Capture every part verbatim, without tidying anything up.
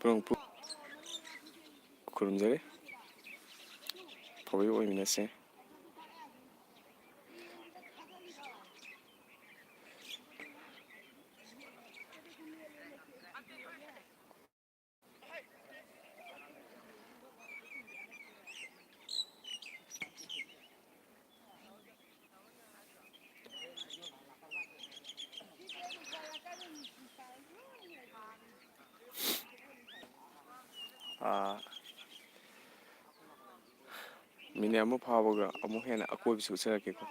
ꯈꯨꯔꯨꯝ-, ꯈꯨꯔꯨꯝꯖꯔꯤ꯫ ꯑꯐꯕ ꯑꯣꯏꯃꯤꯟꯅꯁꯦ꯫ ꯑꯥ, ꯃꯤꯅꯤꯠ ꯑꯃ ꯐꯥꯕꯒ ꯑꯃꯨꯛ ꯍꯦꯟꯅ ꯑꯀꯣꯏꯕꯁꯤ ꯎꯠꯆꯔꯛꯀꯦꯀꯣ꯫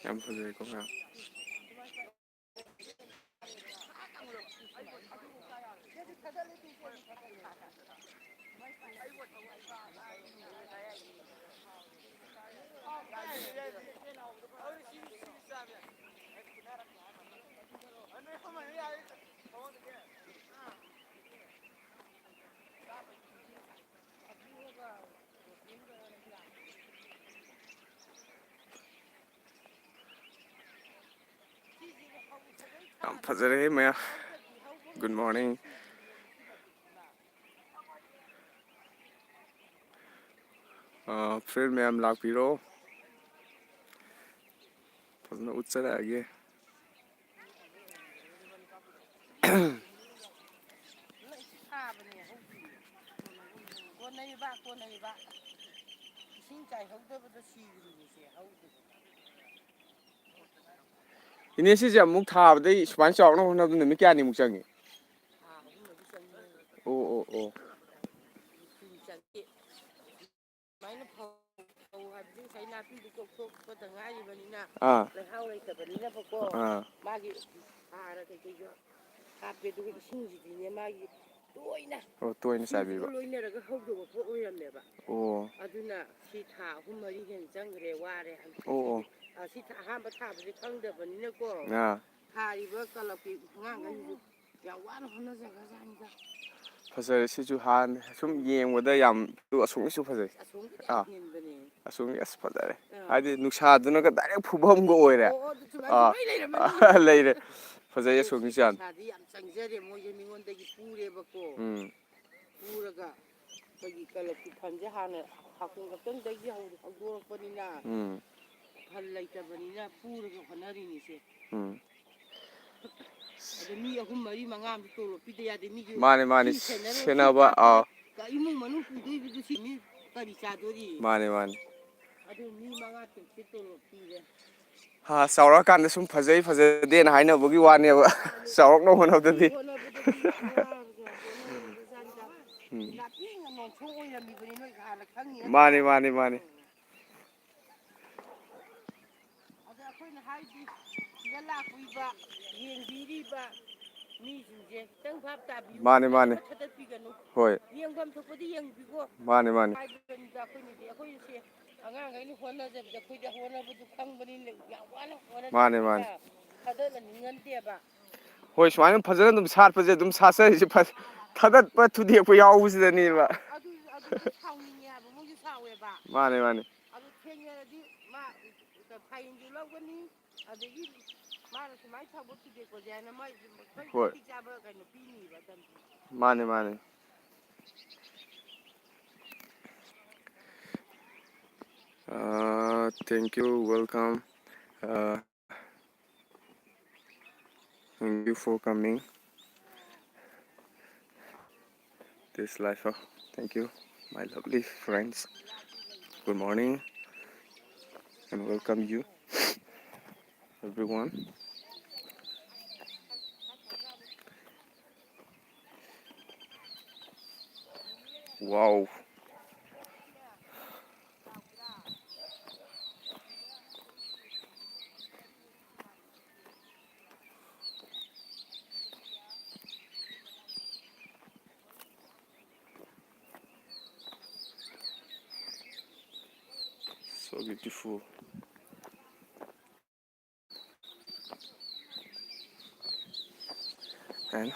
ꯌꯥꯝ ꯐꯖꯩꯀꯣ, ꯃꯌꯥꯝ꯫ ꯌꯥꯝ ꯐꯖꯔꯦ ꯃꯌꯥꯝ꯫ Good morning꯫ ꯑꯥ, friend ꯃꯌꯥꯝ ꯂꯥꯛꯄꯤꯔꯣ꯫ ꯐꯖꯅ ꯎꯠꯆꯔꯛꯑꯒꯦ꯫ ꯂꯣꯏ ꯊꯥꯕꯅꯦ ꯍꯧꯗ꯭ꯔꯤꯌꯦ꯫ ꯀꯣꯟꯅꯩꯕ, ꯀꯣꯟꯅꯩꯕ꯫ ꯏꯁꯤꯡ ꯆꯥꯏꯍꯧꯗꯕꯗ ꯁꯤꯈ꯭ꯔꯤꯅꯤꯁꯦ, ꯍꯧꯗ꯭ꯔꯤꯕ꯫ ꯏꯅꯦ, ꯁꯤꯁꯦ ꯑꯃꯨꯛ ꯊꯥꯕꯗꯩ ꯁꯨꯃꯥꯏꯅ ꯆꯥꯎꯅꯕ ꯍꯣꯠꯅꯕꯗ ꯅꯨꯃꯤꯠ ꯀꯌꯥꯅꯤꯃꯨꯛ ꯆꯪꯉꯤ? ꯊꯥ ꯑꯍꯨꯝ ꯃꯔꯤ ꯆꯪꯉꯤ꯫ ꯑꯣ, ꯑꯣ, ꯑꯣ꯫ ꯀꯨꯏꯅ ꯆꯪꯉꯤ꯫ ꯁꯨꯃꯥꯏꯅ ꯐꯧ, ꯐꯧ ꯍꯥꯏꯕꯗꯤ ꯉꯁꯥꯏ ꯅꯥꯄꯤꯗꯨ ꯀꯣꯛꯊꯣꯛꯄꯗ ꯉꯥꯏꯔꯤꯕꯅꯤꯅ, ꯑꯥ꯫ ꯂꯩꯍꯥꯎ ꯂꯩꯇꯕꯅꯤꯅꯕꯀꯣ, ꯑꯥ꯫ ꯃꯥꯒꯤ ꯍꯥꯔ ꯀꯩꯀꯩꯗꯣ ꯍꯥꯞꯄꯦ, ꯑꯗꯨꯒ ꯏꯁꯤꯡꯁꯤꯗꯤꯅꯦ ꯃꯥꯒꯤ ꯂꯣꯏꯅ ꯑꯣ, ꯇꯣꯏꯅ ꯏꯁꯤꯡꯁꯤꯒ ꯆꯥꯏꯕꯤꯕ꯫ ꯂꯣꯏꯅꯔꯒ ꯍꯧꯗꯕ ꯄꯣꯠ ꯑꯣꯏꯔꯝꯃꯦꯕ꯫ ꯑꯣ꯫ ꯑꯗꯨꯅ ꯁꯤ ꯊꯥ ꯑꯍꯨꯝ ꯃꯔꯤ ꯍꯦꯟꯅ ꯆꯪꯈ꯭ꯔꯦ, ꯋꯥꯔꯦ꯫ ꯑꯣ, ꯑꯣ꯫ ꯑ, ꯁꯤ ꯊꯥ ꯑꯍꯥꯟꯕ ꯊꯥꯕꯁꯦ ꯈꯪꯗꯕꯅꯤꯅꯀꯣ꯫ ꯑꯥ꯫ ꯊꯥꯔꯤꯕ ꯀꯂꯞꯀꯤ ꯑꯉꯥꯡꯈꯩꯁꯤꯁꯨ ꯌꯥꯝ ꯋꯥꯅ ꯍꯣꯠꯅꯖꯈ꯭ꯔꯖꯥꯠꯅꯤꯗ꯫ ꯐꯖꯔꯦ ꯁꯤꯁꯨ, ꯍꯥꯟꯅ ꯁꯨꯝ ꯌꯦꯡꯕꯗ ꯌꯥꯝ ꯑꯁꯣꯝꯒꯤꯁꯨ ꯐꯖꯩ꯫ ꯑꯁꯣꯝꯒꯤꯗꯤ ꯌꯥꯝ ꯑꯥ꯫ ꯍꯦꯟꯕꯅꯦ꯫ ꯑꯁꯣꯝꯒꯤ ꯑꯁ ꯐꯖꯔꯦ꯫ ꯑꯥ꯫ ꯍꯥꯏꯗꯤ ꯅꯨꯡꯁꯥꯗꯨꯅꯒ direct ꯐꯨꯐꯝꯒ ꯑꯣꯏꯔꯦ꯫ ꯑꯣ, ꯑꯣ, ꯑꯗꯨ ꯁꯨꯃꯥꯏꯅ ꯑꯥ꯫ ꯂꯣꯏ ꯂꯩꯔꯝꯃꯅꯤ꯫ ꯂꯩꯔꯦ꯫ ꯐꯖꯩ ꯑꯗꯣ ꯑꯁꯣꯝꯒꯤ ꯁꯤ ꯆꯥꯟ꯫ ꯄꯩꯁꯥꯗꯤ ꯌꯥꯝ ꯆꯪꯖꯔꯦ, ꯃꯣꯏꯁꯦ ꯃꯤꯉꯣꯟꯗꯒꯤ ꯄꯨꯔꯦꯕꯀꯣ꯫ ꯎꯝ꯫ ꯄꯨꯔꯒ ꯑꯩꯈꯣꯏꯒꯤ ꯀꯂꯞꯀꯤ ꯐꯟꯁꯦ ꯍꯥꯟꯅ ꯍꯥꯀꯨꯝ ꯈꯛꯇꯪꯗꯒꯤ ꯍꯧ-, ꯍꯧꯗꯣꯔꯛꯄꯅꯤꯅ ꯎꯝ꯫ ꯐꯟ ꯂꯩꯇꯕꯅꯤꯅ ꯄꯨꯔꯒ ꯍꯣꯠꯅꯔꯤꯅꯤꯁꯦ꯫ ꯎꯝ꯫ ꯑꯗ ꯃꯤ ꯑꯍꯨꯝ, ꯃꯔꯤ, ꯃꯉꯥ ꯑꯃꯗꯤ ꯇꯣꯂꯣꯞ ꯄꯤꯗ ꯌꯥꯗꯦ꯫ ꯃꯤꯒꯤ ꯃꯥꯅꯦ, ꯃꯥꯅꯦ꯫ ꯐꯤ ꯁꯦꯟꯅꯔꯣ, ꯁꯦꯟꯅꯕ, ꯐꯤ ꯀꯥꯞꯄꯣ, ꯑꯥ꯫ ꯀ-, ꯏꯃꯨꯡ ꯃꯅꯨꯡ ꯄꯨꯗꯣꯏꯕꯗꯨ ꯁꯤ ꯃꯤ ꯀꯔꯤ ꯆꯥꯗꯣꯔꯤ? ꯃꯥꯅꯦ, ꯃꯥꯅꯦ꯫ ꯑꯗꯨ ꯃꯤ ꯃꯉꯥ ꯇꯔꯨꯛꯁꯦ ꯇꯣꯂꯣꯞ ꯄꯤꯔꯦ꯫ ꯍꯥ, ꯆꯥꯎꯔꯛꯑꯀꯥꯟꯗ ꯁꯨꯝ ꯐꯖꯩ ꯐꯖꯗꯦꯅ ꯍꯥꯏꯅꯕꯒꯤ ꯋꯥꯅꯦꯕ꯫ ꯃꯥꯅꯦ꯫ ꯆꯥꯎꯔꯛꯅꯕ ꯍꯣꯠꯅꯕꯗꯗꯤ꯫ ꯍꯣꯠꯅꯕꯗꯗꯤ ꯋꯥꯔꯕꯁꯨ ꯍꯣꯠꯅꯔꯕꯖꯥꯠꯅꯤꯗ꯫ ꯎꯝ꯫ ꯅꯥꯄꯤ ꯉꯟꯅꯣꯟ ꯁꯣꯛ ꯑꯣꯏꯔꯝꯃꯤꯕꯅꯤ ꯅꯣꯏ ꯍꯥꯟꯅ ꯈꯪꯉꯤ ꯃꯥꯅꯦ, ꯅꯠꯇ꯭ꯔꯣ? ꯃꯥꯅꯦ, ꯃꯥꯅꯦ꯫ ꯎꯝ꯫ ꯑꯗ ꯑꯩꯈꯣꯏꯅ ꯍꯥꯏꯗꯤ ꯁꯤꯗ ꯂꯥꯛꯄꯤꯕ, ꯌꯦꯡꯕꯤꯔꯤꯕ ꯃꯤꯁꯤꯡꯁꯦ ꯈꯤꯇꯪ ꯚꯥꯞ ꯇꯥꯕꯤꯌꯨ, ꯃꯥꯅꯦ, ꯃꯥꯅꯦ꯫ ꯊꯥꯗꯠꯄꯤꯒꯅꯨ꯫ ꯍꯣꯏ꯫ ꯌꯦꯡꯐꯝ ꯊꯣꯛꯄꯗꯤ ꯌꯦꯡꯕꯤꯀꯣ꯫ ꯃꯥꯅꯦ, ꯃꯥꯅꯦ꯫ ꯍꯥꯏꯕꯅꯤꯗ ꯑꯩꯈꯣꯏꯅꯗꯤ, ꯑꯩꯈꯣꯏꯁꯦ ꯑꯉꯥꯡꯈꯩꯅ ꯍꯣꯠꯅꯖꯕꯗ ꯑꯩꯈꯣꯏꯗꯤ ꯍꯣꯠꯅꯕꯗꯨ ꯈꯪꯕꯅꯤꯅ ꯌꯥꯝ ꯋꯥꯅ ꯃꯥꯅꯦ, ꯃꯥꯅꯦ꯫ ꯍꯣꯠꯅꯖꯕꯅꯤꯅ ꯊꯥꯗꯠꯍꯟꯅꯤꯡꯍꯟꯗꯦꯕ꯫ ꯍꯣꯏ, ꯁꯨꯃꯥꯏꯅ ꯐꯖꯅ ꯑꯗꯨꯝ ꯁꯥꯠꯄꯁꯦ ꯑꯗꯨꯝ ꯁꯥꯠꯆꯔꯤꯁꯦ ꯐ-, ꯊꯥꯗꯠꯄ ꯊꯨꯗꯦꯛꯄ ꯌꯥꯎꯕꯁꯤꯗꯅꯦꯕ꯫ ꯑꯗꯨ, ꯑꯗꯨꯗꯤ ꯁꯥꯎꯅꯤꯡꯉꯦ ꯍꯥꯏꯕ, ꯃꯣꯏꯁꯨ ꯁꯥꯎꯋꯦꯕ꯫ ꯃꯥꯅꯦ, ꯃꯥꯅꯦ꯫ ꯑꯗꯨ ꯊꯦꯡꯅꯔꯗꯤ ꯃꯥ ꯐꯥꯏꯟꯁꯨ ꯂꯧꯒꯅꯤ, ꯑꯗꯒꯤ ꯃꯥꯅ ꯁꯨꯃꯥꯏꯅ ꯊꯕꯛ ꯊꯨꯗꯦꯛꯄꯁꯦ ꯍꯥꯏꯅ ꯃꯥꯏ ꯍꯣꯏ꯫ ꯃꯇꯤꯛ ꯆꯥꯕ ꯀꯩꯅꯣ ꯄꯤꯅꯤꯕ ꯑꯗꯨꯝ꯫ ꯃꯥꯅꯦ, ꯃꯥꯅꯦ꯫ Uh, thank you, welcome. Uh, thank you for coming. This life. Oh, thank you, my lovely friends. Good morning and welcome you, everyone. Wow. So beautiful. And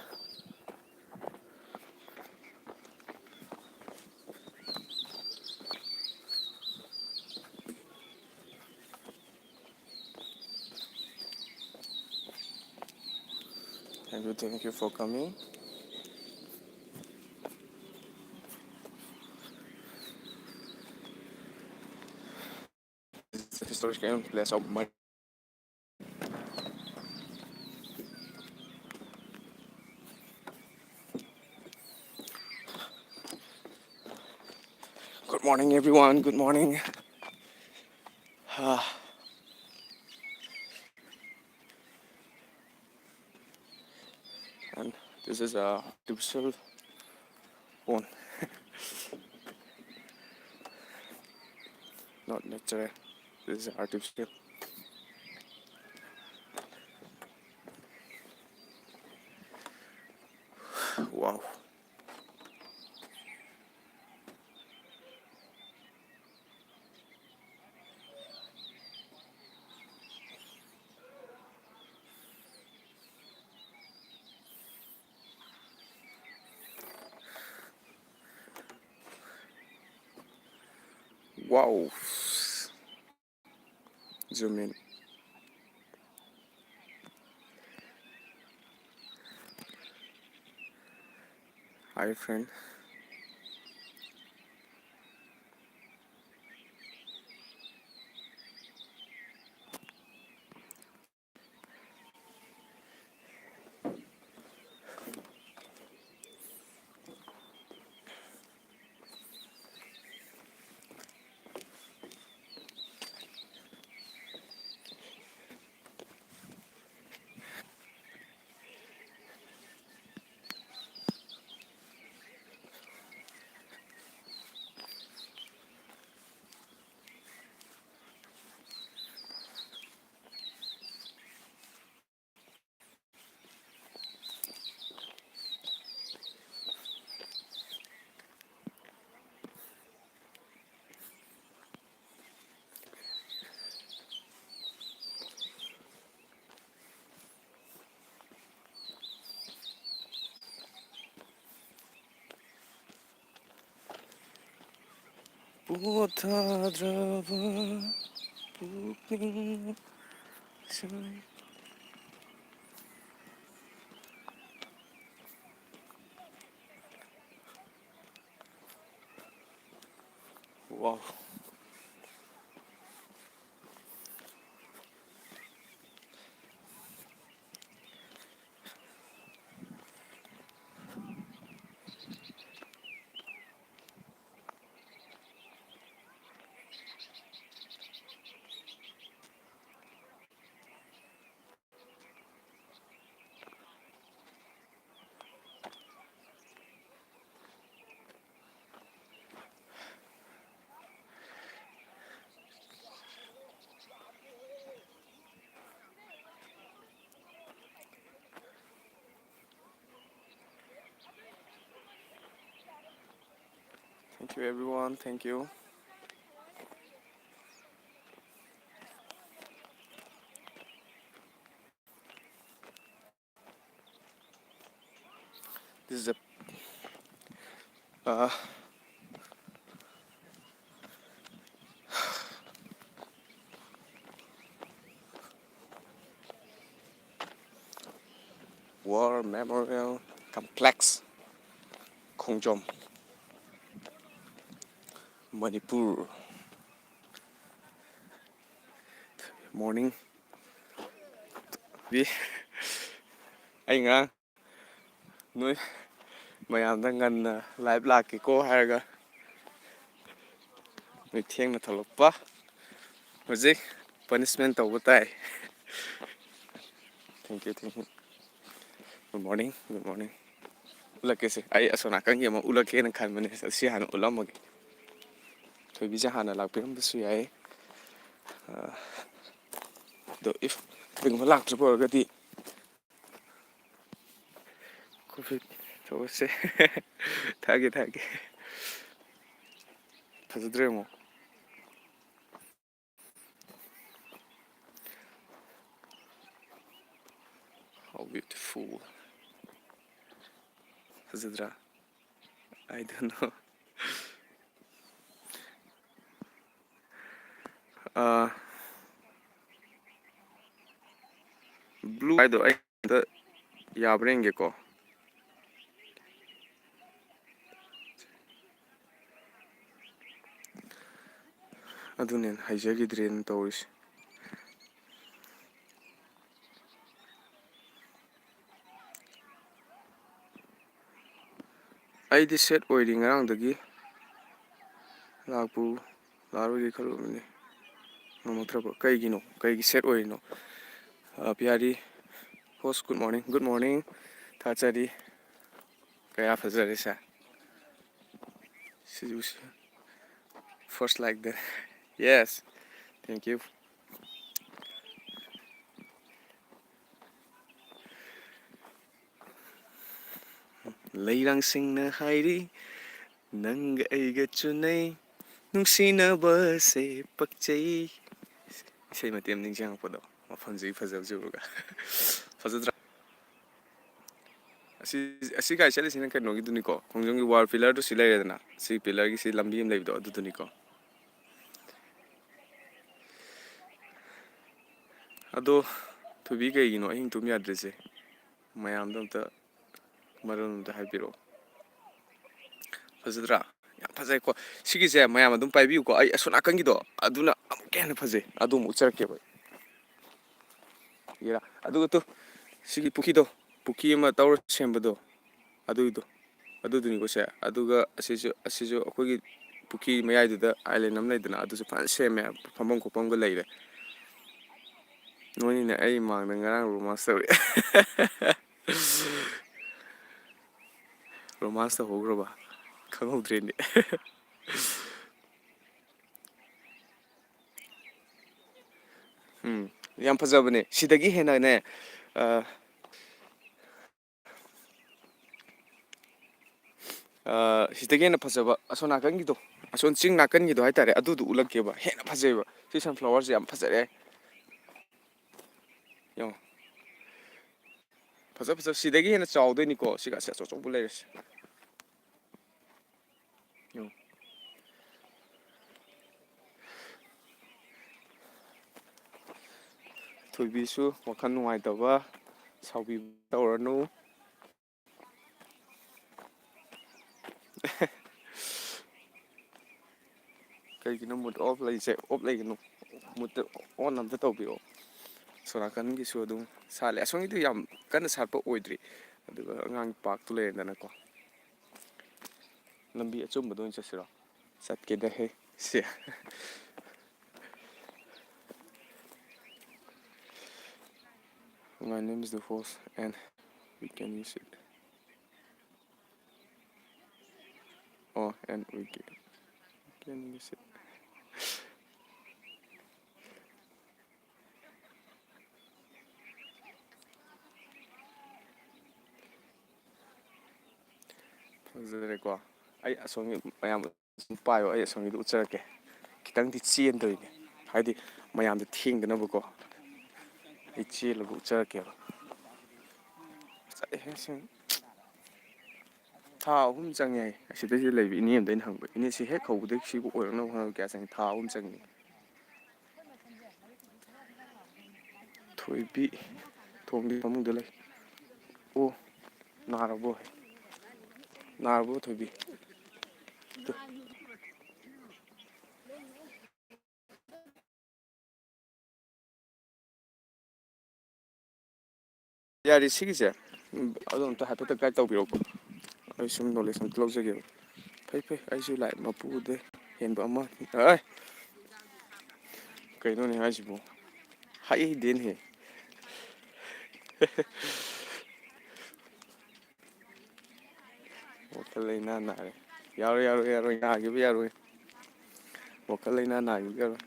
thank you, thank you for coming. It's a historical place of Mar-, good morning, everyone. Good morning. Ah. And this is a artificial one. Not natural. This is artificial. Wow. Wow. Zoom in. Hi, friend. ꯄꯣꯊꯥꯗ꯭ꯔꯕ ꯄꯨꯛꯅꯤꯡ ꯁꯨꯝ꯫ Wow. Thank you, everyone. Thank you. This is a, uh, War Memorial Complex, Khongjom, Manipur. Morning. B, ꯑꯩ ꯉꯔꯥꯡ ꯅꯣꯏ ꯃꯌꯥꯝꯗ ꯉꯟꯅ live ꯂꯥꯛꯀꯦꯀꯣ ꯍꯥꯏꯔꯒ ꯅꯣꯏ ꯊꯦꯡꯅ ꯊꯣꯛꯂꯛꯄ꯫ ꯍꯧꯖꯤꯛ punishment ꯇꯧꯕ ꯇꯥꯏ꯫ Thank you, thank you. Good morning, good morning. ꯎꯠꯂꯛꯀꯦꯁꯦ, ꯑꯩ ꯑꯁꯣꯝ ꯅꯥꯀꯟꯒꯤ ꯑꯃ ꯎꯠꯂꯛꯀꯦꯅ ꯈꯟꯕꯅꯦ, ꯁꯤ ꯍꯥꯟꯅ ꯎꯠꯂꯝꯃꯒꯦ꯫ ꯊꯣꯏꯕꯤꯁꯦ ꯍꯥꯟꯅ ꯂꯥꯛꯄꯤꯔꯝꯕꯁꯨ ꯌꯥꯏ꯫ ꯑ, ꯑꯗꯣ if ꯀꯩꯒꯨꯝꯕ ꯂꯥꯛꯇ꯭ꯔꯤꯕ ꯑꯣꯏꯔꯒꯗꯤ coffee ꯇꯧꯔꯁꯦ꯫ ꯊꯛꯑꯒꯦ, ꯊꯛꯑꯒꯦ꯫ ꯐꯖꯗ꯭ꯔꯦ ꯑꯃꯨꯛ꯫ How beautiful. ꯐꯖꯗ꯭ꯔꯥ? I don't know. Ah, blue ꯍꯥꯏꯗꯣ ꯑꯩ ꯑꯝꯇ ꯌꯥꯕ꯭ꯔꯥ ꯌꯦꯡꯒꯦꯀꯣ꯫ ꯑꯗꯨꯅꯦ ꯍꯩꯖꯈꯤꯗ꯭ꯔꯦꯅ ꯇꯧꯔꯤꯁꯦ꯫ ꯑꯩꯗꯤ set ꯑꯣꯏꯔꯤ ꯉꯔꯥꯡꯗꯒꯤ꯫ ꯂꯥꯛꯄꯨ ꯂꯥꯛꯑꯔꯣꯏꯒꯦ ꯈꯜꯂꯨꯕꯅꯤ꯫ ꯉꯝꯃꯛꯇ꯭ꯔꯕ꯫ ꯀꯩꯒꯤꯅꯣ? ꯀꯩꯒꯤ set ꯑꯣꯏꯔꯤꯅꯣ? ꯑ, ꯄꯤꯌꯥꯔꯤ host, good morning꯫ Good morning꯫ ꯊꯥꯖꯔꯤ꯫ ꯀꯌꯥ ꯐꯖꯔꯦ ꯁꯦ꯫ ꯁꯤꯁꯨ first like the. Yes꯫ Thank you꯫ ꯂꯩꯔꯥꯡꯁꯤꯡꯅ ꯍꯥꯏꯔꯤ, "ꯅꯪꯒ ꯑꯩꯒ ꯆꯨꯅꯩ, ꯅꯨꯡꯁꯤꯅꯕꯁꯦ ꯄꯛꯆꯩ"꯫ ꯏꯁꯩ ꯃꯇꯦꯛ ꯑꯃ ꯅꯤꯡꯁꯤꯡꯉꯛꯄꯗꯣ, ꯃꯐꯝꯁꯤꯒꯤ ꯐꯖꯕꯁꯦ ꯎꯔꯒ꯫ ꯐꯖꯗ꯭ꯔꯥ? ꯑꯁꯤ, ꯑꯁꯤ ꯒꯥꯔꯤ ꯆꯠꯂꯤꯁꯤꯅ ꯀꯩꯅꯣꯒꯤꯗꯨꯅꯤꯀꯣ, ꯈꯣꯡꯖꯣꯝꯒꯤ wall pillar ꯗꯨ ꯁꯤ ꯂꯩꯔꯦꯗꯅ, ꯁꯤ pillar ꯒꯤ ꯁꯤ ꯂꯝꯕꯤ ꯑꯃ ꯂꯩꯕꯗꯣ ꯑꯗꯨꯗꯨꯅꯤꯀꯣ꯫ ꯑꯗꯣ, ꯊꯣꯏꯕꯤ, ꯀꯩꯒꯤꯅꯣ ꯑꯍꯤꯡ ꯇꯨꯝ ꯌꯥꯗ꯭ꯔꯤꯁꯦ? ꯃꯌꯥꯝꯗꯣ ꯑꯝꯇ ꯃꯔꯣꯟ ꯑꯝꯇ ꯍꯥꯏꯕꯤꯔꯛꯑꯣ꯫ ꯐꯖꯗ꯭ꯔꯥ? ꯌꯥꯝ ꯐꯖꯩꯀꯣ꯫ ꯁꯤꯒꯤꯁꯦ ꯃꯌꯥꯝ ꯑꯗꯨꯝ ꯄꯥꯏꯕꯤꯌꯨꯀꯣ꯫ ꯑꯩ ꯑꯁꯣꯝ ꯅꯥꯀꯟꯒꯤꯗꯣ ꯑꯗꯨꯅ ꯑꯃꯨꯛꯀ ꯍꯦꯟꯅ ꯐꯖꯩ꯫ ꯑꯗꯨ ꯑꯃꯨꯛ ꯎꯠꯆꯔꯛꯀꯦꯕ꯫ ꯌꯦꯔꯥ꯫ ꯑꯗꯨꯒ ꯇꯨ, ꯁꯤꯒꯤ ꯄꯨꯈ꯭ꯔꯤꯗꯣ, ꯄꯨꯈ꯭ꯔꯤ ꯑꯃ ꯇꯧꯔ ꯁꯦꯝꯕꯗꯣ, ꯑꯗꯨꯒꯤꯗꯣ, ꯑꯗꯨꯗꯨꯅꯤꯀꯣ ꯁꯦ꯫ ꯑꯗꯨꯒ ꯑꯁꯤꯁꯨ, ꯑꯁꯤꯁꯨ ꯑꯩꯈꯣꯏꯒꯤ ꯄꯨꯈ꯭ꯔꯤ ꯃꯌꯥꯏꯗꯨꯗ island ꯑꯃ ꯂꯩꯗꯅ, ꯑꯗꯨꯁꯨ ꯐꯖꯅ ꯁꯦꯝꯃꯦ, ꯐꯝꯐꯝ ꯈꯣꯠꯐꯝꯒ ꯂꯩꯔꯦ꯫ ꯅꯣꯏꯅꯤꯅ ꯑꯩ ꯃꯥꯡꯗ ꯉꯔꯥꯡ romance ꯇꯧꯔꯛꯑꯦ꯫ Romance ꯇꯧꯍꯧꯈ꯭ꯔꯕ? ꯈꯪꯍꯧꯗ꯭ꯔꯦꯅꯦ꯫ ꯎꯝ, ꯌꯥꯝ ꯐꯖꯕꯅꯦ꯫ ꯁꯤꯗꯒꯤ ꯍꯦꯟꯅꯅꯦ, ꯑ, ꯑ, ꯁꯤꯗꯒꯤ ꯍꯦꯟꯅ ꯐꯖꯕ ꯑꯁꯣꯝ ꯅꯥꯀꯟꯒꯤꯗꯣ, ꯑꯁꯣꯝ ꯆꯤꯡ ꯅꯥꯀꯟꯒꯤꯗꯣ ꯍꯥꯏꯇꯥꯔꯦ, ꯑꯗꯨꯗꯣ ꯎꯠꯂꯛꯀꯦꯕ꯫ ꯍꯦꯟꯅ ꯐꯖꯩꯕ꯫ ꯁꯤ sunflower ꯁꯦ ꯌꯥꯝ ꯐꯖꯔꯦ꯫ ꯌꯦꯡꯉꯣ꯫ ꯐꯖ ꯐꯖ-, ꯁꯤꯗꯒꯤ ꯍꯦꯟꯅ ꯆꯥꯎꯗꯣꯏꯅꯤꯀꯣ, ꯁꯤꯒ ꯑꯁꯤ ꯑꯆꯧ ꯑꯆꯧꯕ ꯂꯩꯔꯤꯁꯦ꯫ ꯌꯦꯡꯉꯣ꯫ ꯊꯣꯏꯕꯤꯁꯨ ꯋꯥꯈꯜ ꯅꯨꯡꯉꯥꯏꯇꯕ, ꯁꯥꯎꯕꯤꯕ ꯇꯧꯔꯅꯨ꯫ ꯀꯩꯒꯤꯅꯣ ꯃꯨꯠ ꯑꯣꯐ ꯂꯩꯁꯦ? ꯑꯣꯐ ꯂꯩꯒꯅꯨ, ꯃꯨꯠꯇ ꯑꯣꯟ ꯑꯝꯇ ꯇꯧꯕꯤꯔꯛꯑꯣ꯫ ꯁꯣꯝ ꯅꯥꯀꯟꯒꯤꯁꯨ ꯑꯗꯨꯝ ꯁꯥꯠꯂꯦ, ꯑꯁꯣꯝꯒꯤꯗꯨ ꯌꯥꯝ ꯀꯟꯅ ꯁꯥꯠꯄ ꯑꯣꯏꯗ꯭ꯔꯤ, ꯑꯗꯨꯒ ꯑꯉꯥꯡꯒꯤ ꯄꯥꯔꯛꯇꯨ ꯂꯩꯔꯦꯗꯅꯀꯣ꯫ ꯂꯝꯕꯤ ꯑꯆꯨꯝꯕꯗ ꯑꯣꯏꯅ ꯆꯠꯁꯤꯔꯣ? ꯆꯠꯀꯦꯗ ꯍꯦ꯫ ꯁꯦ꯫ My name is the host and we can use it. Oh, and we can, we can use it. ꯐꯖꯔꯦꯀꯣ꯫ ꯑꯩ ꯑꯁꯣꯝꯒꯤ ꯃꯌꯥꯝ ꯁꯨꯝ ꯄꯥꯏꯌꯣ, ꯑꯩ ꯑꯁꯣꯝꯒꯤꯗꯣ ꯎꯠꯆꯔꯛꯀꯦ꯫ ꯈꯤꯇꯪꯗꯤ ꯆꯦꯟꯗꯣꯏꯅꯦ, ꯍꯥꯏꯗꯤ ꯃꯌꯥꯝꯗꯣ ꯊꯦꯡꯗꯅꯕꯀꯣ꯫ ꯑꯩ ꯆꯦꯜꯂꯒ ꯎꯠꯆꯔꯛꯀꯦꯕ꯫ ꯉꯁꯥꯏ ꯍꯦꯛ ꯁꯨꯝ ꯊꯥ ꯑꯍꯨꯝ ꯆꯪꯉꯦ ꯍꯥꯏ ꯑꯁꯤꯗꯩꯁꯤꯗ ꯂꯩꯕ ꯏꯅꯦ ꯑꯃꯗ ꯑꯩꯅ ꯍꯪꯕ, "ꯏꯅꯦ, ꯁꯤ ꯍꯦꯛ ꯍꯧꯕꯗꯒꯤ ꯁꯤꯕꯨ ꯑꯣꯏꯔꯛꯅꯕ ꯍꯣꯠꯅꯕ ꯀꯌꯥ ꯆꯪꯉꯤ?" "ꯊꯥ ꯑꯍꯨꯝ ꯆꯪꯉꯤ꯫" ꯊꯣꯏꯕꯤ ꯊꯣꯡꯒꯤ ꯐꯃꯨꯡꯗ ꯂꯩ꯫ ꯑꯣ, ꯅꯥꯔꯕꯣ? ꯅꯥꯔꯕꯣ, ꯊꯣꯏꯕꯤ? ꯇꯨ꯫ ꯌꯥꯔꯦ, ꯁꯤꯒꯤꯁꯦ, ꯎꯝ, ꯑꯗꯣ ꯑꯝꯇ ꯍꯥꯏꯐꯦꯠꯇ ꯒꯥꯏꯗ ꯇꯧꯕꯤꯔꯛꯎꯀꯣ꯫ ꯑꯩ ꯁꯨꯝ ꯅꯣꯂꯦꯖ ꯑꯝꯇ ꯂꯧꯖꯒꯦꯕ꯫ ꯐꯩ, ꯐꯩ, ꯑꯩꯁꯨ ꯂꯥꯏꯛ ꯃꯄꯨꯗ ꯍꯦꯟꯕ ꯑꯃ, ꯑꯦ! ꯀꯩꯅꯣꯅꯦ ꯍꯥꯏꯁꯤꯕꯣ? ꯍꯥꯏꯍꯩꯗꯦꯅꯦꯍꯦ꯫ ꯋꯥꯈꯜ ꯂꯩꯅꯥ ꯅꯥꯔꯦ꯫ ꯌꯥꯔꯣꯏ, ꯌꯥꯔꯣꯏ, ꯌꯥꯔꯣꯏ, ꯅꯥꯈꯤꯕ ꯌꯥꯔꯣꯏ꯫ ꯋꯥꯈꯜ ꯂꯩꯅꯥ ꯅꯥꯈꯤꯕ ꯌꯥꯔꯣꯏ꯫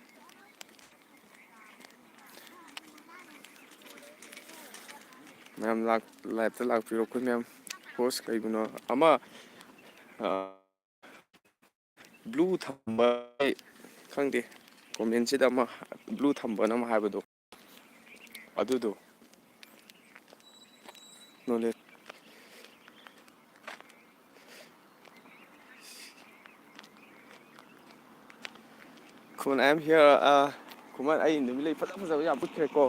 ꯃꯌꯥꯝ ꯂꯥꯛ-, ꯂꯥꯏꯞꯇ ꯂꯥꯛꯄꯤꯔꯣ ꯑꯩꯈꯣꯏ ꯃꯌꯥꯝ꯫ ꯍꯣꯁ ꯀꯩꯒꯤꯅꯣ ꯑꯃ, ꯑ, ꯕ꯭ꯂꯨ ꯊꯝꯕ, ꯈꯪꯗꯦ, ꯀꯣꯃꯦꯟꯁꯤꯗ ꯑꯃ ꯕ꯭ꯂꯨ ꯊꯝꯕꯅ ꯑꯃ ꯍꯥꯏꯕꯗꯣ, ꯑꯗꯨꯗꯣ knowledge. Khuman, I am here, ꯑ, ꯈꯨꯃꯟ, ꯑꯩ ꯅꯨꯃꯤꯠꯂꯩ ꯐꯖ ꯐꯖꯕ ꯌꯥꯝ ꯎꯠꯈ꯭ꯔꯦꯀꯣ꯫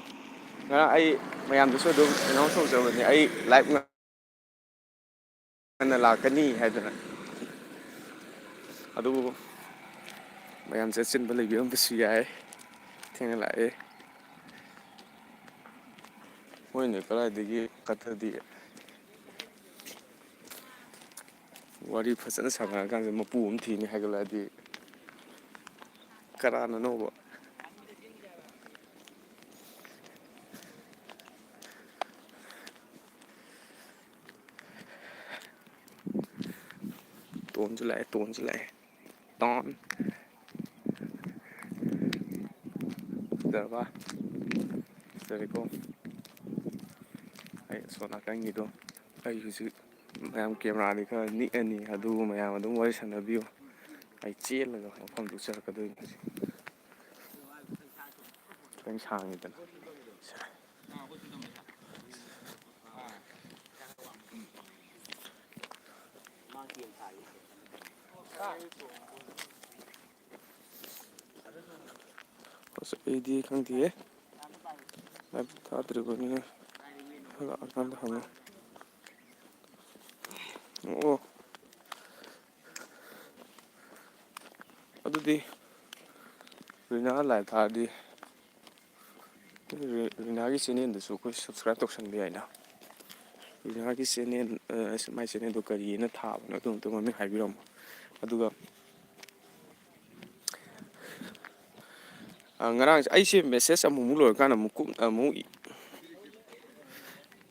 ꯉꯔꯥꯡ ꯑꯩ ꯃꯌꯥꯝꯗꯁꯨ ꯑꯗꯨꯝ ꯑꯦꯅꯥꯎꯟꯁ ꯇꯧꯖꯕꯅꯤ, ꯑꯩ ꯂꯥꯏꯚ ꯉꯟꯅ ꯂꯥꯛꯀꯅꯤ ꯍꯥꯏꯗꯅ꯫ ꯑꯗꯨꯕꯨ ꯃꯌꯥꯝꯁꯦ ꯑꯆꯤꯟꯕ ꯂꯩꯕꯤꯔꯝꯕꯁꯨ ꯌꯥꯏ, ꯊꯦꯡꯅ ꯂꯥꯛꯑꯦ꯫ ꯃꯣꯏꯅ ꯀꯗꯥꯏꯗꯒꯤ ꯀꯠꯊꯗꯤ ꯋꯥꯔꯤ ꯐꯖꯅ ꯁꯥꯟꯅꯔꯀꯥꯟꯗ ꯃꯄꯨ ꯑꯃ ꯊꯤꯅꯤ ꯍꯥꯏꯒꯠꯂꯛꯑꯗꯤ ꯀꯅꯥꯅꯅꯣꯕ? ꯇꯣꯟꯁꯨ ꯂꯥꯛꯑꯦ, ꯇꯣꯟꯁꯨ ꯂꯥꯛꯑꯦ꯫ ꯇꯣꯟ꯫ ꯐꯖꯔꯕ? ꯐꯖꯔꯦꯀꯣ? ꯑꯩ ꯑꯁꯣꯝ ꯅꯥꯀꯟꯒꯤꯗꯣ, ꯑꯩ ꯍꯧꯖꯤꯛ ꯃꯌꯥꯝ ꯀꯦꯃꯦꯔꯥꯗꯤ ꯈꯔ ꯅꯤꯛꯑꯅꯤ, ꯑꯗꯨꯕꯨ ꯃꯌꯥꯝ ꯑꯗꯨꯝ ꯋꯥꯔꯤ ꯁꯥꯟꯅꯕꯤꯌꯨ꯫ ꯑꯩ ꯆꯦꯜꯂꯒ ꯃꯐꯝꯗꯨ ꯆꯠꯂꯛꯀꯗꯣꯏꯅꯤ ꯍꯧꯖꯤꯛ꯫ ꯈꯤꯇꯪ ꯁꯥꯡꯉꯤꯗꯅ꯫ ꯑꯁ, ꯑꯩꯗꯤ ꯈꯪꯗꯦꯍꯦ꯫ ꯂꯥꯏꯚ ꯊꯥꯗ꯭ꯔꯤꯕꯅꯤꯅ ꯍꯜꯂꯛꯑꯀꯥꯟꯗ ꯍꯪꯉꯣ꯫ ꯑꯣ꯫ ꯑꯗꯨꯗꯤ ꯔꯤꯅꯥ ꯂꯥꯏꯚ ꯊꯥꯔꯗꯤ ꯔꯤ-, ꯔꯤꯅꯥꯒꯤ ꯆꯦꯅꯦꯜꯗꯁꯨ ꯑꯩꯈꯣꯏ ꯁꯕꯁꯀ꯭ꯔꯥꯏꯕ ꯇꯧꯁꯟꯕ ꯌꯥꯏꯅ꯫ ꯔꯤꯅꯥꯒꯤ ꯆꯦꯅꯦꯜ, ꯑ, ꯃꯥꯏ ꯆꯦꯅꯦꯜꯗꯣ ꯀꯔꯤꯅ ꯊꯥꯕꯅꯣ ꯑꯗꯨ ꯑꯝꯇ ꯃꯃꯤꯡ ꯍꯥꯏꯕꯤꯔꯝꯃꯣ꯫ ꯑꯗꯨꯒ ꯑ, ꯉꯔꯥꯡꯁꯦ ꯑꯩꯁꯦ ꯃꯦꯁꯦꯖ ꯑꯃꯨꯛꯃꯨꯛ ꯂꯣꯏꯔꯀꯥꯟꯗ ꯑꯃꯨꯛ ꯀꯨꯞ-, ꯑꯃꯨꯛ ꯏ-,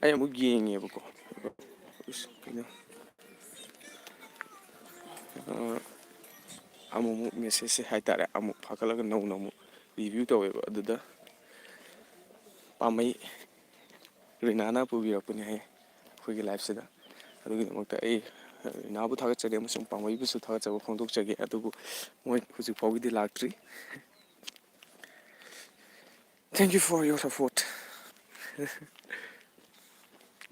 ꯑꯩ ꯑꯃꯨꯛ ꯌꯦꯡꯉꯦꯕꯀꯣ꯫ ꯏꯁ, ꯀꯩꯅꯣ? ꯑ, ꯑꯃꯨꯛꯃꯨꯛ ꯃꯦꯁꯦꯖꯁꯦ ꯍꯥꯏꯇꯥꯔꯦ, ꯑꯃꯨꯛ ꯐꯥꯒꯠꯂꯒ ꯅꯧꯅ ꯑꯃꯨꯛ ꯔꯤꯚ꯭ꯌꯨ ꯇꯧꯋꯦꯕ꯫ ꯑꯗꯨꯗ ꯄꯥꯝꯕꯩ ꯔꯤꯅꯥꯅ ꯄꯨꯕꯤꯔꯛꯄꯅꯤ ꯍꯥꯏꯌꯦ ꯑꯩꯈꯣꯏꯒꯤ ꯂꯥꯏꯐꯁꯤꯗ꯫ ꯑꯗꯨꯒꯤꯗꯃꯛꯇ ꯑꯩ ꯔꯤꯅꯥꯕꯨ ꯊꯥꯒꯠꯆꯔꯤ ꯑꯃꯁꯨꯡ ꯄꯥꯝꯕꯩꯕꯨꯁꯨ ꯊꯥꯒꯠꯆꯕ ꯐꯣꯡꯗꯣꯛꯆꯒꯦ꯫ ꯑꯗꯨꯕꯨ ꯃꯣꯏ ꯍꯧꯖꯤꯛ ꯐꯥꯎꯒꯤꯗꯤ ꯂꯥꯛꯇ꯭ꯔꯤ꯫ Thank you for your support.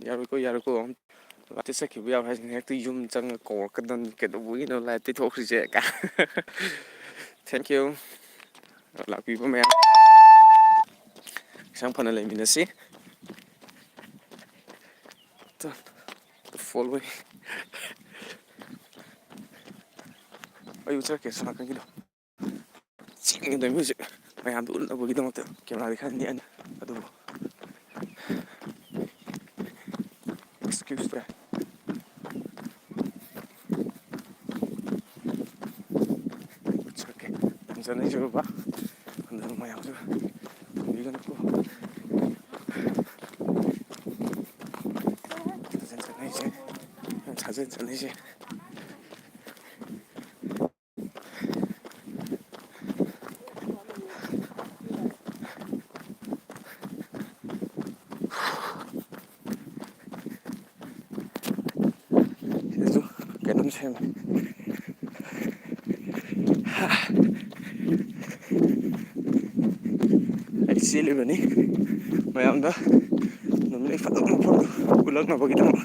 ꯌꯥꯔꯣꯏꯀꯣ, ꯌꯥꯔꯣꯏꯀꯣ꯫ ꯂꯥꯛꯇ ꯆꯠꯈꯤꯕ ꯌꯥꯎꯔꯦ ꯍꯥꯏꯁꯤꯅ ꯍꯦꯛꯇ ꯌꯨꯝ ꯆꯪꯉ ꯀꯧꯔꯛꯀꯗꯝꯅꯤ꯫ "ꯀꯩꯗꯧꯕꯒꯤꯅꯣ ꯂꯥꯏꯚꯇꯤ ꯊꯣꯛꯈ꯭ꯔꯤꯁꯦ?" ꯀꯥꯏ꯫ Thank you꯫ ꯂꯥꯛꯄꯤꯕ ꯃꯌꯥꯝ꯫ ꯍꯛꯆꯥꯡ ꯐꯅ ꯂꯩꯃꯤꯟꯅꯁꯤ꯫ The following ꯑꯩ ꯎꯠꯆꯔꯛꯀꯦ ꯁꯣꯝ ꯅꯥꯀꯟꯒꯤꯗꯣ꯫ ꯆꯤꯡꯒꯗꯕꯅꯤ ꯍꯧꯖꯤꯛ꯫ ꯃꯌꯥꯝꯗꯣ ꯎꯠꯅꯕꯒꯤꯗꯃꯛꯇ ꯀꯦꯃꯦꯔꯥꯗꯤ ꯈꯔ ꯅꯦꯛꯑꯅꯤ, ꯑꯗꯨꯕꯨ excuse ꯇꯦ꯫ ꯎꯠꯆꯔꯛꯀꯦ꯫ ꯌꯥꯝ ꯆꯠꯅꯩꯁꯦ ꯕꯕꯥ꯫ ꯑꯗꯨꯅ ꯃꯌꯥꯝꯁꯨ ꯊꯝꯕꯤꯒꯅꯨꯀꯣ꯫ ꯁꯥꯖꯦꯜ ꯆꯠꯅꯩꯁꯦ꯫ ꯌꯥꯝ ꯁꯥꯖꯦꯜ ꯆꯠꯅꯩꯁꯦ꯫ ꯁꯤꯗꯁꯨ ꯀꯩꯅꯣꯝ ꯁꯦꯝꯃꯦ꯫ ꯑꯩ ꯆꯦꯜꯂꯤꯕꯅꯤ ꯃꯌꯥꯝꯗ ꯅꯨꯃꯤꯠ ꯐꯖꯕ ꯃꯐꯝꯗꯣ ꯎꯠꯂꯛꯅꯕꯒꯤꯗꯃꯛ꯫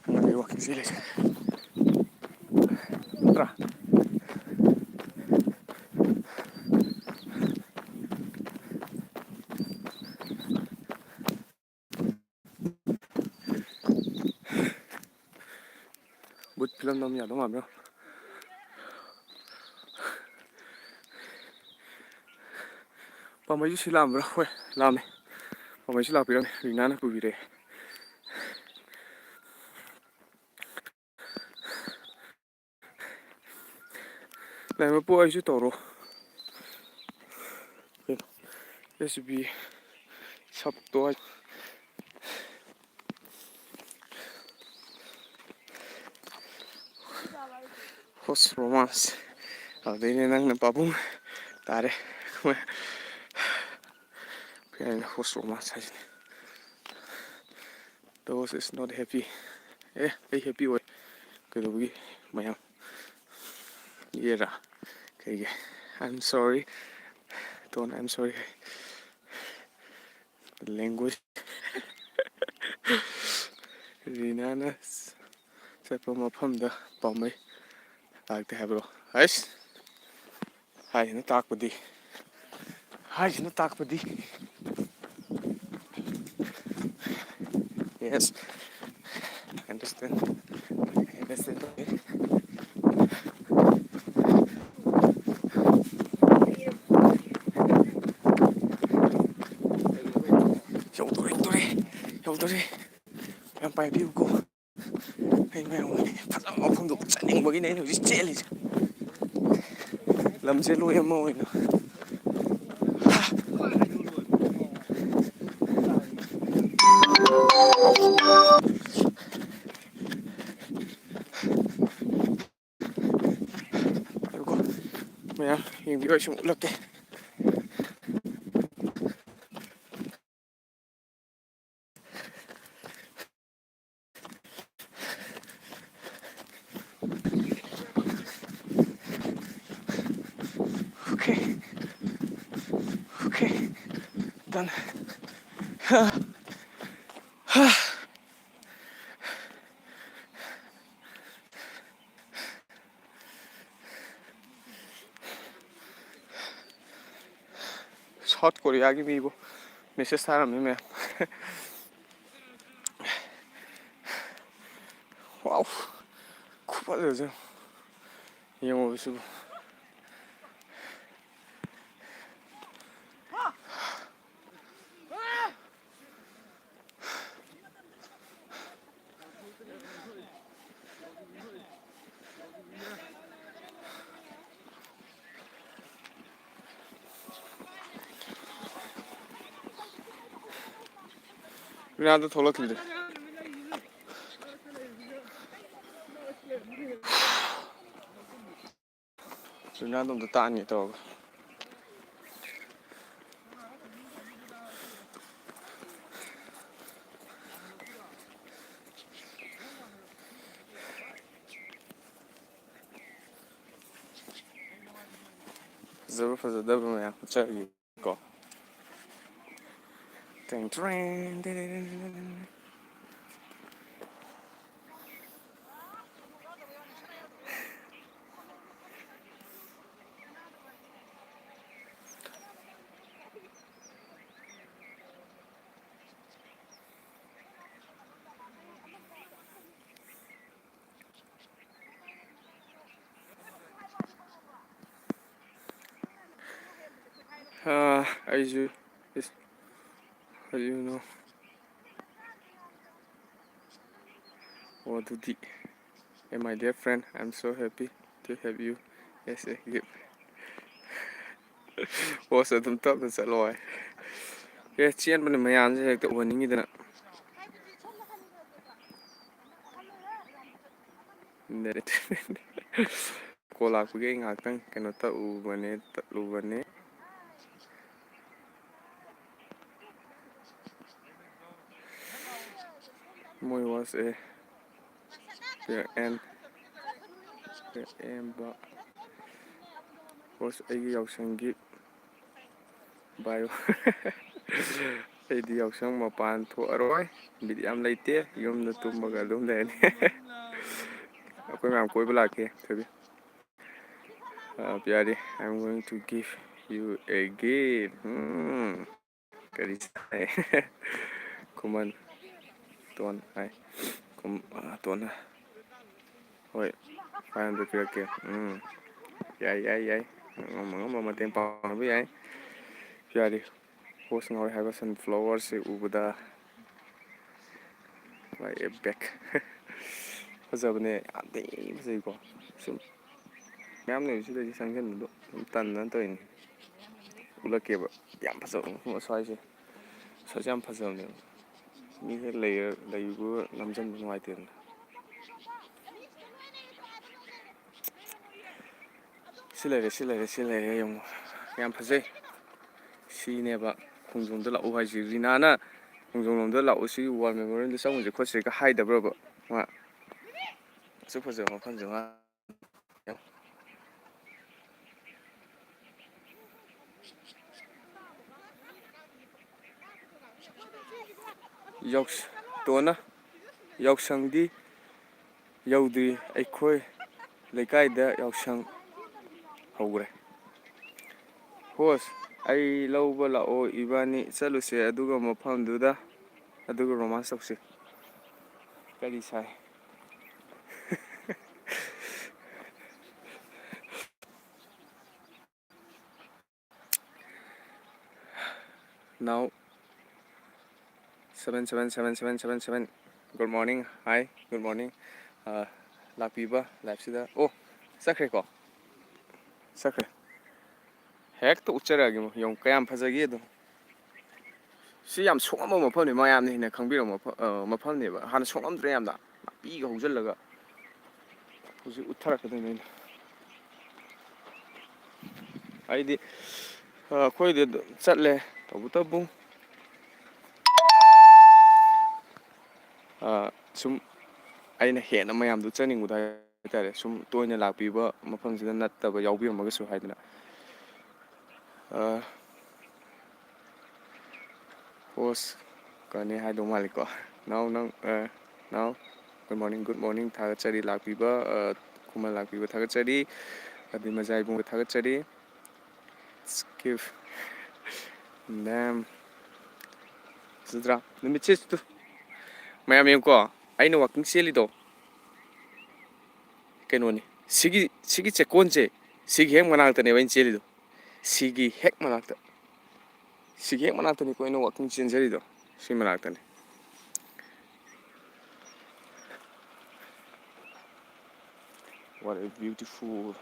ꯑꯉꯥꯡꯒꯤ ꯋꯥꯀꯤꯡ ꯆꯦꯜꯂꯤꯁꯦ꯫ ꯅꯠꯇ꯭ꯔꯥ? ꯕꯨꯠ ꯐꯤꯂꯝ ꯅꯝ ꯌꯥꯗꯧ ꯃꯥꯟꯕ꯭ꯔꯣ? ꯄꯥꯝꯕꯩꯁꯨ ꯁꯤ ꯂꯥꯛꯑꯝꯕ꯭ꯔꯥ? ꯍꯣꯏ, ꯂꯥꯛꯑꯝꯃꯦ꯫ ꯄꯥꯝꯕꯩꯁꯨ ꯂꯥꯛꯄꯤꯔꯝꯃꯦ, ꯔꯤꯅꯥꯅ ꯄꯨꯕꯤꯔꯛꯑꯦ꯫ ꯂꯥꯏꯃꯄꯨ ꯑꯩꯁꯨ ꯇꯧꯔꯣ꯫ ꯀꯩꯅꯣ? ꯑꯦꯁ ꯕꯤ ꯁꯞꯇꯣ꯫ Host romance꯫ ꯑꯗꯨꯗꯩꯅꯦ ꯅꯪꯅ ꯄꯥꯕꯨꯡ ꯇꯥꯔꯦ꯫ Host romance ꯍꯥꯏꯁꯤꯅꯦ꯫ The host is not happy꯫ ꯑꯦ, ꯑꯩ happy ꯑꯣꯏ꯫ ꯀꯩꯗꯧꯕꯒꯤ ꯃꯌꯥꯝ? ꯌꯦꯔꯥ? ꯀꯩꯒꯤ? I'm sorry꯫ Don't, I'm sorry꯫ Language꯫ ꯔꯤꯅꯥꯅ ꯆꯠꯄ ꯃꯐꯝꯗ ꯄꯥꯝꯕꯩ ꯂꯥꯛꯇꯦ ꯍꯥꯏꯕ꯭ꯔꯣ? ꯑꯩꯁ! ꯍꯥꯏꯁꯤꯅ ꯇꯥꯛꯄꯗꯤ, ꯍꯥꯏꯁꯤꯅ ꯇꯥꯛꯄꯗꯤ, yes, I understand, I understand. ꯌꯧꯗꯣꯔꯦ, ꯌꯧꯗꯣꯔꯦ, ꯌꯧꯗꯣꯔꯦ꯫ ꯌꯥꯝ ꯄꯥꯏꯕꯤꯌꯨꯀꯣ꯫ ꯑꯩ ꯃꯌꯥꯝ ꯐꯖꯕ ꯃꯐꯝꯗꯣ ꯆꯠꯅꯤꯡꯕꯒꯤꯅꯦ ꯑꯩꯅ ꯍꯧꯖꯤꯛ ꯆꯦꯜꯂꯤꯁꯦ꯫ ꯂꯝꯁꯦ ꯂꯣꯏ ꯑꯃ ꯑꯣꯏꯅ꯫ ꯉꯥꯏꯈꯣꯀꯣ꯫ ꯃꯌꯥꯝ ꯌꯦꯡꯕꯤꯌꯨ, ꯑꯩ ꯁꯨꯝ ꯎꯠꯂꯛꯀꯦ꯫ Okay. Okay. Done. South Korea ꯒꯤ ꯃꯤꯕꯨ message ꯊꯥꯔꯝꯃꯤ ꯃꯌꯥꯝ꯫ Wow, ꯈꯨꯐꯖꯁꯦ ꯌꯦꯡꯉꯣ ꯁꯤꯕꯨ꯫ ꯔꯤꯅꯥꯗꯣ ꯊꯣꯛꯂꯛꯈꯤꯗ꯭ꯔꯦ꯫ ꯔꯤꯅꯥꯗꯣ ꯑꯝꯇ ꯇꯥꯛꯑꯅꯤ ꯇꯧꯔꯒ꯫ ꯐꯖꯕ ꯐꯖꯗꯕ ꯃꯌꯥꯝ ꯆꯠꯂꯤ ꯀꯣ꯫ ꯇꯦꯡ ꯇ꯭ꯔꯦꯡ, ꯇꯦꯔꯦꯔꯦ꯫ ꯑꯥ, ꯑꯩꯁꯨ, ꯏꯁ, ꯀꯔꯤꯅꯣ? ꯑꯣ, ꯑꯗꯨꯗꯤ, "Hey, my dear friend, I'm so happy to have you as a gift." Host ꯑꯗꯨꯝ ꯇꯞꯅ ꯆꯠꯂꯣ ꯍꯥꯏ꯫ ꯑꯦ, ꯆꯦꯟꯕꯅ ꯃꯌꯥꯝꯁꯦ ꯍꯦꯛꯇ ꯎꯍꯟꯅꯤꯡꯉꯤꯗꯅ꯫ ꯀꯣꯜ ꯂꯥꯛꯄꯒꯤ ꯑꯩ ꯉꯥꯏꯍꯥꯛꯇꯪ ꯀꯩꯅꯣ ꯇꯧꯕꯅꯦ, ꯇꯠꯂꯨꯕꯅꯦ꯫ ꯃꯣꯏ ꯋꯥꯁ ꯑꯦ ꯑꯦꯟ ꯑꯦꯝꯕ ꯋꯥꯁ ꯑꯩꯒꯤ ꯌꯥꯎꯁꯪꯒꯤ ꯕꯥꯏ꯫ ꯑꯩꯗꯤ ꯌꯥꯎꯁꯪ ꯃꯄꯥꯟ ꯊꯣꯛꯑꯔꯣꯏ, ꯕꯤꯠ ꯌꯥꯝ ꯂꯩꯇꯦ, ꯌꯨꯝꯗ ꯇꯨꯝꯃꯒ ꯑꯗꯨꯝ ꯂꯩꯔꯅꯤ꯫ ꯑꯩꯈꯣꯏ ꯃꯌꯥꯝ ꯀꯣꯏꯕ ꯂꯥꯛꯀꯦ, ꯊꯣꯏꯕꯤ꯫ Uh, Pyari, I'm going to give you a gift. Hmm. ꯀꯔꯤ ꯆꯥꯏ? ꯈꯨꯃꯟ꯫ ꯇꯣꯟ ꯍꯥꯏ꯫ ꯈꯨꯝ-, ꯑ, ꯇꯣꯟꯅ꯫ ꯍꯣꯏ, five hundred ꯄꯤꯔꯛꯀꯦ꯫ ꯎꯝ꯫ ꯌꯥꯏ, ꯌꯥꯏ, ꯌꯥꯏ꯫ ꯑꯉꯝ ꯑꯉꯝꯕ ꯃꯇꯦꯡ ꯄꯥꯡꯅꯕ ꯌꯥꯏ꯫ ꯌꯥꯔꯤ꯫ Host ꯉꯥꯎꯔꯦ ꯍꯥꯏꯕ sunflower ꯁꯦ ꯎꯕꯗ꯫ ꯃꯥꯏ ꯑꯦꯞ ꯕꯦꯛ꯫ ꯐꯖꯕꯅꯦ, ꯌꯥꯝ ꯊꯤ ꯐꯖꯩꯀꯣ꯫ ꯁꯨꯝ ꯃꯌꯥꯝ ꯂꯩꯕꯁꯤꯗ ꯑꯩꯁꯦ ꯆꯪꯁꯤꯟꯕꯗꯣ ꯑꯗꯨꯝ ꯇꯟꯗꯅ ꯇꯧꯔꯤꯅꯤ꯫ ꯎꯠꯂꯛꯀꯦꯕ꯫ ꯌꯥꯝ ꯐꯖꯕ ꯃꯐꯝ ꯑꯁ꯭ꯋꯥꯏꯁꯦ꯫ ꯑꯁ꯭ꯋꯥꯏꯁꯦ ꯌꯥꯝ ꯐꯖꯕꯅꯦꯕ꯫ ꯃꯤ ꯍꯦꯛ ꯂꯩꯔ-, ꯂꯩꯕ ꯅꯝꯁꯤꯟꯕ ꯅꯨꯡꯉꯥꯏꯇꯦꯗꯅ꯫ ꯁꯤ ꯂꯩꯔꯦ, ꯁꯤ ꯂꯩꯔꯦ, ꯁꯤ ꯂꯩꯔꯦ ꯌꯦꯡꯉꯨ꯫ ꯌꯥꯝ ꯐꯖꯩ꯫ ꯁꯤꯅꯦꯕ ꯈꯣꯡꯖꯣꯝꯗ ꯂꯥꯛꯎ ꯍꯥꯏꯁꯤ꯫ ꯔꯤꯅꯥꯅ ꯈꯣꯡꯖꯣꯝ ꯂꯣꯝꯗ ꯂꯥꯛꯎ, ꯁꯤ War Memorial ꯗ ꯆꯪꯉꯨꯁꯦ ꯈꯣꯠꯁꯦꯒ ꯍꯥꯏꯗꯕ꯭ꯔꯕ? ꯃꯥ ꯑꯁꯨꯛ ꯐꯖꯕ ꯃꯐꯝꯁꯦ ꯃꯥ ꯌꯥꯎꯁ-, ꯇꯣꯟꯅ ꯌꯥꯎꯁꯪꯗꯤ ꯌꯧꯗ꯭ꯔꯤ, ꯑꯩꯈꯣꯏ ꯂꯩꯀꯥꯏꯗ ꯌꯥꯎꯁꯪ ꯍꯧꯈ꯭ꯔꯦ꯫ Host, ꯑꯩ ꯂꯧꯕ ꯂꯥꯛꯑꯣ, ꯏꯕꯥꯅꯤ ꯆꯠꯂꯨꯁꯦ, ꯑꯗꯨꯒ ꯃꯐꯝꯗꯨꯗ, ꯑꯗꯨꯒ romance ꯇꯧꯁꯤ꯫ ꯀꯔꯤ ꯁꯥꯏ? Now seven seven seven seven seven seven. Good morning. Hi, good morning. ꯑ, ꯂꯥꯛꯄꯤꯕ live ꯁꯤꯗ, ꯑꯣ, ꯆꯠꯈ꯭ꯔꯦꯀꯣ? ꯆꯠꯈ꯭ꯔꯦ꯫ ꯍꯦꯛꯇ ꯎꯠꯆꯔꯛꯑꯒꯦ, ꯌꯦꯡꯉꯨ ꯀꯌꯥꯝ ꯐꯖꯒꯦ ꯑꯗꯣ꯫ ꯁꯤ ꯌꯥꯝ ꯁꯣꯛꯑꯝꯕ ꯃꯐꯝꯅꯤ, ꯃꯌꯥꯝꯅ ꯍꯦꯟꯅ ꯈꯪꯕꯤꯔꯝꯕ ꯃꯐ-, ꯑ, ꯃꯐꯝꯅꯦꯕ꯫ ꯍꯥꯟꯅ ꯁꯣꯛꯑꯝꯗ꯭ꯔꯦ ꯌꯥꯝꯅ, ꯅꯥꯄꯤꯒ ꯍꯧꯖꯤꯜꯂꯒ꯫ ꯍꯧꯖꯤꯛ ꯎꯠꯊꯔꯛꯀꯗꯣꯏꯅꯦ ꯑꯩꯅ꯫ ꯑꯩꯗꯤ, ꯑ, ꯑꯩꯈꯣꯏꯗꯤ ꯑꯗꯨꯝ ꯆꯠꯂꯦ, ꯇꯧꯕꯇꯕꯨ, ꯑ, ꯁꯨꯝ ꯑꯩꯅ ꯍꯦꯟꯅ ꯃꯌꯥꯝꯗꯨ ꯆꯠꯅꯤꯡꯕꯗꯣ ꯍꯥꯏꯇꯥꯔꯦ, ꯁꯨꯝ ꯇꯣꯏꯅ ꯂꯥꯛꯄꯤꯕ ꯃꯐꯝꯁꯤꯗ ꯅꯠꯇꯕ ꯌꯥꯎꯕꯤꯔꯝꯃꯒꯁꯨ ꯍꯥꯏꯗꯅ꯫ ꯑ, host ꯀꯅꯤ ꯍꯥꯏꯗꯧ ꯃꯥꯜꯂꯤꯀꯣ꯫ ꯅꯥꯎ ꯅꯪ, ꯑ, ꯅꯥꯎ, good morning, good morning, ꯊꯥꯒꯠꯆꯔꯤ ꯂꯥꯛꯄꯤꯕ, ꯑ, ꯈꯨꯃꯟ ꯂꯥꯛꯄꯤꯕ ꯊꯥꯒꯠꯆꯔꯤ, ꯑꯗꯩ ꯃꯖꯥ ꯏꯕꯨꯡꯒ ꯊꯥꯒꯠꯆꯔꯤ꯫ Skip. Damn. ꯐꯖꯗ꯭ꯔꯥ? ꯅꯨꯃꯤꯠꯁꯦ ꯇꯨ-, ꯃꯌꯥꯝ ꯌꯦꯡꯉꯨꯀꯣ, ꯑꯩꯅ walking ꯆꯦꯜꯂꯤꯗꯣ ꯀꯩꯅꯣꯅꯤ, ꯁꯤꯒꯤ, ꯁꯤꯒꯤ ꯆꯦꯛꯀꯣꯟꯁꯦ, ꯁꯤꯒꯤ ꯍꯦꯛ ꯃꯅꯥꯛꯇꯅꯦꯕ ꯑꯩꯅ ꯆꯦꯜꯂꯤꯗꯣ, ꯁꯤꯒꯤ ꯍꯦꯛ ꯃꯅꯥꯛꯇ, ꯁꯤꯒꯤ ꯍꯦꯛ ꯃꯅꯥꯛꯇꯅꯤꯀꯣ ꯑꯩꯅ walking ꯆꯦꯟꯖꯔꯤꯗꯣ, ꯁꯤ ꯃꯅꯥꯛꯇꯅꯤ꯫ What a beautiful.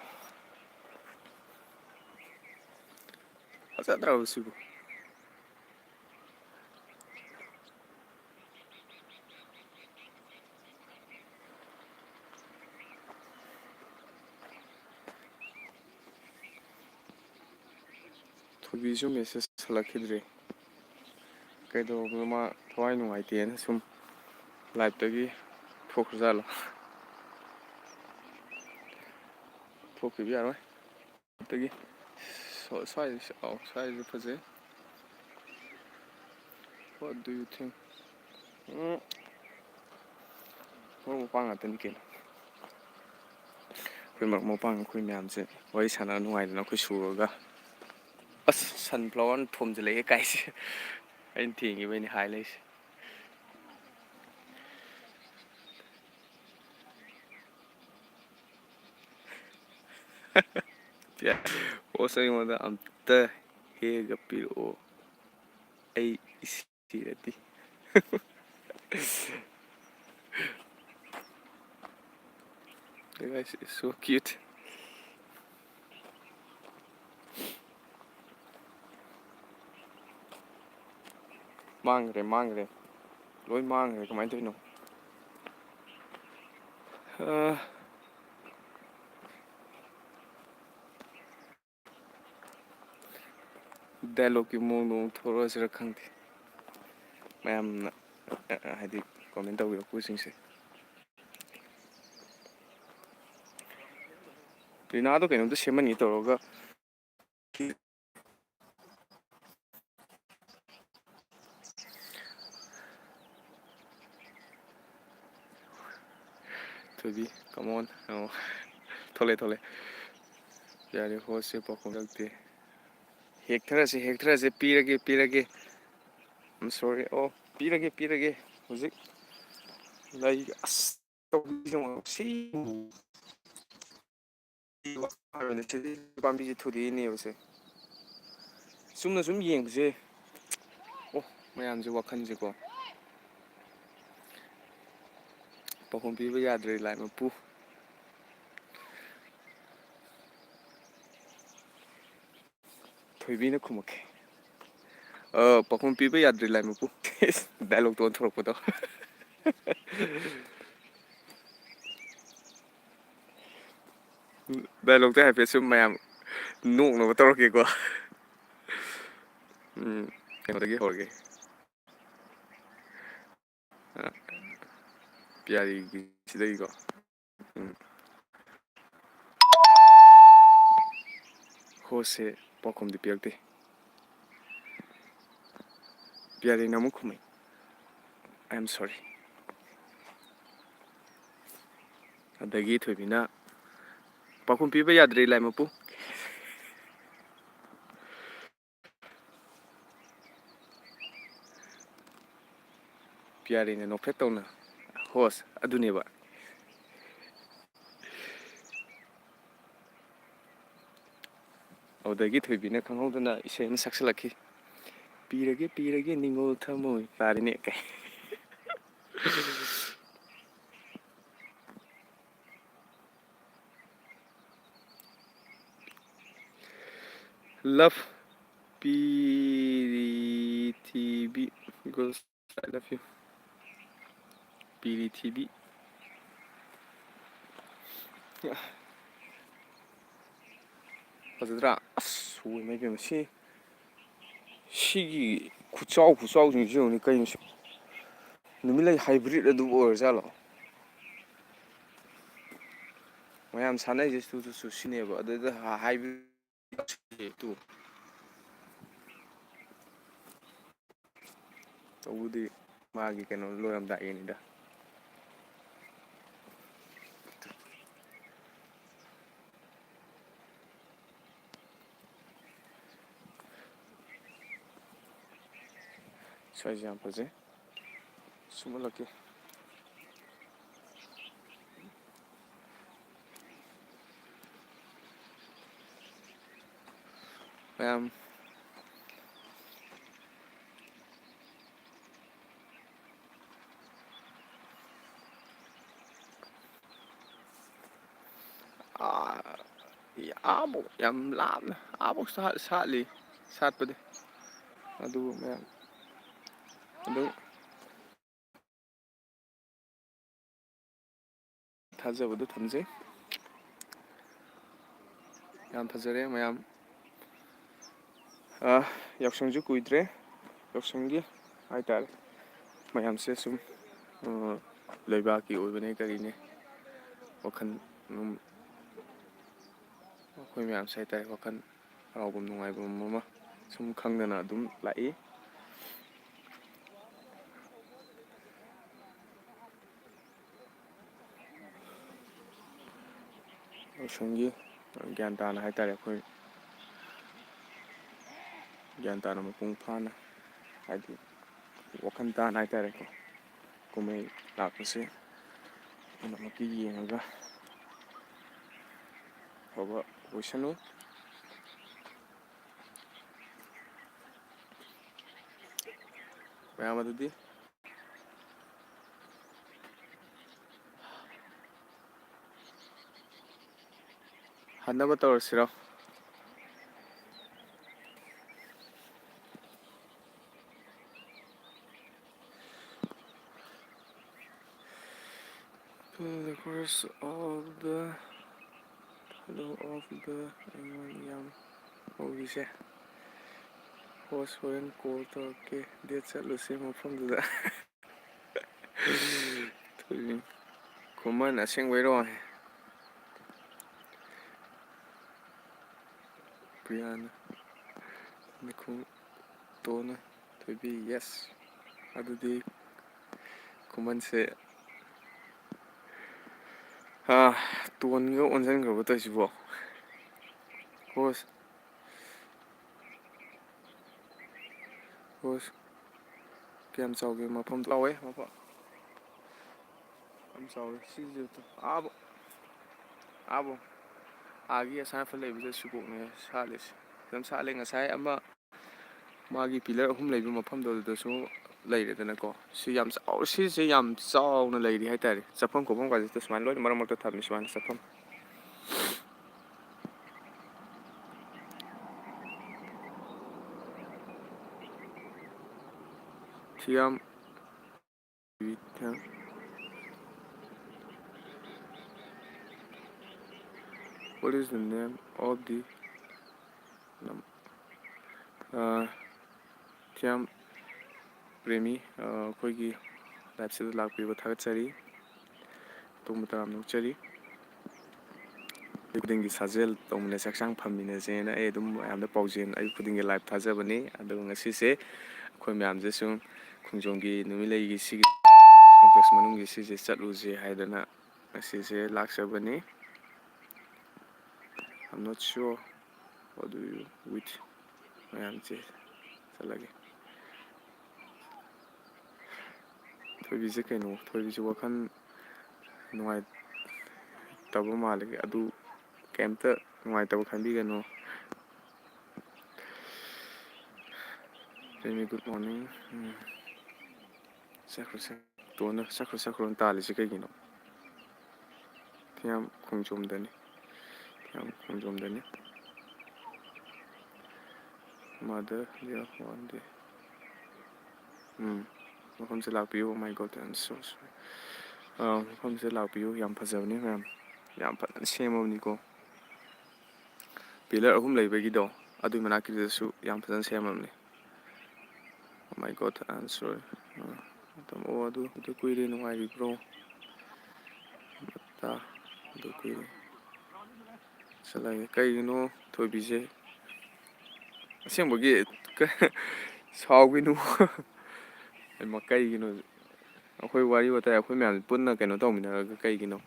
ꯐꯖꯗ꯭ꯔꯕ ꯁꯤꯕꯨ? ꯊꯣꯏꯕꯤꯁꯨ message ꯍꯜꯂꯛꯈꯤꯗ꯭ꯔꯦ꯫ ꯀꯩꯗꯧꯔꯕꯅꯣ, ꯃꯥ ꯊꯋꯥꯏ ꯅꯨꯡꯉꯥꯏꯇꯦꯅ ꯁꯨꯝ live ꯇꯒꯤ ꯊꯣꯛꯈ꯭ꯔꯖꯥꯠꯂꯣ? ꯊꯣꯛꯈꯤꯕ ꯌꯥꯔꯣꯏ꯫ ꯑꯗꯒꯤ ꯁ꯭ꯋꯥꯏ-, ꯁ꯭ꯋꯥꯏꯁꯦ, ꯑꯧ, ꯁ꯭ꯋꯥꯏꯁꯦ ꯐꯖꯩ꯫ What do you think? ꯎꯝ, ꯃꯔꯨꯞ ꯃꯄꯥꯡ ꯉꯥꯛꯇꯅꯤ ꯀꯩꯅꯣ꯫ ꯑꯩꯈꯣꯏ ꯃꯔꯨꯞ ꯃꯄꯥꯡ ꯑꯩꯈꯣꯏ ꯃꯌꯥꯝꯁꯦ ꯋꯥꯔꯤ ꯁꯥꯟꯅ ꯅꯨꯡꯉꯥꯏꯗꯅ ꯑꯩꯈꯣꯏ ꯁꯨꯔꯒ꯫ ꯑꯁ, sunflower ꯅ ꯊꯣꯝꯖꯤꯜꯂꯛꯑꯦ ꯀꯥꯏꯁꯦ꯫ ꯑꯩꯅ ꯊꯦꯡꯈꯤꯕꯩꯅꯦ ꯍꯥꯏ ꯂꯩꯁꯦ꯫ Host ꯑꯩꯉꯣꯟꯗ ꯑꯝꯇ ꯍꯦꯛꯑꯒ ꯄꯤꯔꯛꯑꯣ꯫ ꯑꯩ Shirdi. Guys, it's so cute. ꯃꯥꯡꯈ꯭ꯔꯦ, ꯃꯥꯡꯈ꯭ꯔꯦ, ꯂꯣꯏ ꯃꯥꯡꯈ꯭ꯔꯦ꯫ ꯀꯃꯥꯏꯅ ꯇꯧꯔꯤꯅꯣ? ꯑ, dialogue ꯀꯤ ꯃꯑꯣꯡꯗ ꯑꯃꯨꯛ ꯊꯣꯛꯂꯛꯑꯁꯤꯔ ꯈꯪꯗꯦ꯫ ꯃꯌꯥꯝꯅ, ꯑ, ꯍꯥꯏꯗꯤ comment ꯇꯧꯕꯤꯔꯛꯄꯁꯤꯡꯁꯦ꯫ ꯔꯤꯅꯥꯗꯣ ꯀꯩꯅꯣꯝꯇ ꯁꯦꯝꯍꯟꯒꯦ ꯇꯧꯔꯒ꯫ ꯊꯣꯏꯕꯤ, come on꯫ ꯑꯣ, ꯊꯣꯛꯂꯛꯑꯦ, ꯊꯣꯛꯂꯛꯑꯦ꯫ ꯌꯥꯔꯦ, host ꯁꯦ ꯄꯥꯎꯈꯨꯝ ꯂꯧꯗꯦ꯫ ꯍꯦꯛꯊꯔꯁꯦ, ꯍꯦꯛꯊꯔꯁꯦ, ꯄꯤꯔꯒꯦ, ꯄꯤꯔꯒꯦ꯫ I'm sorry꯫ ꯑꯣ, ꯄꯤꯔꯒꯦ, ꯄꯤꯔꯒꯦ꯫ ꯍꯧꯖꯤꯛ ꯂꯩ-, ꯑꯁ, ꯇꯧꯕꯤꯁꯦ ꯌꯦꯡꯉꯣ꯫ ꯁꯤ ꯄꯥꯝꯕꯤꯁꯦ ꯊꯨꯗꯦꯛꯏꯅꯦꯕꯁꯦ꯫ ꯆꯨꯝꯅ ꯁꯨꯝ ꯌꯦꯡꯕꯁꯦ꯫ ꯑꯣ, ꯃꯌꯥꯝꯁꯦ ꯋꯥꯈꯜꯁꯦꯀꯣ꯫ ꯄꯥꯎꯈꯨꯝ ꯄꯤꯕ ꯌꯥꯗ꯭ꯔꯦ ꯂꯥꯏ ꯃꯄꯨ꯫ ꯊꯣꯏꯕꯤꯅ ꯈꯨꯝꯃꯛꯀꯦ꯫ ꯑ, ꯄꯥꯎꯈꯨꯝ ꯄꯤꯕ ꯌꯥꯗ꯭ꯔꯦ ꯂꯥꯏ ꯃꯄꯨ꯫ Dialogue ꯇꯣ ꯑꯣꯟꯊꯣꯔꯛꯄꯗꯣ꯫ Dialogue ꯇꯣ ꯍꯥꯏꯐꯦꯠ ꯁꯨꯝ ꯃꯌꯥꯝ ꯅꯣꯛꯅꯕ ꯇꯧꯔꯛꯀꯦꯀꯣ꯫ ꯎꯝ, ꯀꯩꯅꯣꯗꯒꯤ ꯍꯧꯔꯒꯦ꯫ ꯑ, ꯄꯤꯌꯥꯔꯤꯒꯤ ꯁꯤꯗꯒꯤꯀꯣ꯫ ꯎꯝ꯫ Host ꯁꯦ ꯄꯥꯎꯈꯨꯝꯗꯤ ꯄꯤꯔꯛꯇꯦ꯫ ꯄꯤꯌꯥꯔꯤꯅ ꯑꯃꯨꯛ ꯈꯨꯝꯃꯛꯏ, "I am sorry"꯫ ꯑꯗꯒꯤ ꯊꯣꯏꯕꯤꯅ, "ꯄꯥꯎꯈꯨꯝ ꯄꯤꯕ ꯌꯥꯗ꯭ꯔꯦ ꯂꯥꯏ ꯃꯄꯨ"꯫ ꯄꯤꯌꯥꯔꯤꯅ ꯅꯣꯛꯐꯦꯠ ꯇꯧꯅ, "Host, ꯑꯗꯨꯅꯦꯕ"꯫ ꯑꯗꯨꯗꯒꯤ ꯊꯣꯏꯕꯤꯅ ꯈꯪꯍꯧꯗꯅ ꯏꯁꯩ ꯑꯃ ꯁꯛꯆꯜꯂꯛꯈꯤ꯫ ꯄꯤꯔꯒꯦ, ꯄꯤꯔꯒꯦ ꯅꯤꯡꯉꯣꯜ ꯊꯃꯣꯏ ꯇꯥꯔꯦꯅꯦ ꯀꯩ꯫ Love ꯄꯤꯔꯤꯊꯤꯕꯤ꯫ Goals, I love you. ꯄꯤꯔꯤꯊꯤꯕꯤ꯫ ꯐꯖꯗ꯭ꯔꯥ? ꯑꯁ, ꯍꯣꯏ, ꯃꯩ ꯄꯦꯝꯃ, ꯁꯤ, ꯁꯤꯒꯤ ꯈꯨꯆꯥꯎ ꯈꯨꯆꯥꯎꯁꯤꯡꯁꯤ ꯌꯦꯡꯉꯨꯅꯦ, ꯀꯩꯅꯣ ꯁꯤ? ꯅꯨꯃꯤꯠꯂꯩ hybrid ꯑꯗꯨꯕꯨ ꯑꯣꯏꯔꯖꯥꯠꯂꯣ? ꯃꯌꯥꯝ ꯁꯥꯟꯅꯩꯁꯦ ꯇꯨ, ꯇꯨ, ꯇꯨ ꯁꯤꯅꯦꯕ, ꯑꯗꯨꯗ ꯍꯥ-, hybrid ꯇꯨ꯫ ꯇꯧꯕꯗꯤ ꯃꯥꯒꯤ ꯀꯩꯅꯣ ꯂꯣꯏꯔꯝꯗꯥꯏꯒꯤꯅꯤꯗ꯫ ꯁ꯭ꯋꯥꯏꯁꯦ ꯌꯥꯝ ꯐꯖꯩ꯫ ꯁꯨꯝꯍꯜꯂꯛꯀꯦ꯫ ꯃꯌꯥꯝ꯫ ꯑꯥ, ꯑꯥꯕꯨꯛ ꯌꯥꯝ ꯂꯥꯞꯅ, ꯑꯥꯕꯨꯛ ꯁꯥ-, ꯁꯥꯠꯂꯤ, ꯁꯥꯠꯄꯗꯤ꯫ ꯑꯗꯨꯕꯨ ꯃꯌꯥꯝ ꯑꯗꯨꯝ ꯊꯥꯖꯕꯗꯨ ꯊꯝꯖꯩ꯫ ꯌꯥꯝ ꯐꯖꯔꯦ ꯃꯌꯥꯝ꯫ ꯑ, ꯌꯥꯎꯁꯪꯁꯨ ꯀꯨꯏꯗ꯭ꯔꯦ꯫ ꯌꯥꯎꯁꯪꯒꯤ ꯍꯥꯏꯇꯥꯔꯦ, ꯃꯌꯥꯝꯁꯦ ꯁꯨꯝ, ꯑ, ꯂꯩꯕꯥꯛꯀꯤ ꯑꯣꯏꯕꯅꯦ ꯀꯔꯤꯅꯦ, ꯋꯥꯈꯜ ꯑꯗꯨꯝ ꯑꯩꯈꯣꯏ ꯃꯌꯥꯝꯁꯦ ꯍꯥꯏꯇꯥꯔꯦ, ꯋꯥꯈꯜ ꯍꯔꯥꯎꯐꯝ ꯅꯨꯡꯉꯥꯏꯐꯝ ꯑꯃ ꯁꯨꯝ ꯈꯪꯗꯅ ꯑꯗꯨꯝ ꯂꯥꯛꯏ꯫ ꯌꯥꯎꯁꯪꯒꯤ ꯒ꯭ꯌꯥꯟ ꯇꯥꯅ ꯍꯥꯏꯇꯥꯔꯦ, ꯑꯩꯈꯣꯏ ꯒ꯭ꯌꯥꯟ ꯇꯥꯅ, ꯃꯄꯨꯡ ꯐꯥꯅ, ꯍꯥꯏꯗꯤ ꯋꯥꯈꯜ ꯇꯥꯅ ꯍꯥꯏꯇꯥꯔꯦꯀꯣ, ꯀꯨꯝꯍꯩ ꯂꯥꯛꯄꯁꯦ ꯄꯨꯝꯅꯃꯛꯀꯤ ꯌꯦꯡꯉꯒ ꯑꯐꯕ ꯑꯣꯏꯁꯅꯨ꯫ ꯃꯌꯥꯝ ꯑꯗꯨꯗꯤ ꯍꯟꯅꯕ ꯇꯧꯔꯁꯤꯔꯣ? The course of the, hello of the, ꯑꯩꯉꯣꯟꯗ ꯌꯥꯝ ꯍꯧꯔꯤꯁꯦ꯫ Host ꯍꯣꯔꯦꯟ call ꯇꯧꯔꯛꯀꯦ, date ꯆꯠꯂꯨꯁꯦ ꯃꯐꯝꯗꯨꯗ꯫ ꯈꯨꯃꯟ ꯑꯁꯦꯡꯕꯩꯔꯣ? ꯄ꯭ꯔꯤꯌꯥꯅ ꯃꯤꯈꯨꯝ ꯇꯣꯟꯅ ꯊꯣꯏꯕꯤ, yes꯫ ꯑꯗꯨꯗꯤ ꯈꯨꯃꯟꯁꯦ, ꯑꯥ, ꯇꯣꯟꯒ ꯑꯣꯟꯁꯤꯟꯈ꯭ꯔꯕ ꯇꯧꯔꯤꯁꯤꯕꯣ? Host, host, ꯀꯌꯥꯝ ꯆꯥꯎꯒꯦ ꯃꯐꯝ? ꯆꯥꯎꯋꯦ ꯃꯐꯝ꯫ ꯌꯥꯝ ꯆꯥꯎꯋꯦ꯫ ꯁꯤꯁꯦ ꯑꯥꯕꯣ, ꯑꯥꯕꯣ, ꯑꯥꯒꯤ ꯑꯁꯥꯐ ꯂꯩꯕꯁꯦ ꯁꯨꯀꯣꯛꯅꯦ ꯁꯥꯠꯂꯤꯁꯦ꯫ ꯑꯗꯨꯝ ꯁꯥꯠꯂꯦ꯫ ꯉꯁꯥꯏ ꯑꯃ ꯃꯥꯒꯤ pillar ꯑꯍꯨꯝ ꯂꯩꯕ ꯃꯐꯝꯗꯣ ꯑꯗꯨꯗꯁꯨ ꯂꯩꯔꯦꯗꯅꯀꯣ꯫ ꯁꯤ ꯌꯥꯝ ꯆꯥꯎ-, ꯁꯤꯁꯦ ꯌꯥꯝ ꯆꯥꯎꯅ ꯂꯩꯔꯤ ꯍꯥꯏꯇꯥꯔꯦ꯫ ꯆꯠꯐꯝ ꯈꯣꯠꯐꯝ ꯀꯥꯁꯦ ꯁꯨꯃꯥꯏꯅ ꯂꯣꯏꯅ ꯃꯔꯛ ꯃꯔꯛꯇ ꯊꯝꯃꯤ, ꯁꯨꯃꯥꯏꯅ ꯆꯠꯐꯝ꯫ ꯊꯤꯌꯥꯝ, what is the name of the, ꯑ, ꯊꯤꯌꯥꯝ ꯄ꯭ꯔꯦꯃꯤ, ꯑ, ꯑꯩꯈꯣꯏꯒꯤ liveꯁꯤꯗ ꯂꯥꯛꯄꯤꯕ ꯊꯥꯒꯠꯆꯔꯤ꯫ ꯑꯇꯣꯝꯕ ꯇꯔꯥꯝꯅ ꯑꯣꯛꯆꯔꯤ꯫ ꯑꯌꯨꯛ ꯈꯨꯗꯤꯡꯒꯤ ꯁꯥꯖꯦꯜ ꯇꯧꯃꯤꯟꯅꯁꯦ, ꯍꯛꯆꯥꯡ ꯐꯃꯤꯟꯅꯁꯦꯅ ꯑꯩ ꯑꯗꯨꯝ ꯃꯌꯥꯝꯗ ꯄꯥꯎꯖꯦꯜ ꯑꯌꯨꯛ ꯈꯨꯗꯤꯡꯒꯤ live ꯊꯥꯖꯕꯅꯤ꯫ ꯑꯗꯨꯒ ꯉꯁꯤꯁꯦ ꯑꯩꯈꯣꯏ ꯃꯌꯥꯝꯁꯦ ꯁꯨꯝ ꯈꯣꯡꯖꯣꯝꯒꯤ ꯅꯨꯃꯤꯠꯂꯩꯒꯤ ꯁꯤꯒꯤ complex ꯃꯅꯨꯡꯒꯤ ꯁꯤꯁꯦ ꯆꯠꯂꯨꯁꯦ ꯍꯥꯏꯗꯅ ꯉꯁꯤꯁꯦ ꯂꯥꯛꯆꯕꯅꯤ꯫ I'm not sure what do you with ꯃꯌꯥꯝꯁꯦ ꯆꯠꯂꯒꯦ꯫ ꯊꯣꯏꯕꯤꯁꯦ ꯀꯩꯅꯣ? ꯊꯣꯏꯕꯤꯁꯦ ꯋꯥꯈꯜ ꯅꯨꯡꯉꯥꯏꯇꯕ ꯃꯥꯜꯂꯦ꯫ ꯑꯗꯨ ꯀꯩꯝꯇ ꯅꯨꯡꯉꯥꯏꯇꯕ ꯈꯟꯕꯤꯒꯅꯨ꯫ ꯊꯣꯏꯕꯤ, good morning꯫ ꯎꯝ꯫ ꯆꯠꯈ꯭ꯔꯣ, ꯆꯠꯈ꯭ꯔꯣ꯫ ꯇꯣꯟꯅ "ꯆꯠꯈ꯭ꯔꯣ, ꯆꯠꯈ꯭ꯔꯣꯅ" ꯇꯥꯜꯂꯤꯁꯦ ꯀꯩꯒꯤꯅꯣ? ꯊꯤꯌꯥꯝ ꯈꯣꯡꯖꯣꯝꯗꯅꯤ꯫ ꯊꯤꯌꯥꯝ ꯈꯣꯡꯖꯣꯝꯗꯅꯤ꯫ Mother, dear, one day. ꯎꯝ, ꯃꯐꯝꯁꯦ ꯂꯥꯛꯄꯤꯌꯨ꯫ Oh my God, I'm so sorry. ꯑꯥ, ꯃꯐꯝꯁꯦ ꯂꯥꯛꯄꯤꯌꯨ꯫ ꯌꯥꯝ ꯐꯖꯕꯅꯤ ꯃꯌꯥꯝ꯫ ꯌꯥꯝ ꯐꯖꯅ ꯁꯦꯝꯃꯕꯅꯤꯀꯣ꯫ Pillar ꯑꯍꯨꯝ ꯂꯩꯕꯒꯤꯗꯣ, ꯑꯗꯨꯏ ꯃꯅꯥꯛꯀꯤꯗꯨꯗꯁꯨ ꯌꯥꯝ ꯐꯖꯅ ꯁꯦꯝꯃꯕꯅꯤ꯫ Oh my God, I'm sorry. ꯑꯥ, ꯃꯇꯝ, ꯑꯣ, ꯑꯗꯨ, ꯑꯗꯨ ꯀꯨꯏꯔꯦ, ꯅꯨꯡꯉꯥꯏꯔꯤꯕ꯭ꯔꯣ? ꯃꯇꯥ, ꯑꯗꯨ ꯀꯨꯏꯔꯦ꯫ ꯆꯠꯂꯒꯦ꯫ ꯀꯩꯒꯤꯅꯣ ꯊꯣꯏꯕꯤꯁꯦ? ꯑꯁꯦꯡꯕꯒꯤ ꯀ-, ꯁꯥꯎꯒꯤꯅꯨ꯫ ꯍꯩꯃꯥ, ꯀꯩꯒꯤꯅꯣ? ꯑꯩꯈꯣꯏ ꯋꯥꯔꯤ ꯋꯥꯇꯥꯏ, ꯑꯩꯈꯣꯏ ꯃꯌꯥꯝ ꯄꯨꯟꯅ ꯀꯩꯅꯣ ꯇꯧꯃꯤꯟꯅꯔꯒ ꯀꯩꯒꯤꯅꯣ?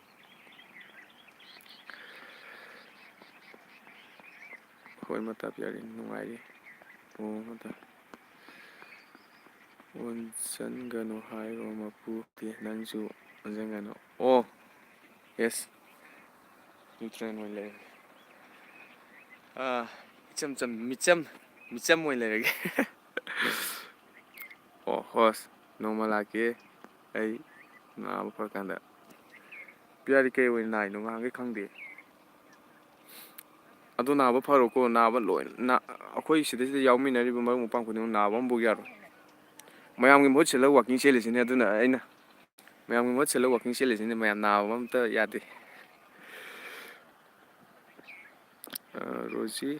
ꯍꯣꯏ, ꯃꯇꯥ ꯄꯤꯌꯥꯔꯤ ꯅꯨꯡꯉꯥꯏꯔꯤ꯫ ꯑꯣ, ꯃꯇꯥ꯫ ꯑꯣꯟꯁꯟꯒꯅꯨ ꯍꯥꯏꯔꯣ ꯃꯄꯨ꯫ ꯅꯪꯁꯨ ꯑꯣꯟꯁꯟꯒꯅꯨ꯫ ꯑꯣ, yes꯫ Neutral ꯑꯣꯏꯅ ꯂꯩꯔꯒꯦ꯫ ꯑꯥ, ꯏꯆꯝ ꯆꯝ-, ꯃꯤꯆꯝ, ꯃꯤꯆꯝ ꯑꯣꯏꯅ ꯂꯩꯔꯒꯦ꯫ ꯑꯣ, ꯍꯣꯁ, ꯅꯣꯡꯃ ꯂꯥꯛꯀꯦ ꯑꯩ ꯅꯥꯕ ꯐꯔꯀꯥꯟꯗ꯫ ꯄꯤꯌꯥꯔꯤ ꯀꯩ ꯑꯣꯏꯅ ꯅꯥꯏꯅꯣ? ꯉꯍꯥꯟꯈꯩ ꯈꯪꯗꯦ꯫ ꯑꯗꯨ ꯅꯥꯕ ꯐꯔꯣꯀꯣ, ꯅꯥꯕ ꯂꯣꯏ-, ꯅꯥ-, ꯑꯩꯈꯣꯏ ꯁꯤꯗꯩꯁꯤꯗ ꯌꯥꯎꯃꯤꯟꯅꯔꯤꯕ ꯃꯔꯨꯞ ꯃꯄꯥꯡ ꯈꯨꯗꯤꯡꯃꯛ ꯅꯥꯕ ꯑꯃꯐꯥꯎ ꯌꯥꯔꯣꯏ꯫ ꯃꯌꯥꯝꯒꯤ ꯃꯍꯨꯠ ꯁꯤꯜꯂꯒ walking ꯆꯦꯜꯂꯤꯁꯤꯅꯤ, ꯑꯗꯨꯅ ꯑꯩꯅ ꯃꯌꯥꯝꯒꯤ ꯃꯍꯨꯠ ꯁꯤꯜꯂꯒ walking ꯆꯦꯜꯂꯤꯁꯤꯅꯤ, ꯃꯌꯥꯝ ꯅꯥꯕ ꯑꯝꯇ ꯌꯥꯗꯦ꯫ ꯑ, ꯔꯣꯖꯤ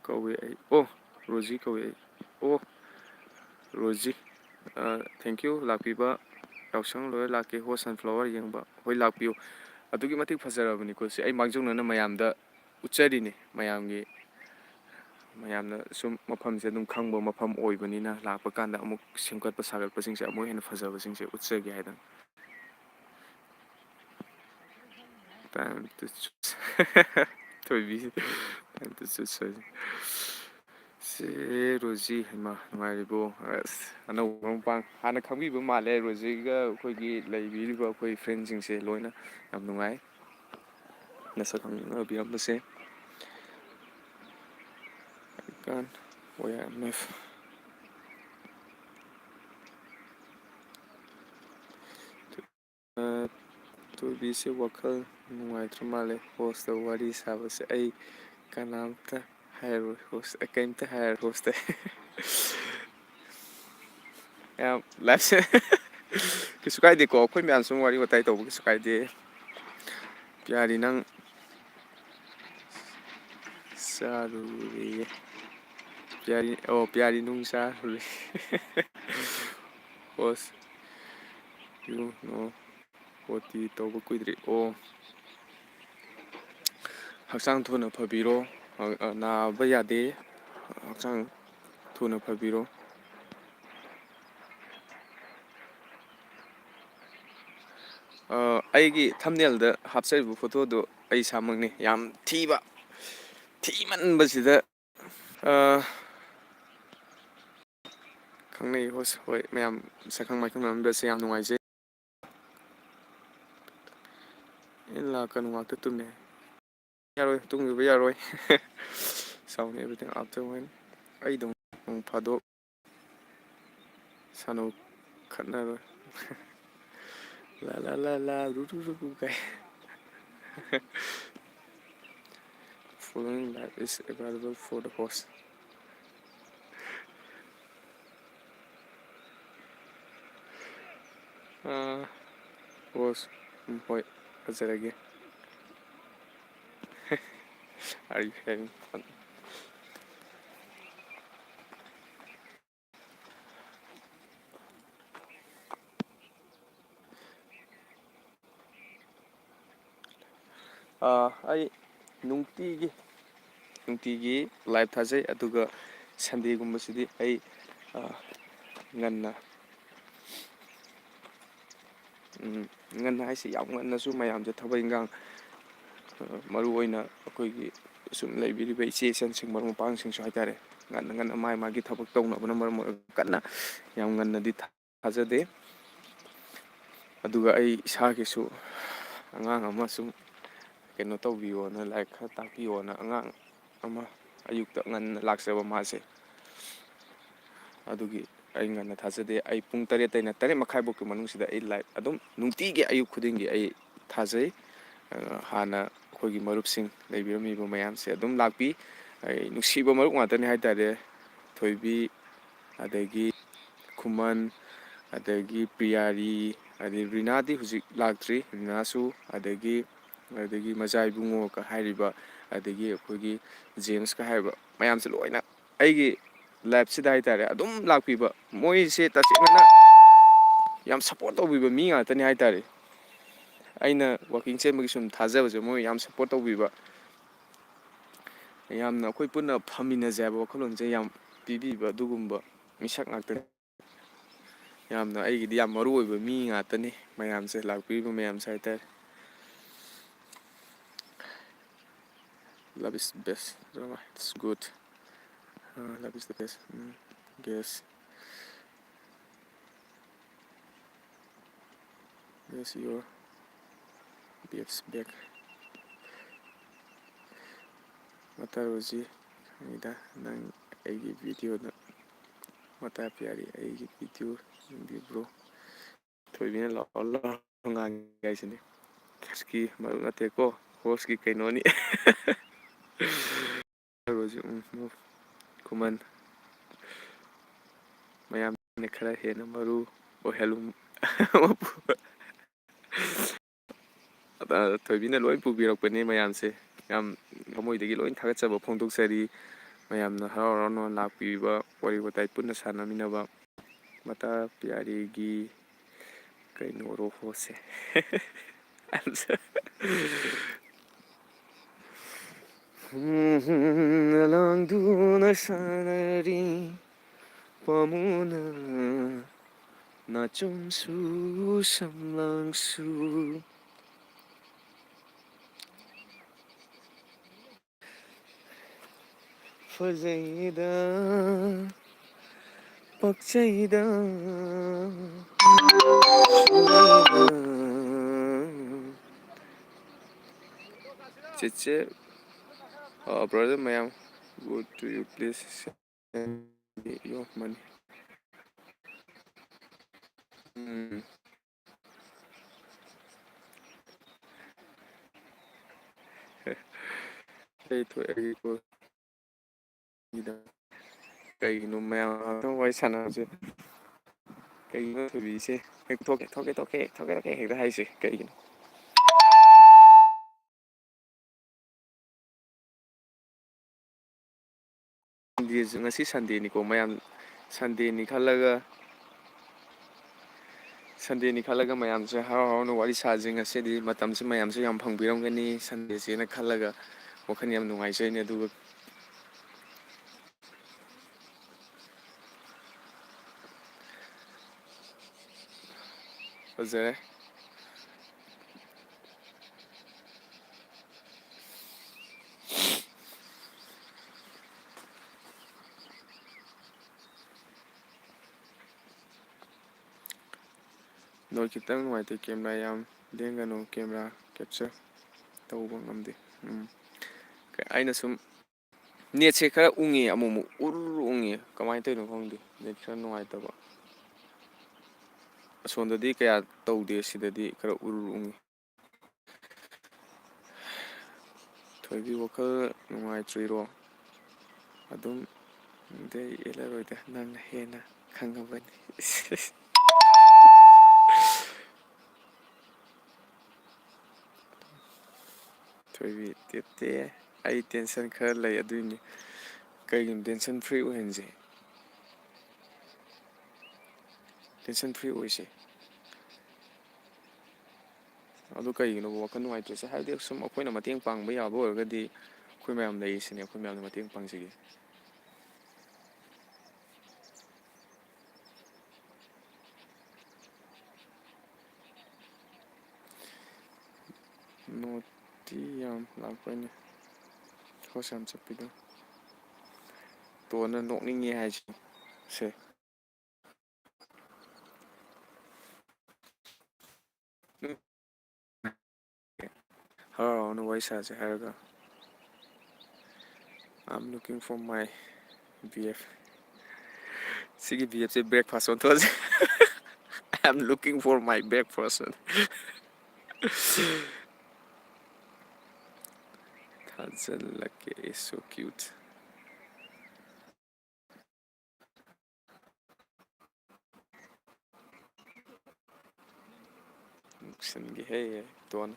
ꯀꯧꯏ ꯑꯩ꯫ ꯑꯣ, ꯔꯣꯖꯤ ꯀꯧꯏ ꯑꯩ꯫ ꯑꯣ, ꯔꯣꯖꯤ꯫ ꯑ, thank you ꯂꯥꯛꯄꯤꯕ꯫ ꯌꯥꯎꯁꯪ ꯂꯣꯏꯔ ꯂꯥꯛꯀꯦ꯫ ꯍꯣ, sunflower ꯌꯦꯡꯕ꯫ ꯍꯣꯏ, ꯂꯥꯛꯄꯤꯌꯨ꯫ ꯑꯗꯨꯛꯀꯤ ꯃꯇꯤꯛ ꯐꯖꯔꯕꯅꯤꯀꯣ ꯁꯤ꯫ ꯑꯩ ꯃꯥꯡꯖꯧꯅꯅ ꯃꯌꯥꯝꯗ ꯎꯠꯆꯔꯤꯅꯤ꯫ ꯃꯌꯥꯝꯒꯤ, ꯃꯌꯥꯝꯅ ꯁꯨꯝ ꯃꯐꯝꯁꯦ ꯑꯗꯨꯝ ꯈꯪꯕ ꯃꯐꯝ ꯑꯣꯏꯕꯅꯤꯅ, ꯂꯥꯛꯄ ꯀꯥꯟꯗ ꯑꯃꯨꯛ ꯁꯦꯝꯒꯠꯄ ꯁꯥꯒꯠꯄꯁꯤꯡꯁꯦ ꯑꯃꯨꯛ ꯍꯦꯟꯅ ꯐꯖꯕꯁꯤꯡꯁꯦ ꯎꯠꯆꯒꯦ ꯍꯥꯏꯗꯅ꯫ Time to choose꯫ ꯊꯣꯏꯕꯤ, time to choose ꯍꯥꯏꯁꯦ꯫ ꯁꯦ, ꯔꯣꯖꯤ, ꯍꯩꯃꯥ, ꯅꯨꯡꯉꯥꯏꯔꯤꯕꯣ? ꯑꯁ, ꯑꯅꯧꯕ ꯃꯔꯨꯞ ꯃꯄꯥꯡ꯫ ꯍꯥꯟꯅ ꯈꯪꯕꯤꯕ ꯃꯥꯜꯂꯦ, ꯔꯣꯖꯤꯒ ꯑꯩꯈꯣꯏꯒꯤ ꯂꯩꯕꯤꯔꯤꯕ ꯑꯩꯈꯣꯏ friendꯁꯤꯡꯁꯦ ꯂꯣꯏꯅ ꯌꯥꯝ ꯅꯨꯡꯉꯥꯏ꯫ ꯅꯁꯛ ꯈꯪꯅꯕꯤꯔꯝꯕꯁꯦ꯫ I can't, where am I? ꯊꯣꯏꯕꯤꯁꯦ ꯋꯥꯈꯜ ꯅꯨꯡꯉꯥꯏꯇ꯭ꯔ ꯃꯥꯜꯂꯦ꯫ Hostꯇ ꯋꯥꯔꯤ ꯁꯥꯕꯁꯦ ꯑꯩ ꯀꯅꯥꯝꯇ ꯍꯥꯏꯔꯣꯏ꯫ Host, ꯑꯩ ꯀꯩꯝꯇ ꯍꯥꯏꯔꯣꯏ hostꯇ꯫ ꯌꯥꯝ liveꯁꯦ ꯀꯩꯁꯨ ꯀꯥꯏꯗꯦꯀꯣ, ꯑꯩꯈꯣꯏ ꯃꯌꯥꯝ ꯁꯨꯝ ꯋꯥꯔꯤ ꯋꯥꯇꯥꯏ ꯇꯧꯕ ꯀꯩꯁꯨ ꯀꯥꯏꯗꯦ꯫ ꯄꯤꯌꯥꯔꯤ ꯅꯪ ꯆꯥꯔꯨꯔꯦꯌꯦ꯫ ꯄꯤꯌꯥꯔꯤ, ꯑꯣ, ꯄꯤꯌꯥꯔꯤ ꯅꯨꯡ ꯆꯥꯔꯨꯔꯦ꯫ Host, you know, ꯄꯣꯇꯤ ꯇꯧꯕ ꯀꯨꯏꯗ꯭ꯔꯤ꯫ ꯑꯣ, ꯍꯛꯆꯥꯡ ꯊꯨꯅ ꯐꯕꯤꯔꯣ꯫ ꯑ, ꯑ, ꯅꯥꯕ ꯌꯥꯗꯦ꯫ ꯍꯛꯆꯥꯡ ꯊꯨꯅ ꯐꯕꯤꯔꯣ꯫ ꯑ, ꯑꯩꯒꯤ thumbnailꯗ ꯍꯥꯞꯆꯔꯤꯕ photoꯗꯣ ꯑꯩ ꯏꯁꯥꯃꯛꯅꯤ꯫ ꯌꯥꯝ ꯊꯤꯕ, ꯊꯤꯃꯟꯕꯁꯤꯗ, ꯑ, ꯈꯪꯅꯩ host꯫ ꯍꯣꯏ, ꯃꯌꯥꯝ ꯁꯛꯈꯪ ꯃꯥꯏꯈꯪꯅꯔꯝꯕꯁꯦ ꯌꯥꯝ ꯅꯨꯡꯉꯥꯏꯖꯩ꯫ ꯑꯩꯅ ꯂꯥꯛꯀꯅꯨ ꯉꯥꯛꯇ ꯇꯨꯝꯃꯦ꯫ ꯌꯥꯔꯣꯏ, ꯇꯨꯝꯈꯤꯕ ꯌꯥꯔꯣꯏ꯫ Sound everything after when ꯑꯩꯗꯧ ꯅꯣꯡ ꯐꯥꯗꯣꯛ ꯁꯥꯟꯅꯧ ꯈꯠꯅꯔꯣꯏ꯫ ꯂꯥ ꯂꯥ ꯂꯥ ꯂꯥ ꯔꯨ ꯔꯨ ꯔꯨ ꯔꯨ ꯀꯥꯏ꯫ Following live is available for the host. Ah, host, ꯎꯝ, ꯍꯣꯏ, ꯐꯖꯔꯒꯦ꯫ Are you having fun? ꯑꯥ, ꯑꯩ ꯅꯨꯡꯇꯤꯒꯤ, ꯅꯨꯡꯇꯤꯒꯤ live ꯊꯥꯖꯩ, ꯑꯗꯨꯒ Sundayꯒꯨꯝꯕꯁꯤꯗꯤ ꯑꯩ, ꯑꯥ, ꯉꯟꯅ, ꯎꯝ, ꯉꯟꯅ ꯍꯥꯏꯁꯦ ꯌꯥꯝ ꯉꯟꯅꯁꯨ ꯃꯌꯥꯝꯁꯦ ꯊꯕꯛ ꯏꯟꯈꯥꯡ, ꯑꯥ, ꯃꯔꯨꯑꯣꯏꯅ ꯑꯩꯈꯣꯏꯒꯤ ꯁꯨꯝ ꯂꯩꯕꯤꯔꯤꯕ ꯏꯆꯦ ꯏꯆꯟꯁꯤꯡ, ꯃꯔꯨꯞ ꯃꯄꯥꯡꯁꯤꯡꯁꯨ ꯍꯥꯏꯇꯥꯔꯦ, ꯉꯟꯅ ꯉꯟꯅ ꯃꯥꯏ ꯃꯥꯒꯤ ꯊꯕꯛ ꯇꯧꯅꯕꯅ ꯃꯔꯝ ꯑꯣꯏꯔꯒ ꯀꯟꯅ ꯌꯥꯝ ꯉꯟꯅꯗꯤ ꯊꯥ-, ꯊꯥꯖꯗꯦ꯫ ꯑꯗꯨꯒ ꯑꯩ ꯏꯁꯥꯒꯤꯁꯨ ꯑꯉꯥꯡ ꯑꯃ ꯁꯨꯝ ꯀꯩꯅꯣ ꯇꯧꯕꯤꯌꯣꯅ, ꯂꯥꯏꯔꯤꯛ ꯈꯔ ꯇꯥꯛꯄꯤꯌꯣꯅ ꯑꯉꯥꯡ ꯑꯃ ꯑꯌꯨꯛꯇ ꯉꯟꯅ ꯂꯥꯛꯆꯕ ꯃꯥꯁꯦ꯫ ꯑꯗꯨꯒꯤ ꯑꯩ ꯉꯟꯅ ꯊꯥꯖꯗꯦ꯫ ꯑꯩ ꯄꯨꯡ ꯇꯔꯦꯠꯇꯩꯅ ꯇꯔꯦꯠ ꯃꯈꯥꯏꯐꯧꯀꯤ ꯃꯅꯨꯡꯁꯤꯗ ꯑꯩ live ꯑꯗꯨꯝ ꯅꯨꯡꯇꯤꯒꯤ ꯑꯌꯨꯛ ꯈꯨꯗꯤꯡꯒꯤ ꯑꯩ ꯊꯥꯖꯩ꯫ ꯑ, ꯍꯥꯟꯅ ꯑꯩꯈꯣꯏꯒꯤ ꯃꯔꯨꯞꯁꯤꯡ ꯂꯩꯕꯤꯔꯝꯃꯤꯕ ꯃꯌꯥꯝꯁꯦ ꯑꯗꯨꯝ ꯂꯥꯛꯄꯤ꯫ ꯑꯩ ꯅꯨꯡꯁꯤꯕ ꯃꯔꯨꯞ ꯉꯥꯛꯇꯅꯤ ꯍꯥꯏꯇꯥꯔꯦ꯫ ꯊꯣꯏꯕꯤ, ꯑꯗꯒꯤ ꯈꯨꯃꯟ, ꯑꯗꯒꯤ ꯄ꯭ꯔꯤꯌꯥꯔꯤ, ꯑꯗꯩ ꯔꯤꯅꯥꯗꯤ ꯍꯧꯖꯤꯛ ꯂꯥꯛꯇ꯭ꯔꯤ꯫ ꯔꯤꯅꯥꯁꯨ, ꯑꯗꯒꯤ, ꯑꯗꯒꯤ ꯃꯖꯥ ꯏꯕꯨꯡꯉꯣꯒ ꯍꯥꯏꯔꯤꯕ, ꯑꯗꯒꯤ ꯑꯩꯈꯣꯏꯒꯤ ꯖꯦꯝꯁꯀ ꯍꯥꯏꯔꯤꯕ ꯃꯌꯥꯝꯁꯦ ꯂꯣꯏꯅ ꯑꯩꯒꯤ ꯂꯥꯏꯐꯁꯤꯗ ꯍꯥꯏꯇꯥꯔꯦ ꯑꯗꯨꯝ ꯂꯥꯛꯄꯤꯕ꯫ ꯃꯣꯏꯁꯦ ꯇꯁꯦꯡꯅ ꯌꯥꯝ ꯁꯞꯄꯣꯔꯠ ꯇꯧꯕꯤꯕ ꯃꯤ ꯉꯥꯛꯇꯅꯤ ꯍꯥꯏꯇꯥꯔꯦ꯫ ꯑꯩꯅ ꯋꯥꯛꯀꯤꯡ ꯆꯦꯟꯕꯒꯤ ꯁꯨꯝ ꯊꯥꯖꯕꯁꯦ ꯃꯣꯏ ꯌꯥꯝ ꯁꯞꯄꯣꯔꯠ ꯇꯧꯕꯤꯕ, ꯌꯥꯝꯅ ꯑꯩꯈꯣꯏ ꯄꯨꯟꯅ ꯐꯝꯃꯤꯟꯅꯁꯦ ꯍꯥꯏꯕ ꯋꯥꯈꯜꯂꯣꯟꯁꯦ ꯌꯥꯝ ꯄꯤꯕꯤꯕ ꯑꯗꯨꯒꯨꯝꯕ ꯃꯤꯁꯛ ꯉꯥꯛꯇꯅꯤ꯫ ꯌꯥꯝꯅ ꯑꯩꯒꯤꯗꯤ ꯌꯥꯝ ꯃꯔꯨ ꯑꯣꯏꯕ ꯃꯤ ꯉꯥꯛꯇꯅꯤ ꯃꯌꯥꯝꯁꯦ, ꯂꯥꯛꯄꯤꯔꯤꯕ ꯃꯌꯥꯝꯁꯦ ꯍꯥꯏꯇꯥꯔꯦ꯫ Love is best. It's good. Uh, love is the best. Mm, yes. Yes, your babes back. ꯃꯇꯥ ꯔꯣꯖꯤ, ꯈꯪꯉꯤꯗ ꯅꯪ ꯑꯩꯒꯤ ꯚꯤꯗꯤꯑꯣꯗ꯫ ꯃꯇꯥ ꯄꯤꯌꯥꯔꯤ, ꯑꯩꯒꯤ ꯚꯤꯗꯤꯑꯣ ꯌꯦꯡꯕꯤꯕ꯭ꯔꯣ? ꯊꯣꯏꯕꯤꯅ ꯂꯥꯎ ꯂꯥꯎ ꯉꯥꯡꯉꯦ ꯍꯥꯏꯁꯤꯅꯤ꯫ ꯍꯣꯁꯀꯤ ꯃꯔꯨꯞ ꯅꯠꯇꯦꯀꯣ, ꯍꯣꯁꯀꯤ ꯀꯩꯅꯣꯅꯤ꯫ ꯔꯣꯖꯤ, ꯎꯝ, ꯎꯝ꯫ ꯈꯨꯃꯟ, ꯃꯌꯥꯝꯅ ꯈꯔ ꯍꯦꯟꯅ ꯃꯔꯨ ꯑꯣꯏꯍꯜꯂꯨ꯫ ꯑ, ꯊꯣꯏꯕꯤꯅ ꯂꯣꯏ ꯄꯨꯕꯤꯔꯛꯄꯅꯦ ꯃꯌꯥꯝꯁꯦ꯫ ꯌꯥꯝ ꯊꯃꯣꯏꯗꯒꯤ ꯂꯣꯏ ꯊꯥꯒꯠꯆꯕ ꯐꯣꯡꯗꯣꯛꯆꯔꯤ꯫ ꯃꯌꯥꯝꯅ ꯍꯔꯥꯎ ꯍꯔꯥꯎꯅ ꯂꯥꯛꯄꯤꯕ, ꯋꯥꯔꯤ ꯋꯥꯇꯥꯏ ꯄꯨꯟꯅ ꯁꯥꯟꯅꯃꯤꯟꯅꯕ꯫ ꯃꯇꯥ ꯄꯤꯌꯥꯔꯤꯒꯤ ꯀꯩꯅꯣ ꯔꯣꯍꯣꯁꯦ꯫ ꯂꯥꯡꯗꯨꯅ ꯁꯥꯟꯅꯔꯤ ꯄꯥꯃꯨꯅ ꯅꯥꯆꯣꯝꯁꯨ ꯁꯝꯂꯥꯡꯁꯨ꯫ ꯐꯖꯩꯗ, ꯄꯛꯆꯩꯗ꯫ ꯆꯦꯆꯦ, ꯑ, brother ꯃꯌꯥꯝ, go to you, please send me your money. ꯎꯝ꯫ ꯑꯩ ꯊꯣꯛꯑꯒꯦꯀꯣ꯫ ꯀꯩꯒꯤꯅꯣ ꯃꯌꯥꯝ ꯉꯥꯛꯇꯪ ꯋꯥꯔꯤ ꯁꯥꯟꯅꯕꯁꯦ? ꯀꯩꯒꯤꯅꯣ ꯊꯣꯏꯕꯤꯁꯦ? ꯍꯦꯛ ꯊꯣꯛꯀꯦ, ꯊꯣꯛꯀꯦ, ꯊꯣꯛꯀꯦ, ꯊꯣꯛꯀꯦ, ꯊꯣꯛꯀꯦ ꯍꯦꯛꯇ ꯍꯥꯏꯁꯦ ꯀꯩꯒꯤꯅꯣ? ꯁꯟꯗꯦꯁꯨ, ꯉꯁꯤ ꯁꯟꯗꯦꯅꯤꯀꯣ, ꯃꯌꯥꯝ ꯁꯟꯗꯦꯅꯤ ꯈꯜꯂꯒ, ꯁꯟꯗꯦꯅꯤ ꯈꯜꯂꯒ ꯃꯌꯥꯝꯁꯦ ꯍꯔꯥꯎ ꯍꯔꯥꯎꯅ ꯋꯥꯔꯤ ꯁꯥꯁꯦ꯫ ꯉꯁꯤꯗꯤ ꯃꯇꯝꯁꯦ ꯃꯌꯥꯝꯁꯨ ꯌꯥꯝ ꯐꯪꯕꯤꯔꯝꯒꯅꯤ ꯁꯟꯗꯦꯁꯦꯅ ꯈꯜꯂꯒ, ꯋꯥꯈꯜ ꯌꯥꯝ ꯅꯨꯡꯉꯥꯏꯖꯩꯅꯦ꯫ ꯑꯗꯨꯒ ꯐꯖꯔꯦ꯫ ꯅꯣꯏ ꯈꯤꯇꯪ ꯅꯨꯡꯉꯥꯏꯇꯦ, camera ꯌꯥꯝ ꯂꯦꯡꯒꯅꯨ, camera capture ꯇꯧꯕ ꯉꯝꯗꯦ꯫ ꯎꯝ꯫ ꯑꯩꯅ ꯁꯨꯝ, netꯁꯦ ꯈꯔ ꯎꯪꯉꯤ, ꯑꯃꯨꯛ ꯑꯃꯨꯛ ꯎꯔꯨꯔꯨ ꯎꯪꯉꯤ, ꯀꯃꯥꯏꯅ ꯇꯧꯔꯤꯅꯣ ꯈꯪꯗꯦ, net ꯈꯔ ꯅꯨꯡꯉꯥꯏꯇꯕ꯫ ꯑꯁꯣꯝꯗꯗꯤ ꯀꯌꯥ ꯇꯧꯗꯦ, ꯁꯤꯗꯗꯤ ꯈꯔ ꯎꯔꯨꯔꯨ ꯎꯪꯉꯤ꯫ ꯊꯣꯏꯕꯤ, ꯋꯥꯈꯜ ꯅꯨꯡꯉꯥꯏꯇ꯭ꯔꯤꯔꯣ? ꯑꯗꯨꯝ ꯗꯦ ꯌꯦꯜꯂꯔꯣꯏꯗ, ꯅꯪꯅ ꯍꯦꯟꯅ ꯈꯪꯉꯕꯅꯤ꯫ ꯊꯣꯏꯕꯤ, ꯇꯦꯠꯇꯦ, ꯑꯩ tension ꯈꯔ ꯂꯩ ꯑꯗꯨꯏꯅꯤ꯫ ꯀꯩꯒꯤꯅꯣ tension free ꯑꯣꯏꯍꯟꯁꯦ? Tension free ꯑꯣꯏꯁꯦ꯫ ꯑꯗꯨ ꯀꯩꯒꯤꯅꯣꯕ ꯋꯥꯈꯜ ꯅꯨꯡꯉꯥꯏꯇ꯭ꯔꯤꯁꯦ? ꯍꯥꯏꯕꯗꯤ ꯁꯨꯝ ꯑꯩꯈꯣꯏꯅ ꯃꯇꯦꯡ ꯄꯥꯡꯕ ꯌꯥꯕ ꯑꯣꯏꯔꯒꯗꯤ ꯑꯩꯈꯣꯏ ꯃꯌꯥꯝ ꯂꯩꯔꯤꯁꯤꯅꯦ, ꯑꯩꯈꯣꯏ ꯃꯌꯥꯝꯅ ꯃꯇꯦꯡ ꯄꯥꯡꯁꯤꯒꯦ꯫ Noteꯇꯤ ꯌꯥꯝ ꯂꯥꯛꯄꯩꯅꯦ, ꯍꯣꯁ ꯌꯥꯝ ꯆꯠꯄꯤꯗꯣ꯫ ꯇꯣꯟꯅ ꯅꯣꯛꯅꯤꯡꯉꯦ ꯍꯥꯏꯁꯦ꯫ ꯁꯦ꯫ ꯍꯔꯥꯎ ꯍꯔꯥꯎꯅ ꯋꯥꯔꯤ ꯁꯥꯁꯦ ꯍꯥꯏꯔꯒ, "I'm looking for my B F"꯫ ꯁꯤꯒꯤ B Fꯁꯦ breakfast ꯑꯣꯟꯊꯣꯛꯑꯁꯦ꯫ "I'm looking for my breakfast" ꯑꯣꯟ-, ꯊꯥꯖꯤꯜꯂꯛꯀꯦ, is so cute꯫ ꯅꯣꯛꯁꯟꯒꯦꯍꯦ, ꯇꯣꯟ꯫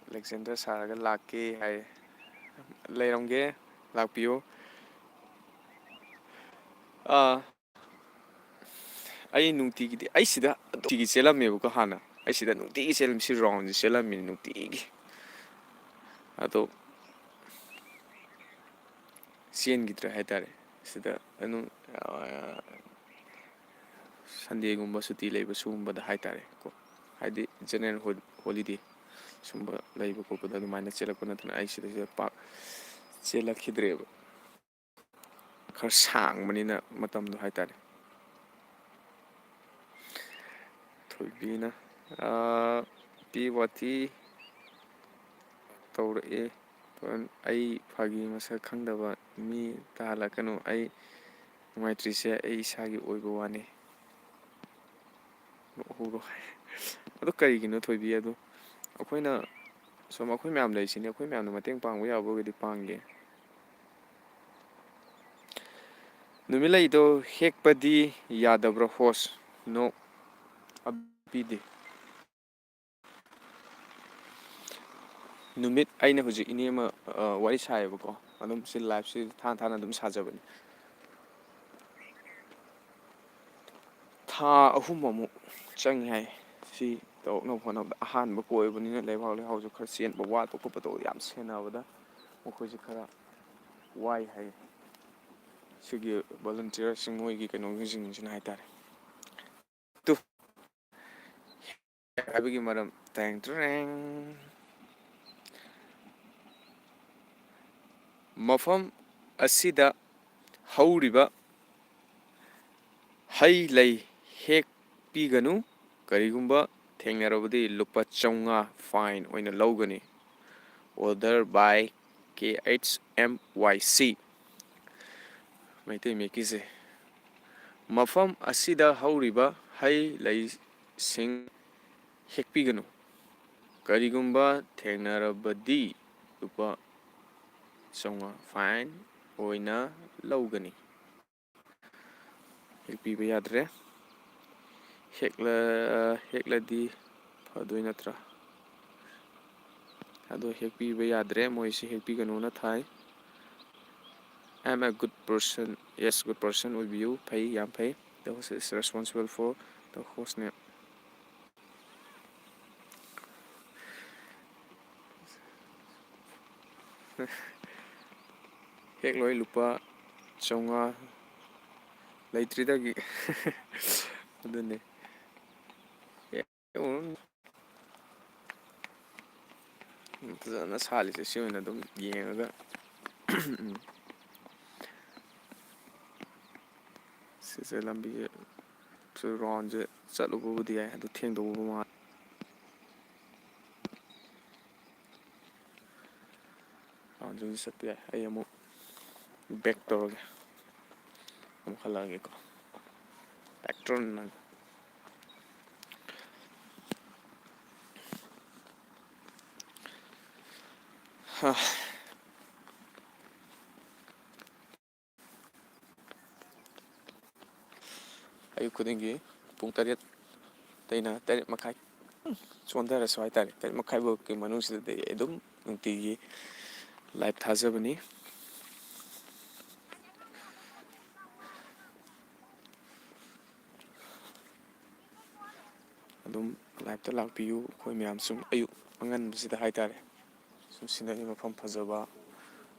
ꯑꯂꯦꯛꯖꯦꯟꯗꯔ ꯁꯥꯔꯒ ꯂꯥꯛꯀꯦ ꯍꯥꯏ꯫ ꯂꯩꯔꯝꯒꯦ, ꯂꯥꯛꯄꯤꯌꯨ꯫ ꯑꯥ, ꯑꯩ ꯅꯨꯡꯇꯤꯒꯤꯗꯤ, ꯑꯩ ꯁꯤꯗ ꯅꯨꯡꯇꯤꯒꯤ ꯆꯦꯜꯂꯝꯃꯦꯕꯀꯣ ꯍꯥꯟꯅ꯫ ꯑꯩ ꯁꯤꯗ ꯅꯨꯡꯇꯤꯒꯤ ꯆꯦꯜꯂꯝꯃꯤ, ꯁꯤ ꯔꯥꯎꯟꯁꯦ ꯆꯦꯜꯂꯝꯃꯤꯅꯤ ꯅꯨꯡꯇꯤꯒꯤ꯫ ꯑꯗꯣ ꯆꯦꯟꯈꯤꯗ꯭ꯔꯦ ꯍꯥꯏꯇꯥꯔꯦ꯫ ꯁꯤꯗ ꯑꯗꯨꯝ, ꯑꯥ, ꯁꯟꯗꯦꯒꯨꯝꯕ ꯁꯨꯇꯤ ꯂꯩꯕ ꯁꯤꯒꯨꯝꯕꯗ ꯍꯥꯏꯇꯥꯔꯦꯀꯣ, ꯍꯥꯏꯗꯤ ꯖꯦꯅꯔꯦꯜ ꯍꯣ-, ꯍꯣꯂꯤꯗꯦ ꯁꯨꯝꯕ ꯂꯩꯕ ꯈꯣꯠꯄꯗ ꯑꯗꯨꯃꯥꯏꯅ ꯆꯦꯜꯂꯛꯄ ꯅꯠꯇꯅ ꯑꯩ ꯁꯤꯗꯩꯁꯤꯗ ꯄꯥꯛ ꯆꯦꯜꯂꯛꯈꯤꯗ꯭ꯔꯦꯕ꯫ ꯈꯔ ꯁꯥꯡꯕꯅꯤꯅ ꯃꯇꯝꯗꯣ ꯍꯥꯏꯇꯥꯔꯦ꯫ ꯊꯣꯏꯕꯤꯅ, ꯑꯥ, ꯄꯤ ꯋꯥꯇꯤ ꯇꯧꯔꯛꯑꯦ꯫ ꯑꯩ ꯐꯥꯒꯤ ꯃꯁꯛ ꯈꯪꯗꯕ ꯃꯤ ꯇꯥꯍꯜꯂꯛꯀꯅꯨ꯫ ꯑꯩ ꯅꯨꯡꯉꯥꯏꯇ꯭ꯔꯤꯁꯦ ꯑꯩ ꯏꯁꯥꯒꯤ ꯑꯣꯏꯕ ꯋꯥꯅꯤ꯫ ꯅꯣꯛꯍꯧꯔꯣ ꯍꯥꯏ꯫ ꯑꯗꯣ ꯀꯔꯤꯒꯤꯅꯣ ꯊꯣꯏꯕꯤ? ꯑꯗꯣ ꯑꯩꯈꯣꯏꯅ ꯁꯨꯝ, ꯑꯩꯈꯣꯏ ꯃꯌꯥꯝ ꯂꯩꯁꯤꯅꯤ, ꯑꯩꯈꯣꯏ ꯃꯌꯥꯝꯅ ꯃꯇꯦꯡ ꯄꯥꯡꯕ ꯌꯥꯕ ꯑꯣꯏꯔꯒꯗꯤ ꯄꯥꯡꯒꯦ꯫ ꯅꯨꯃꯤꯠꯂꯩꯗꯣ ꯍꯦꯛꯄꯗꯤ ꯌꯥꯗꯕ꯭ꯔꯥ ꯍꯣꯁ? ꯅꯣ, ꯑꯕꯤꯗꯤ꯫ ꯅꯨꯃꯤꯠ, ꯑꯩꯅ ꯍꯧꯖꯤꯛ ꯏꯅꯦ ꯑꯃ, ꯑ, ꯋꯥꯔꯤ ꯁꯥꯏꯌꯦꯕꯀꯣ, ꯑꯗꯨꯝ ꯁꯤ ꯂꯥꯏꯐꯁꯤ ꯊꯥꯅ ꯊꯥꯅ ꯑꯗꯨꯝ ꯁꯥꯖꯕꯅꯤ꯫ ꯊꯥ ꯑꯍꯨꯝ ꯑꯃꯨꯛ ꯆꯪꯉꯤ ꯍꯥꯏ ꯁꯤ ꯇꯧꯔꯛꯅꯕ ꯍꯣꯠꯅꯕꯗ꯫ ꯑꯍꯥꯟꯕ ꯀꯣꯏꯕꯅꯤꯅ ꯂꯩꯕꯥꯛ ꯂꯩꯍꯥꯎꯁꯨ ꯈꯔ ꯆꯦꯟꯕ ꯋꯥꯠꯄ ꯈꯣꯠꯄ ꯇꯧꯕꯗ ꯌꯥꯝ ꯁꯦꯟꯅꯕꯗ ꯃꯈꯣꯏꯁꯦ ꯈꯔ ꯋꯥꯏ ꯍꯥꯏ꯫ ꯁꯤꯒꯤ ꯚꯣꯂꯨꯟꯇꯤꯌꯔꯁꯤꯡ ꯃꯣꯏꯒꯤ ꯀꯩꯅꯣꯁꯤꯡꯁꯤꯅ ꯍꯥꯏꯇꯥꯔꯦ꯫ ꯇꯨ ꯍꯥꯏꯕꯒꯤ ꯃꯔꯝ, ꯇꯦꯡ ꯇ꯭ꯔꯦꯡ꯫ ꯃꯐꯝ ꯑꯁꯤꯗ ꯍꯧꯔꯤꯕ ꯍꯩ ꯂꯩ ꯍꯦꯛ ꯄꯤꯒꯅꯨ꯫ ꯀꯔꯤꯒꯨꯝꯕ ꯊꯦꯡꯅꯔꯕꯗꯤ ꯂꯨꯄꯥ ꯆꯥꯝꯃꯉꯥ fine ꯑꯣꯏꯅ ꯂꯧꯒꯅꯤ꯫ Order by K H M Y C꯫ Meitei ꯃꯌꯦꯛꯀꯤꯁꯦ ꯃꯐꯝ ꯑꯁꯤꯗ ꯍꯧꯔꯤꯕ ꯍꯩ ꯂꯩꯁꯤꯡ ꯍꯦꯛꯄꯤꯒꯅꯨ꯫ ꯀꯔꯤꯒꯨꯝꯕ ꯊꯦꯡꯅꯔꯕꯗꯤ ꯂꯨꯄꯥ ꯆꯥꯝꯃꯉꯥ fine ꯑꯣꯏꯅ ꯂꯧꯒꯅꯤ꯫ ꯍꯦꯛꯄꯤꯕ ꯌꯥꯗ꯭ꯔꯦ꯫ ꯍꯦꯛꯂ-, ꯍꯦꯛꯂꯗꯤ ꯐꯗꯣꯏ ꯅꯠꯇ꯭ꯔꯥ? ꯑꯗꯣ ꯍꯦꯛꯄꯤꯕ ꯌꯥꯗ꯭ꯔꯦ, ꯃꯣꯏꯁꯦ ꯍꯦꯛꯄꯤꯒꯅꯨꯅ ꯊꯥꯏ꯫ I am a good person. Yes, good person ꯑꯣꯏꯕꯤꯌꯨ꯫ ꯐꯩ, ꯌꯥꯝ ꯐꯩ꯫ The host is responsible for the host name. ꯍꯦꯛ ꯂꯣꯏ ꯂꯨꯄꯥ ꯆꯥꯝꯃꯉꯥ ꯂꯩꯇ꯭ꯔꯤꯗꯒꯤ꯫ ꯑꯗꯨꯅꯦ꯫ ꯎꯝ꯫ ꯐꯖꯅ ꯁꯥꯠꯂꯤꯁꯦ ꯁꯤ ꯑꯣꯏꯅ ꯑꯗꯨꯝ ꯌꯦꯡꯉꯒ꯫ ꯎꯝ꯫ ꯁꯤꯁꯦ ꯂꯝꯕꯤꯁꯦ ꯁꯤ roundꯁꯦ ꯆꯠꯂꯨꯕꯕꯨꯗꯤ ꯌꯥꯏ, ꯑꯗꯨ ꯊꯦꯡꯗꯧꯕ ꯃꯥꯜꯂꯦ꯫ Roundꯁꯤꯁꯨ ꯆꯠꯄ ꯌꯥꯏ꯫ ꯑꯩ ꯑꯃꯨꯛ back ꯇꯧꯔꯒꯦ, ꯑꯃꯨꯛ ꯍꯜꯂꯛꯑꯒꯦꯀꯣ꯫ Back turn ꯅꯪ꯫ ꯍꯥ꯫ ꯑꯌꯨꯛ ꯈꯨꯗꯤꯡꯒꯤ ꯄꯨꯡ ꯇꯔꯦꯠꯇꯩꯅ ꯇꯔꯦꯠ ꯃꯈꯥꯏ, ꯆꯣꯟꯊꯔꯁꯨ ꯍꯥꯏꯇꯥꯔꯦ, ꯇꯔꯦꯠ ꯃꯈꯥꯏ ꯐꯥꯎꯒꯤ ꯃꯅꯨꯡꯁꯤꯗꯗꯤ ꯑꯩ ꯑꯗꯨꯝ ꯅꯨꯡꯇꯤꯒꯤ live ꯊꯥꯖꯕꯅꯤ꯫ ꯑꯗꯨꯝ liveꯇ ꯂꯥꯛꯄꯤꯌꯨ꯫ ꯑꯩꯈꯣꯏ ꯃꯌꯥꯝ ꯁꯨꯝ ꯑꯌꯨꯛ ꯑꯉꯟꯕꯁꯤꯗ ꯍꯥꯏꯇꯥꯔꯦ, ꯁꯨꯝ scenery ꯃꯐꯝ ꯐꯖꯕ,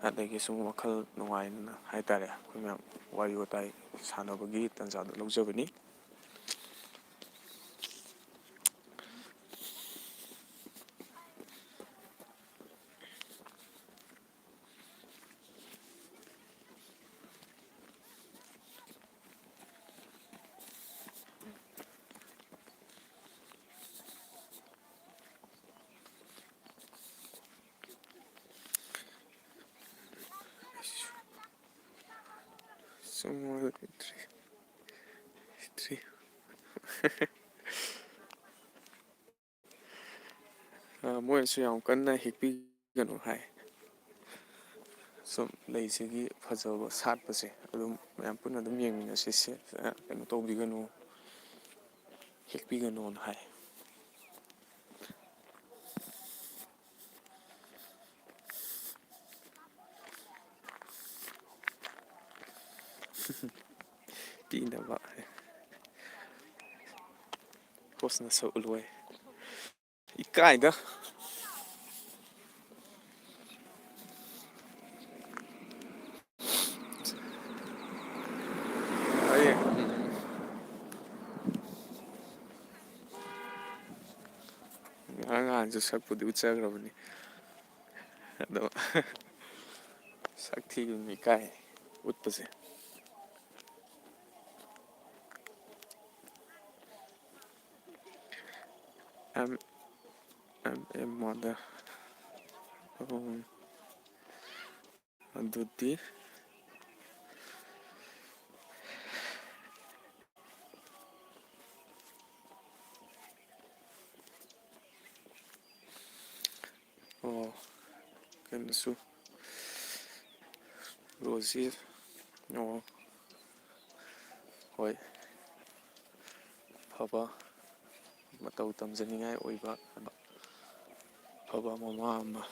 ꯑꯗꯒꯤ ꯁꯨꯝ ꯋꯥꯈꯜ ꯅꯨꯡꯉꯥꯏꯅ ꯍꯥꯏꯇꯥꯔꯦ, ꯑꯩꯈꯣꯏ ꯃꯌꯥꯝ ꯋꯥꯔꯤ ꯋꯥꯇꯥꯏ ꯁꯥꯟꯅꯕꯒꯤ ꯇꯥꯟꯖꯥꯗꯣ ꯂꯧꯖꯕꯅꯤ꯫ ꯆꯥꯝꯃꯉꯥ ꯂꯩꯇ꯭ꯔꯦ꯫ ꯁꯤ꯫ ꯑ, ꯃꯣꯏꯅꯁꯨ ꯌꯥꯝ ꯀꯟꯅ ꯍꯦꯛꯄꯤꯒꯅꯨ ꯍꯥꯏ꯫ ꯁꯨꯝ ꯂꯩꯁꯤꯒꯤ ꯐꯖꯕ ꯁꯥꯠꯄꯁꯦ ꯑꯗꯨꯝ ꯃꯌꯥꯝ ꯄꯨꯟꯅ ꯑꯗꯨꯝ ꯌꯦꯡꯃꯤꯟꯅꯁꯤ꯫ ꯁꯤ, ꯑ, ꯀꯩꯅꯣ ꯇꯧꯕꯤꯒꯅꯨ, ꯍꯦꯛꯄꯤꯒꯅꯣꯅ ꯍꯥꯏ꯫ ꯄꯤꯅꯕ ꯍꯣꯁꯅ ꯁꯛꯎ ꯂꯣꯏ꯫ ꯏꯀꯥꯏꯗ꯫ ꯑꯩ ꯉꯔꯥꯡ ꯅꯍꯥꯟꯁꯨ ꯁꯛꯄꯨꯗꯤ ꯎꯠꯆꯈ꯭ꯔꯕꯅꯤ꯫ ꯑꯗꯣ ꯁꯛ ꯊꯤꯕꯅꯤ ꯏꯀꯥꯏ ꯎꯠꯄꯁꯦ꯫ I'm, I'm a mother. ꯎꯝ, ꯑꯗꯨꯗꯤ ꯑꯣ, ꯀꯩꯅꯣꯁꯨ ꯔꯣꯖꯤ꯫ ꯑꯣ, ꯍꯣꯏ꯫ ꯑꯐꯕ ꯃꯇꯧ ꯇꯝꯖꯅꯤꯡꯉꯥꯏ ꯑꯣꯏꯕ ꯑꯐꯕ ꯃꯃꯥ ꯑꯃ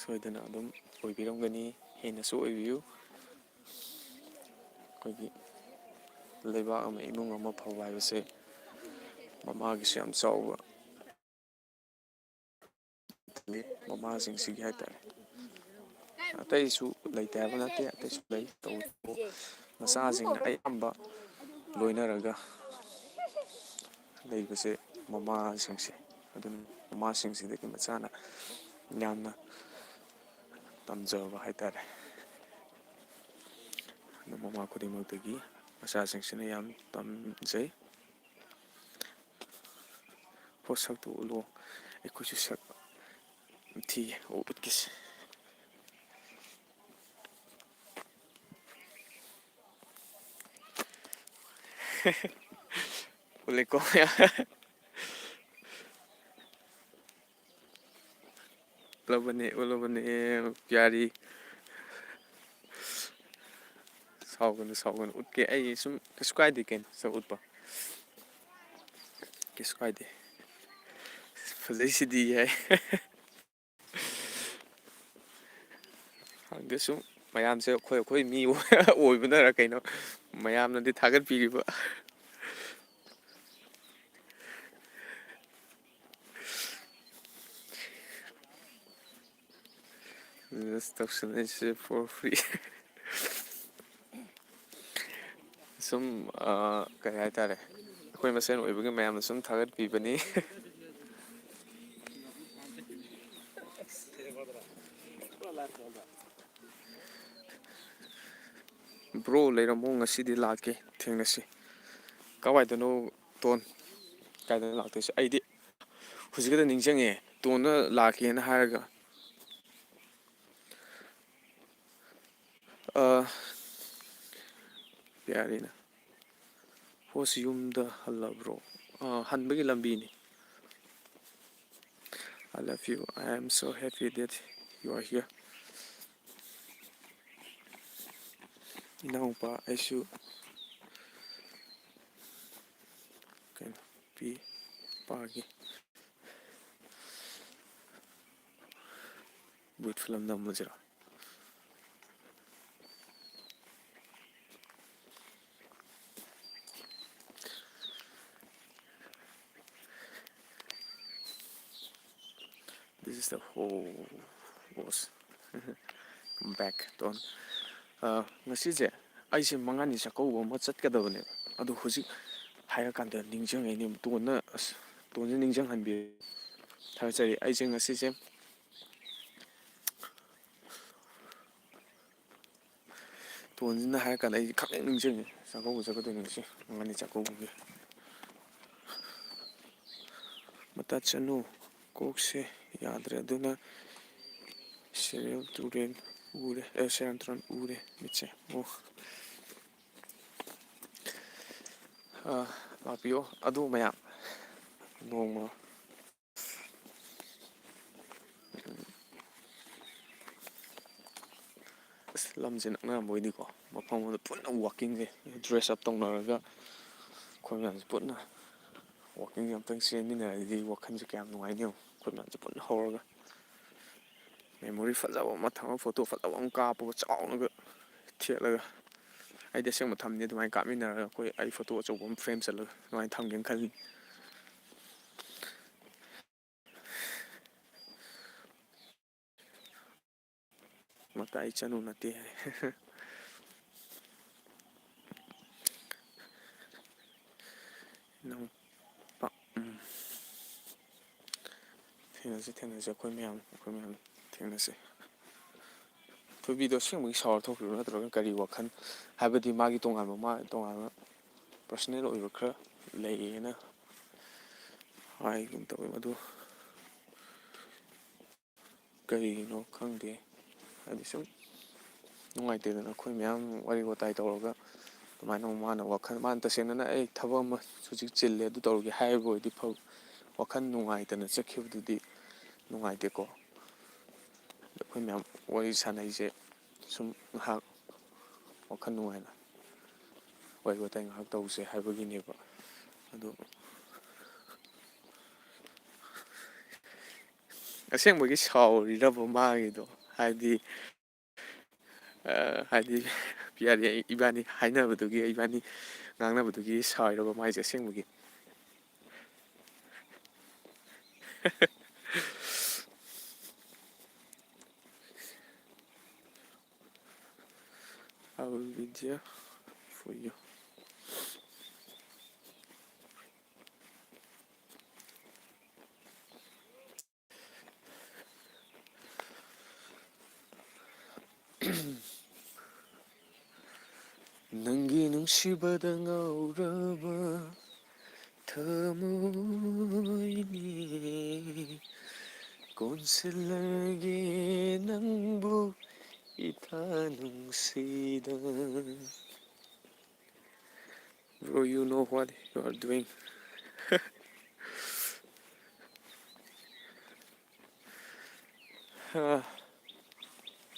ꯁꯣꯏꯗꯅ ꯑꯗꯨꯝ ꯑꯣꯏꯕꯤꯔꯝꯒꯅꯤ꯫ ꯍꯦꯟꯅꯁꯨ ꯑꯣꯏꯕꯤꯌꯨ꯫ ꯑꯩꯈꯣꯏꯒꯤ ꯂꯩꯕꯥꯛ ꯑꯃ, ꯏꯃꯨꯡ ꯑꯃ ꯐꯕ ꯍꯥꯏꯕꯁꯦ ꯃꯃꯥꯒꯤꯁꯨ ꯌꯥꯝ ꯆꯥꯎꯕ ꯃꯃꯥꯁꯤꯡꯁꯤꯒꯤ ꯍꯥꯏꯇꯥꯔꯦ꯫ ꯑꯇꯩꯁꯨ ꯂꯩꯇꯦ ꯍꯥꯏꯕ ꯅꯠꯇꯦ, ꯑꯇꯩꯁꯨ ꯂꯩ꯫ ꯇꯧꯕꯇꯕꯨ ꯃꯆꯥꯁꯤꯡꯅ ꯑꯌꯥꯝꯕ ꯂꯣꯏꯅꯔꯒ ꯂꯩꯕꯁꯦ ꯃꯃꯥꯁꯤꯡꯁꯦ꯫ ꯑꯗꯨꯅ ꯃꯃꯥꯁꯤꯡꯁꯤꯗꯒꯤ ꯃꯆꯥꯅ ꯌꯥꯝꯅ ꯇꯝꯖꯕ ꯍꯥꯏꯇꯥꯔꯦ꯫ ꯑꯗꯨ ꯃꯃꯥ ꯈꯨꯗꯤꯡꯃꯛꯇꯒꯤ ꯃꯆꯥꯁꯤꯡꯁꯤꯅ ꯌꯥꯝ ꯇꯝꯖꯩ꯫ ꯍꯣ, ꯁꯛꯇꯨ ꯎꯠꯂꯣ꯫ ꯑꯩꯈꯣꯏꯁꯨ ꯁꯛ ꯊꯤ, ꯑꯣ, ꯎꯠꯀꯦꯁꯦ꯫ ꯎꯠꯂꯦꯀꯣ ꯃꯌꯥꯝ꯫ ꯎꯠꯂꯕꯅꯦ, ꯎꯠꯂꯕꯅꯦ, ꯄꯤꯌꯥꯔꯤ꯫ ꯁꯥꯎꯒꯅꯨ, ꯁꯥꯎꯒꯅꯨ꯫ ꯎꯠꯀꯦ꯫ ꯑꯩ ꯁꯨꯝ ꯀꯩꯁꯨ ꯀꯥꯏꯗꯦ ꯀꯩꯅꯣ, ꯁꯛ ꯎꯠꯄ꯫ ꯀꯩꯁꯨ ꯀꯥꯏꯗꯦ꯫ ꯐꯖꯩꯁꯤꯗꯤ ꯍꯥꯏ꯫ ꯈꯪꯗꯦ, ꯁꯨꯝ ꯃꯌꯥꯝꯁꯦ ꯑꯩꯈꯣꯏ, ꯑꯩꯈꯣꯏ ꯃꯤ ꯑꯣꯏꯕꯅꯔ ꯀꯩꯅꯣ, ꯃꯌꯥꯝꯅꯗꯤ ꯊꯥꯒꯠꯄꯤꯔꯤꯕ꯫ Just ꯇꯧꯁꯟꯅꯩꯁꯦ for free꯫ ꯁꯨꯝ, ꯑ, ꯀꯩ ꯍꯥꯏꯇꯥꯔꯦ, ꯑꯩꯈꯣꯏ ꯃꯁꯦꯟ ꯑꯣꯏꯕꯒꯤ ꯃꯌꯥꯝꯅ ꯁꯨꯝ ꯊꯥꯒꯠꯄꯤꯕꯅꯤ꯫ Bro, ꯂꯩꯔꯝꯃꯣ, ꯉꯁꯤꯗꯤ ꯂꯥꯛꯀꯦ, ꯊꯦꯡꯅꯁꯤ꯫ ꯀꯥꯏꯋꯥꯏꯗꯅꯣ, ꯇꯣꯟ? ꯀꯥꯏꯗꯅꯣ ꯂꯥꯛꯇꯣꯏꯁꯦ? ꯑꯩꯗꯤ ꯍꯧꯖꯤꯛ ꯈꯛꯇ ꯅꯤꯡꯁꯤꯡꯉꯦ, ꯇꯣꯟꯅ ꯂꯥꯛꯀꯦꯅ ꯍꯥꯏꯔꯒ꯫ ꯑ, ꯄꯤꯌꯥꯔꯤꯅ꯫ Host ꯌꯨꯝꯗ ꯍꯜꯂꯕ꯭ꯔꯣ? ꯑ, ꯍꯟꯕꯒꯤ ꯂꯝꯕꯤꯅꯤ꯫ I love you. I am so happy that you are here. ꯏꯅꯥꯎꯄꯥ, ꯑꯩꯁꯨ ꯀꯩꯅꯣ ꯄꯤ ꯄꯥꯒꯦ꯫ ꯚꯨꯠ film ꯅꯝꯃꯨꯁꯤꯔꯣ? This is the whole boss. Back, Don. ꯑ, ꯉꯁꯤꯁꯦ ꯑꯩꯁꯦ ꯃꯉꯥꯅꯤ ꯆꯥꯛꯀꯧꯕ ꯑꯃ ꯆꯠꯀꯗꯕꯅꯦꯕ꯫ ꯑꯗꯣ ꯍꯧꯖꯤꯛ ꯍꯥꯏꯔꯀꯥꯟꯗ ꯅꯤꯡꯁꯤꯡꯉꯛꯏꯅꯦ꯫ ꯇꯣꯟꯅ, ꯑꯁ, ꯇꯣꯟꯁꯦ ꯅꯤꯡꯁꯤꯡꯍꯟꯕꯤꯔꯦ꯫ ꯊꯥꯒꯠꯆꯔꯤ꯫ ꯑꯩꯁꯦ ꯉꯁꯤꯁꯦ ꯇꯣꯟꯁꯤꯅ ꯍꯥꯏꯔ ꯀꯥꯟꯗ ꯑꯩ ꯈꯪꯅꯤꯡ ꯅꯤꯡꯁꯤꯡꯉꯦ꯫ ꯆꯥꯛꯀꯧꯕ ꯆꯠꯀꯗꯣꯏꯅꯦ ꯉꯁꯤ, ꯃꯉꯥꯅꯤ ꯆꯥꯛꯀꯧꯕꯒꯤ꯫ ꯃꯇꯥ ꯆꯅꯨ, ꯀꯣꯛꯁꯦ ꯌꯥꯗ꯭ꯔꯦ, ꯑꯗꯨꯅ ꯁꯦꯔꯦꯜ ꯇꯨꯔꯦꯜ ꯎꯔꯦ, ꯑꯦ, ꯁꯦꯔꯥꯟ ꯇꯨꯔꯥꯟ ꯎꯔꯦ ꯃꯤꯠꯁꯦ꯫ ꯑꯣ꯫ ꯑ, ꯂꯥꯛꯄꯤꯌꯣ꯫ ꯑꯗꯨ ꯃꯌꯥꯝ ꯅꯣꯡꯃ, ꯑꯁ, ꯂꯝꯁꯦ ꯅꯛꯅꯔꯝꯕ ꯑꯣꯏꯗꯤꯀꯣ, ꯃꯐꯝ ꯑꯃꯗ ꯄꯨꯟꯅ walkingꯁꯦ, dress up ꯇꯧꯅꯔꯒ ꯑꯩꯈꯣꯏ ꯃꯌꯥꯝꯁꯦ ꯄꯨꯟꯅ walkingꯁꯦ ꯑꯝꯇꯪ ꯆꯦꯟꯃꯤꯟꯅꯔꯗꯤ ꯋꯥꯈꯜꯁꯦ ꯀꯌꯥꯝ ꯅꯨꯡꯉꯥꯏꯅꯤ ꯌꯦꯡꯉꯣ꯫ ꯑꯩꯈꯣꯏ ꯃꯌꯥꯝꯁꯦ ꯄꯨꯟꯅ ꯍꯧꯔꯒ memory ꯐꯖꯕ ꯑꯃ ꯊꯝꯃꯒ, photo ꯐꯖꯕ ꯑꯃ ꯀꯥꯞꯄꯒ, ꯆꯥꯎꯅꯒ ꯊꯦꯠꯂꯒ, ꯑꯩꯗꯤ ꯑꯁꯦꯡꯕ ꯊꯝꯅꯤ ꯑꯗꯨꯃꯥꯏꯅ ꯀꯥꯞꯃꯤꯟꯅꯔꯒ꯫ ꯑꯩꯈꯣꯏ, ꯑꯩ photo ꯑꯆꯧꯕ ꯑꯃ frame ꯆꯠꯂꯒ ꯑꯗꯨꯃꯥꯏꯅ ꯊꯝꯒꯦꯅ ꯈꯜꯂꯤ꯫ ꯃꯇꯥꯏ ꯆꯅꯨ ꯅꯠꯇꯦ ꯍꯥꯏ꯫ ꯏꯅꯥꯎꯄꯥ, ꯎꯝ꯫ ꯊꯦꯡꯅꯁꯤ, ꯊꯦꯡꯅꯁꯤ, ꯑꯩꯈꯣꯏ ꯃꯌꯥꯝ, ꯑꯩꯈꯣꯏ ꯃꯌꯥꯝ ꯊꯦꯡꯅꯁꯤ꯫ ꯊꯣꯏꯕꯤꯗꯣ ꯑꯁꯦꯡꯕꯒꯤ ꯁꯥꯎꯔ ꯊꯣꯛꯈꯤꯕ꯭ꯔꯣ, ꯅꯠꯇ꯭ꯔꯒ ꯀꯔꯤ ꯋꯥꯈꯜ, ꯍꯥꯏꯕꯗꯤ ꯃꯥꯒꯤ ꯇꯣꯉꯥꯟꯕ, ꯃꯥ ꯇꯣꯉꯥꯟꯕ personal ꯑꯣꯏꯕ ꯈꯔ ꯂꯩꯌꯦꯅ ꯍꯥꯏꯒꯨꯝ ꯇꯧꯋꯤ, ꯃꯗꯨ ꯀꯔꯤꯒꯤꯅꯣ ꯈꯪꯗꯦ꯫ ꯍꯥꯏꯗꯤ ꯁꯨꯝ ꯅꯨꯡꯉꯥꯏꯇꯦꯗꯅ, ꯑꯩꯈꯣꯏ ꯃꯌꯥꯝ ꯋꯥꯔꯤ ꯋꯥꯇꯥꯏ ꯇꯧꯔꯒ ꯑꯗꯨꯃꯥꯏꯅ ꯑꯃꯨꯛ ꯃꯥꯅ ꯋꯥꯈꯜ, ꯃꯥꯅ ꯇꯁꯦꯡꯅꯅ "ꯑꯩ ꯊꯕꯛ ꯑꯃ ꯍꯧꯖꯤꯛ ꯆꯤꯜꯂꯦ, ꯑꯗꯨ ꯇꯧꯔꯒꯦ" ꯍꯥꯏꯕ ꯑꯣꯏꯗꯤ ꯐꯕ, ꯋꯥꯈꯜ ꯅꯨꯡꯉꯥꯏꯇꯅ ꯆꯠꯈꯤꯕꯗꯨꯗꯤ ꯅꯨꯡꯉꯥꯏꯇꯦꯀꯣ꯫ ꯑꯗꯣ ꯑꯩꯈꯣꯏ ꯃꯌꯥꯝ ꯋꯥꯔꯤ ꯁꯥꯟꯅꯩꯁꯦ ꯁꯨꯝ ꯉꯥꯏꯍꯥꯛ ꯋꯥꯈꯜ ꯅꯨꯡꯉꯥꯏꯅ ꯋꯥꯔꯤ ꯋꯥꯇꯥꯏ ꯉꯥꯏꯍꯥꯛ ꯇꯧꯁꯦ ꯍꯥꯏꯕꯒꯤꯅꯦꯕ꯫ ꯑꯗꯣ ꯑꯁꯦꯡꯕꯒꯤ ꯁꯥꯎꯔꯤꯔꯕ ꯃꯥꯒꯤꯗꯣ? ꯍꯥꯏꯗꯤ, ꯑ, ꯍꯥꯏꯗꯤ, ꯄꯤꯌꯥꯔꯤ ꯏꯕꯥꯅꯤ ꯍꯥꯏꯅꯕꯗꯨꯒꯤ, ꯏꯕꯥꯅꯤ ꯉꯥꯡꯅꯕꯗꯨꯒꯤ ꯁꯥꯎꯔꯤꯔꯕ ꯃꯥꯏꯁꯦ ꯑꯁꯦꯡꯕꯒꯤ? I will be there for you. ꯅꯪꯒꯤ ꯅꯨꯡꯁꯤꯕꯗ ꯉꯥꯎꯔꯕ ꯊꯃꯣꯏꯅꯤ, ꯀꯣꯟꯁꯤꯜꯂꯒꯦ ꯅꯪꯕꯨ ꯏꯊꯥ ꯅꯨꯡꯁꯤꯗ꯫ Bro, you know what you are doing.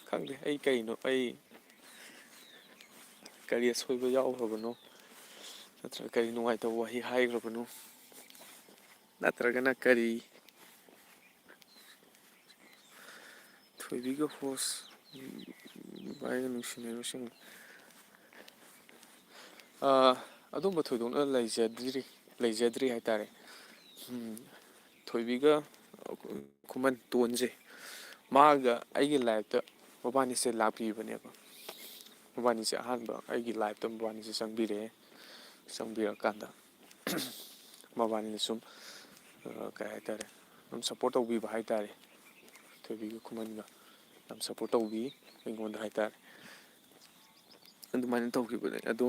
ꯈꯪꯗꯦ ꯑꯩ ꯀꯩꯅꯣ, ꯑꯩ ꯀꯔꯤ ꯑꯁꯣꯏꯕ ꯌꯥꯎꯈ꯭ꯔꯕꯅꯣ, ꯅꯠꯇ꯭ꯔꯒ ꯀꯔꯤ ꯅꯨꯡꯉꯥꯏꯇꯕ ꯋꯥꯍꯩ ꯍꯥꯏꯈ꯭ꯔꯕꯅꯣ, ꯅꯠꯇ꯭ꯔꯒꯅ ꯀꯔꯤ ꯊꯣꯏꯕꯤꯒ ꯍꯣꯁ ꯚꯥꯏꯒ ꯅꯨꯡꯁꯤꯅꯔꯤꯕꯁꯤꯡ꯫ ꯑꯗꯨꯝꯕ ꯊꯣꯏꯗꯣꯛꯅ ꯂꯩꯖꯗ꯭ꯔꯤ ꯂꯩꯖꯗ꯭ꯔꯤ ꯍꯥꯏꯇꯥꯔꯦ꯫ ꯊꯣꯏꯕꯤꯒ ꯈꯨꯃꯟ ꯇꯣꯟꯁꯦ, ꯃꯥꯒ ꯑꯩꯒꯤ ꯂꯥꯏꯐꯇ ꯃꯕꯥꯅꯤꯁꯦ ꯂꯥꯛꯄꯤꯕꯅꯦꯕ꯫ ꯃꯕꯥꯅꯤꯁꯦ ꯑꯍꯥꯟꯕ ꯑꯩꯒꯤ ꯂꯥꯏꯐꯇ ꯃꯕꯥꯅꯤꯁꯦ ꯆꯪꯕꯤꯔꯛꯑꯦ꯫ ꯆꯪꯕꯤꯔꯀꯥꯟꯗ ꯃꯕꯥꯅꯤꯅ ꯁꯨꯝ ꯀꯩ ꯍꯥꯏꯇꯥꯔꯦ, ꯁꯨꯝ ꯁꯞꯄꯣꯔꯠ ꯇꯧꯕꯤꯕ ꯍꯥꯏꯇꯥꯔꯦ꯫ ꯊꯣꯏꯕꯤꯒ ꯈꯨꯃꯟꯒ ꯌꯥꯝ ꯁꯞꯄꯣꯔꯠ ꯇꯧꯕꯤ ꯑꯩꯉꯣꯟꯗ ꯍꯥꯏꯇꯥꯔꯦ꯫ ꯑꯗꯨꯃꯥꯏꯅ ꯇꯧꯈꯤꯕꯅꯦ ꯑꯗꯣ꯫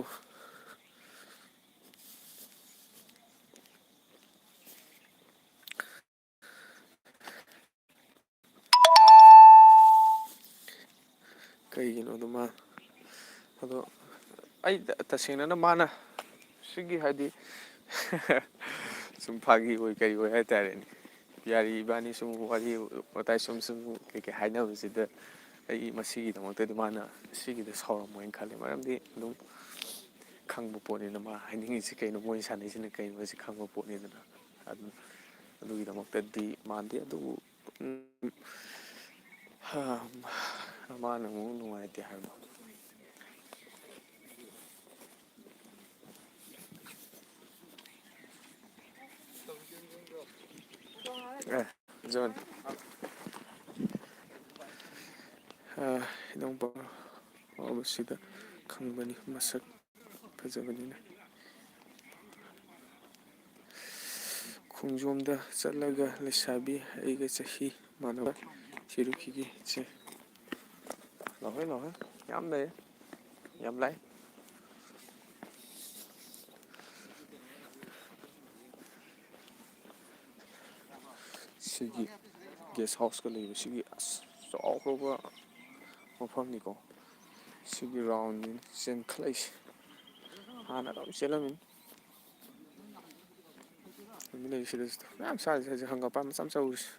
ꯀꯩꯒꯤꯅꯣꯗꯣ ꯃꯥ ꯑꯗꯣ ꯑꯩ ꯇꯁꯦꯡꯅꯅ ꯃꯥꯅ ꯁꯤꯒꯤ ꯍꯥꯏꯗꯤ ꯁꯨꯝ ꯐꯥꯒꯤ ꯑꯣꯏ ꯀꯔꯤ ꯑꯣꯏ ꯍꯥꯏꯇꯥꯔꯦꯅꯦ꯫ ꯌꯥꯔꯤ ꯏꯕꯥꯅꯤ ꯁꯨꯝ ꯋꯥꯔꯤ ꯋꯥꯇꯥꯏ ꯁꯨꯝ ꯁꯨꯝ ꯀꯩꯀꯩ ꯍꯥꯏꯅꯕꯁꯤꯗ ꯑꯩ ꯃꯁꯤꯒꯤꯗꯃꯛꯇꯗꯤ ꯃꯥꯅ ꯁꯤꯒꯤꯗ ꯁꯥꯎꯔꯝꯃꯣꯏꯅ ꯈꯜꯂꯤ꯫ ꯃꯔꯝꯗꯤ ꯑꯗꯨꯝ ꯈꯪꯕ ꯄꯣꯠꯅꯤꯅ ꯃꯥ ꯍꯥꯏꯅꯤꯡꯉꯤꯁꯤ ꯀꯩꯅꯣ, ꯃꯣꯏ ꯁꯥꯟꯅꯩꯁꯤꯅ ꯀꯩꯅꯣ ꯍꯥꯏꯁꯤ ꯈꯪꯕ ꯄꯣꯠꯅꯤꯗꯅ꯫ ꯑꯗꯨ ꯑꯗꯨꯒꯤꯗꯃꯛꯇꯗꯤ ꯃꯥꯟꯗꯦ꯫ ꯑꯗꯨꯕꯨ ꯎꯝ, ꯍꯥ, ꯃꯥꯅ ꯑꯃꯨꯛ ꯅꯨꯡꯉꯥꯏꯇꯦ ꯍꯥꯏꯕ꯫ ꯑꯦ, ꯖꯣꯟ꯫ ꯑ, ꯏꯅꯥꯎꯄꯥ ꯑꯐꯥꯎꯕꯁꯤꯗ ꯈꯪꯕꯅꯤ ꯃꯁꯛ ꯐꯖꯕꯅꯤꯅ꯫ ꯈꯣꯡꯖꯣꯝꯗ ꯆꯠꯂꯒ ꯂꯩꯁꯥꯕꯤ ꯑꯩꯒ ꯆꯍꯤ ꯃꯥꯟꯅꯕ ꯊꯤꯔꯨꯈꯤꯒꯦ ꯏꯆꯦ꯫ ꯂꯥꯛꯍꯣꯏ, ꯂꯥꯛꯍꯣꯏ꯫ ꯌꯥꯝ ꯂꯩ꯫ ꯌꯥꯝ ꯂꯥꯏ꯫ ꯁꯤꯒꯤ ꯒꯦꯁ ꯍꯥꯎꯁꯀ ꯂꯩꯕꯁꯤꯒꯤ ꯑꯁ ꯆꯥꯎꯈ꯭ꯔꯕ ꯃꯐꯝꯅꯤꯀꯣ꯫ ꯁꯤꯒꯤ ꯔꯥꯎꯟꯅꯤ ꯆꯦꯟꯈꯠꯂꯛꯏꯁꯦ꯫ ꯍꯥꯟꯅ ꯑꯗꯨꯝ ꯆꯦꯜꯂꯝꯃꯤꯅꯤ꯫ ꯅꯨꯃꯤꯠ ꯂꯩ ꯁꯤꯗꯁꯨ ꯃꯌꯥꯝ ꯁꯥꯔꯤꯁꯦ ꯍꯧꯖꯤꯛ ꯍꯪꯒꯄꯥꯟ ꯃꯆꯥ ꯃꯆꯥ ꯎꯔꯤꯁꯦ꯫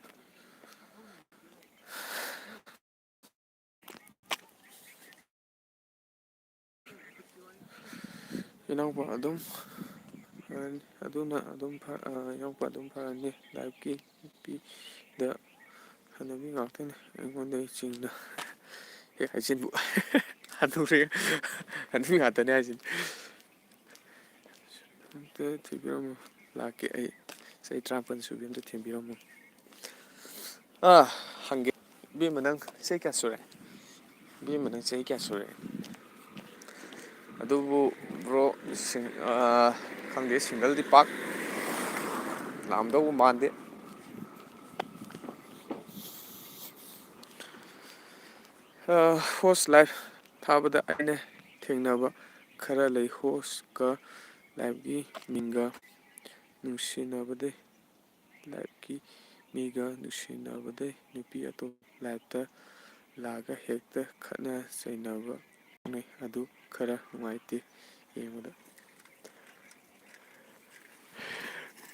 ꯏꯅꯥꯎꯄꯥ ꯑꯗꯨꯝ ꯐꯔꯅꯤ꯫ ꯑꯗꯨꯅ ꯑꯗꯨꯝ ꯐ-, ꯑ, ꯏꯅꯥꯎꯄꯥ ꯑꯗꯨꯝ ꯐꯔꯅꯤ꯫ ꯂꯥꯏꯐꯀꯤ ꯅꯨꯄꯤꯗ ꯍꯅꯨꯕꯤ ꯉꯥꯛꯇꯅꯤ ꯑꯩꯉꯣꯟꯗꯒꯤ ꯆꯤꯡꯅ ꯍꯦꯛ ꯍꯥꯏꯖꯤꯟꯕ꯫ ꯍꯅꯨꯔꯦ꯫ ꯍꯅꯨꯕꯤ ꯉꯥꯛꯇꯅꯦ ꯍꯥꯏꯁꯤꯅꯤ꯫ ꯑꯝꯇ ꯊꯤꯕꯤꯔꯝꯃꯨ꯫ ꯂꯥꯛꯀꯦ ꯑꯩ꯫ ꯆꯍꯤ ꯇꯔꯥꯃꯥꯄꯟ ꯁꯨꯕꯤ ꯑꯝꯇ ꯊꯤꯕꯤꯔꯝꯃꯨ꯫ ꯑꯥ, ꯍꯪꯒꯦ꯫ ꯏꯕꯦꯝꯃ, ꯅꯪ ꯆꯍꯤ ꯀꯌꯥ ꯁꯨꯔꯦ? ꯏꯕꯦꯝꯃ, ꯅꯪ ꯆꯍꯤ ꯀꯌꯥ ꯁꯨꯔꯦ? ꯑꯗꯨꯕꯨ bro, ꯁꯤꯡ-, ꯑꯥ, ꯈꯪꯗꯦ, single ꯗꯤ ꯄꯥꯛ ꯂꯥꯛꯑꯝꯗꯧꯕ ꯃꯥꯟꯗꯦ꯫ ꯑꯥ, host live ꯊꯥꯕꯗ ꯑꯩꯅ ꯊꯦꯡꯅꯕ ꯈꯔ ꯂꯩ꯫ Host ꯀ live ꯀꯤ ꯃꯤꯡꯒ ꯅꯨꯡꯁꯤꯅꯕꯗꯩ꯫ Live ꯀꯤ ꯃꯤꯒ ꯅꯨꯡꯁꯤꯅꯕꯗꯩ ꯅꯨꯄꯤ ꯑꯇꯣꯞꯄ live ꯇ ꯂꯥꯛꯑꯒ ꯍꯦꯛꯇ ꯈꯠꯅ ꯆꯩꯅꯕ ꯊꯣꯛꯅꯩ꯫ ꯑꯗꯨ ꯈꯔ ꯅꯨꯡꯉꯥꯏꯇꯦ ꯌꯦꯡꯕꯗ꯫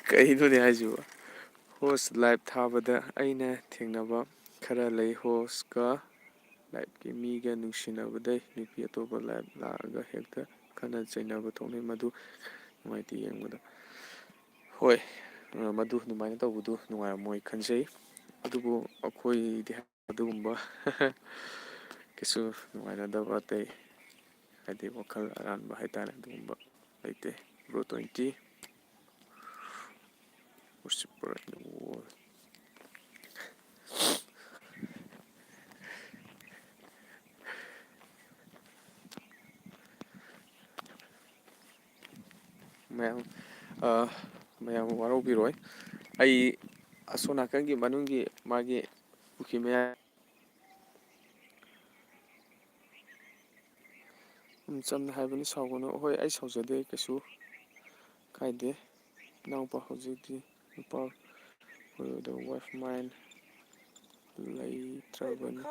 ꯀꯩꯅꯣꯅꯦ ꯍꯥꯏꯁꯤꯕꯣ? Host live ꯊꯥꯕꯗ ꯑꯩꯅ ꯊꯦꯡꯅꯕ ꯈꯔ ꯂꯩ꯫ Host ꯀ live ꯀꯤ ꯃꯤꯒ ꯅꯨꯡꯁꯤꯅꯕꯗꯩ ꯅꯨꯄꯤ ꯑꯇꯣꯞꯄ live ꯂꯥꯛꯑꯒ ꯍꯦꯛꯇ ꯈꯠꯅ ꯆꯩꯅꯕ ꯊꯣꯛꯅꯩ꯫ ꯃꯗꯨ ꯅꯨꯡꯉꯥꯏꯇꯦ ꯌꯦꯡꯕꯗ꯫ ꯍꯣꯏ, ꯑ, ꯃꯗꯨ ꯑꯗꯨꯃꯥꯏꯅ ꯇꯧꯕꯗꯨ ꯅꯨꯡꯉꯥꯏꯔꯝꯃꯣꯏ ꯈꯟꯖꯩ꯫ ꯑꯗꯨꯕꯨ ꯑꯩꯈꯣꯏꯗꯤ ꯑꯗꯨꯒꯨꯝꯕ ꯀꯩꯁꯨ ꯅꯨꯡꯉꯥꯏꯅꯗꯕ ꯑꯇꯩ, ꯍꯥꯏꯗꯤ, ꯋꯥꯈꯜ ꯑꯔꯥꯟꯕ ꯍꯥꯏꯇꯥꯔꯦ, ꯑꯗꯨꯒꯨꯝꯕ ꯂꯩꯇꯦ꯫ Bro twenty, worshipper in the world. ꯃꯌꯥꯝ, ꯑ, ꯃꯌꯥꯝ ꯋꯥꯔꯧꯕꯤꯔꯣꯏ꯫ ꯑꯩ ꯑꯁꯣꯝ ꯅꯥꯀꯟꯒꯤ ꯃꯅꯨꯡꯒꯤ ꯃꯥꯒꯤ ꯄꯨꯈ꯭ꯔꯤ ꯃꯌꯥꯏ, ꯎꯝ, ꯆꯝꯅ ꯍꯥꯏꯕꯅꯤ, ꯁꯥꯎꯒꯅꯨ꯫ ꯍꯣꯏ, ꯑꯩ ꯁꯥꯎꯖꯗꯦ, ꯀꯩꯁꯨ ꯀꯥꯏꯗꯦ꯫ ꯏꯅꯥꯎꯄꯥ ꯍꯧꯖꯤꯛꯇꯤ ꯅꯨꯄꯥ ꯀꯣꯏꯔꯣꯏꯗꯕ wife mine ꯂꯩꯇ꯭ꯔꯕꯅꯤ꯫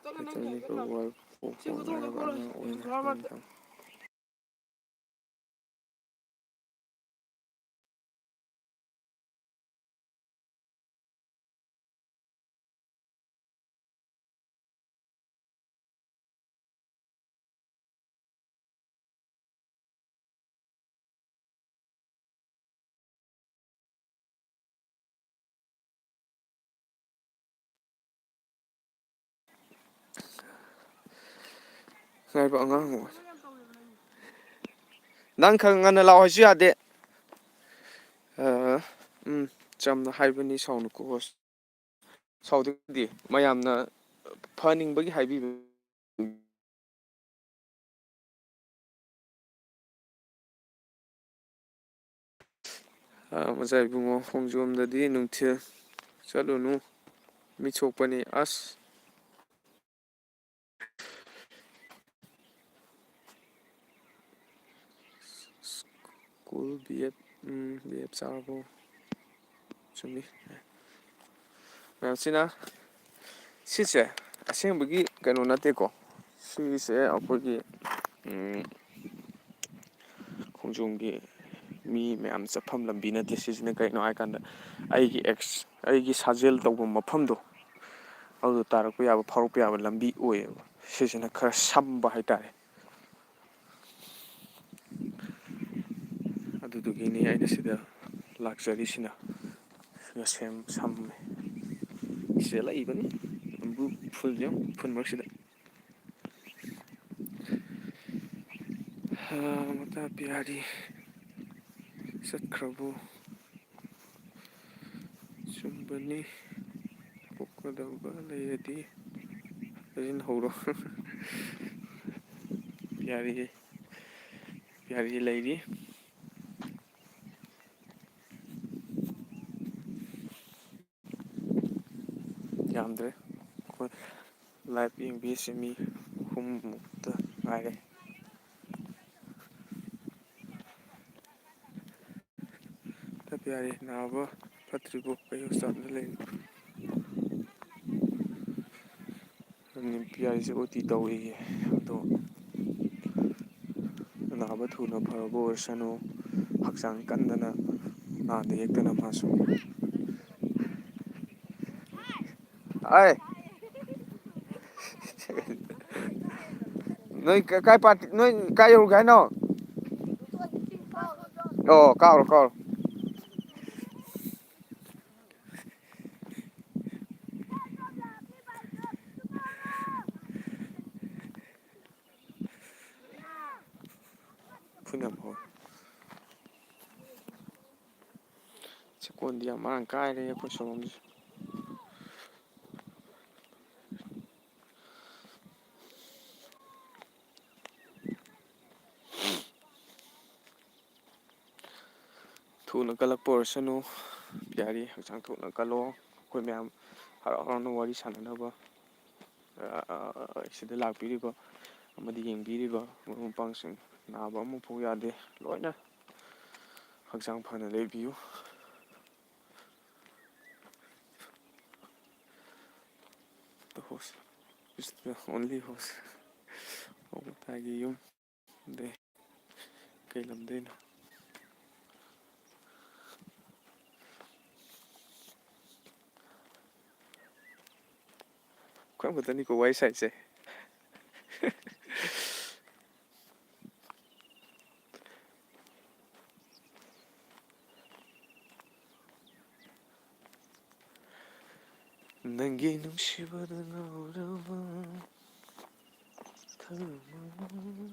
ꯂꯩꯇ꯭ꯔꯕꯅꯤ, wife ꯄꯣꯛꯄ ꯉꯥꯏꯔꯕ ꯑꯉꯥꯡ ꯑꯣꯏꯅ ꯅꯤꯡꯊꯝ ꯉꯥꯏꯕ ꯑꯉꯥꯡ ꯑꯣꯏ꯫ ꯅꯪ ꯈꯔ ꯉꯟꯅ ꯂꯥꯛꯑꯣ ꯍꯥꯏꯁꯨ ꯌꯥꯗꯦ꯫ ꯑ, ꯎꯝ, ꯆꯝꯅ ꯍꯥꯏꯕꯅꯤ, ꯁꯥꯎꯅꯨꯀꯣ꯫ ꯁꯥꯎꯗꯦ, ꯃꯌꯥꯝꯅ ꯐꯅꯤꯡꯕꯒꯤ ꯍꯥꯏꯕꯤꯕ꯫ ꯑ, ꯃꯆꯥ ꯏꯕꯨꯡꯉꯣ, ꯈꯣꯡꯖꯣꯝꯗꯗꯤ ꯅꯨꯡꯊꯤꯜ ꯆꯠꯂꯨꯅꯨ, ꯃꯤꯠ ꯁꯣꯛꯄꯅꯤ꯫ ꯑꯁ꯫ ꯁ꯭ꯀꯨꯜ ꯕꯤ ꯑꯦꯗ, ꯎꯝ, ꯕꯤ ꯑꯦꯗ ꯆꯥꯔꯕꯣ? ꯆꯨꯝꯃꯤ꯫ ꯃꯌꯥꯝꯁꯤꯅ ꯁꯤꯁꯦ ꯑꯁꯦꯡꯕꯒꯤ ꯀꯩꯅꯣ ꯅꯠꯇꯦꯀꯣ꯫ ꯁꯤꯁꯦ ꯑꯩꯈꯣꯏꯒꯤ, ꯎꯝ, ꯈꯣꯡꯖꯣꯝꯒꯤ ꯃꯤ ꯃꯌꯥꯝ ꯆꯠꯐꯝ ꯂꯝꯕꯤ ꯅꯠꯇꯦ꯫ ꯁꯤꯁꯤꯅ ꯀꯩꯅꯣ ꯍꯥꯏꯀꯥꯟꯗ ꯑꯩꯒꯤ ꯑꯦꯛꯁ-, ꯑꯩꯒꯤ ꯁꯥꯖꯦꯜ ꯇꯧꯕ ꯃꯐꯝꯗꯣ, ꯑꯗꯨ ꯇꯥꯔꯛꯄ ꯌꯥꯕ, ꯐꯥꯎꯔꯛꯄ ꯌꯥꯕ ꯂꯝꯕꯤ ꯑꯣꯏꯌꯦꯕ꯫ ꯁꯤꯁꯤꯅ ꯈꯔ ꯁꯝꯕ ꯍꯥꯏꯇꯥꯔꯦ꯫ ꯑꯗꯨꯗꯨꯒꯤꯅꯤ ꯑꯩꯅ ꯁꯤꯗ ꯂꯥꯛꯆꯔꯤꯁꯤꯅ꯫ ꯁꯤꯒ ꯁꯦꯝ-, ꯁꯝꯃꯦ꯫ ꯆꯦꯜꯂꯛꯏꯕꯅꯤ꯫ ꯅꯝꯕꯨ ꯐꯨꯜꯁꯦ ꯌꯦꯡꯉꯨ, ꯐꯨꯜ ꯃꯔꯛꯁꯤꯗ꯫ ꯍꯥ, ꯃꯇꯥ ꯄꯤꯌꯥꯔꯤ ꯆꯠꯈ꯭ꯔꯕꯣ? ꯆꯨꯝꯕꯅꯤ꯫ ꯄꯣꯛꯀꯗꯕ ꯂꯩꯔꯗꯤ ꯍꯧꯔꯣ꯫ ꯄꯤꯌꯥꯔꯤ, ꯄꯤꯌꯥꯔꯤ ꯂꯩꯔꯤ꯫ ꯌꯥꯝꯗ꯭ꯔꯦ꯫ ꯑꯩꯈꯣꯏ ꯂꯥꯏꯚ ꯌꯦꯡꯕꯤꯔꯤꯁꯦ ꯃꯤ ꯑꯍꯨꯝꯃꯨꯛꯇ ꯉꯥꯏꯔꯦ꯫ ꯇꯞ ꯌꯥꯔꯦ, ꯅꯥꯕ ꯐꯠꯇ꯭ꯔꯤꯕꯣ? ꯀꯩ ꯍꯣꯁꯄꯤꯇꯥꯜꯗ ꯂꯩꯔꯤꯅꯣ? P R C O T ꯇꯧꯏꯌꯦ꯫ ꯑꯗꯣ ꯑꯅꯥꯕ ꯊꯨꯅ ꯐꯔꯕ ꯑꯣꯏꯔꯁꯅꯨ, ꯍꯛꯆꯥꯡ ꯀꯟꯗꯅ ꯅꯥꯗ ꯌꯦꯛꯇꯅ ꯃꯥꯁꯨ꯫ ꯑꯥꯏ꯫ ꯅꯣꯏ ꯀ-, ꯀꯥꯏ ꯄꯥꯔꯇꯤ, ꯅꯣꯏ ꯀꯥꯏ ꯌꯧꯔꯨꯒꯦ ꯍꯥꯏꯅꯣ? ꯑꯣ, ꯀꯥꯎꯔꯣ, ꯀꯥꯎꯔꯣ꯫ ꯐꯨꯅꯕ ꯍꯧꯔꯦ꯫ ꯆꯦꯛꯀꯣꯟꯗꯤ ꯌꯥꯝ ꯃꯔꯥꯡ ꯀꯥꯏꯔꯦ ꯑꯩꯈꯣꯏ ꯁꯣꯝꯒꯤꯁꯦ꯫ ꯊꯨꯅ ꯀꯜꯂꯛꯄ ꯑꯣꯏꯔꯁꯅꯨ, ꯄꯤꯌꯥꯔꯤ, ꯍꯛꯆꯥꯡ ꯊꯨꯅ ꯀꯜꯂꯣ꯫ ꯑꯩꯈꯣꯏ ꯃꯌꯥꯝ ꯍꯔꯥꯎ ꯍꯔꯥꯎꯅ ꯋꯥꯔꯤ ꯁꯥꯟꯅꯅꯕ, ꯑ, ꯁꯤꯗ ꯂꯥꯛꯄꯤꯔꯤꯕ ꯑꯃꯗꯤ ꯌꯦꯡꯕꯤꯔꯤꯕ ꯃꯔꯨꯞ ꯃꯄꯥꯡꯁꯤꯡ, ꯅꯥꯕ ꯑꯃꯐꯥꯎ ꯌꯥꯗꯦ, ꯂꯣꯏꯅ ꯍꯛꯆꯥꯡ ꯐꯅ ꯂꯩꯕꯤꯌꯨ꯫ The host is the only host꯫ ꯑꯣ, ꯃꯇꯥꯏꯒꯤ ꯌꯨꯝ꯫ ꯑꯗꯩ ꯀꯩ ꯂꯝꯗꯩꯅꯣ? ꯑꯩꯈꯣꯏ ꯑꯍꯨꯝ ꯈꯛꯇꯅꯤꯀꯣ ꯋꯥꯔꯤ ꯁꯥꯏꯁꯦ꯫ ꯅꯪꯒꯤ ꯅꯨꯡꯁꯤꯕꯗ ꯉꯥꯎꯔꯕ ꯊꯃꯣꯏ꯫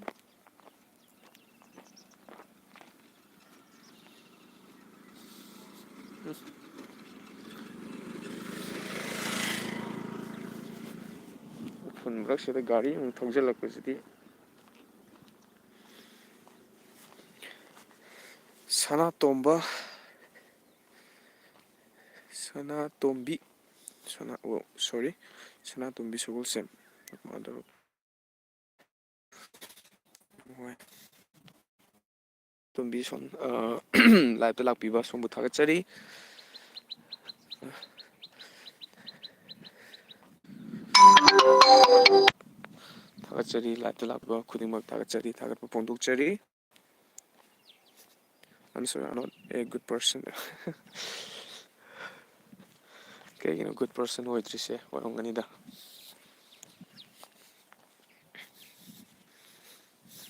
ꯎꯐꯨꯟ ꯃꯔꯛꯁꯤꯗ ꯒꯥꯔꯤ ꯑꯃꯨꯛ ꯊꯧꯖꯤꯜꯂꯛꯄꯁꯤꯗꯤ꯫ ꯁꯅꯥꯇꯣꯝꯕ, ꯁꯅꯥꯇꯣꯝꯕꯤ, ꯁꯅꯥ-, ꯑꯣ, sorry, ꯁꯅꯥꯇꯣꯝꯕꯤ ꯁꯒꯣꯜꯁꯦꯝ꯫ ꯃꯥꯗꯣ ꯍꯣꯏ꯫ ꯇꯣꯝꯕꯤ ꯁꯣꯝ, ꯑ, live ꯇ ꯂꯥꯛꯄꯤꯕ ꯁꯣꯝꯕꯨ ꯊꯥꯒꯠꯆꯔꯤ꯫ ꯊꯥꯒꯠꯆꯔꯤ, live ꯇ ꯂꯥꯛꯄ ꯈꯨꯗꯤꯡꯃꯛ ꯊꯥꯒꯠꯆꯔꯤ, ꯊꯥꯒꯠꯄ ꯐꯣꯡꯗꯣꯛꯆꯔꯤ꯫ I'm sorry, I'm not a good person. ꯀꯩꯒꯤꯅꯣ good person ꯑꯣꯏꯗ꯭ꯔꯤꯁꯦ? ꯑꯣꯏꯔꯝꯒꯅꯤꯗ꯫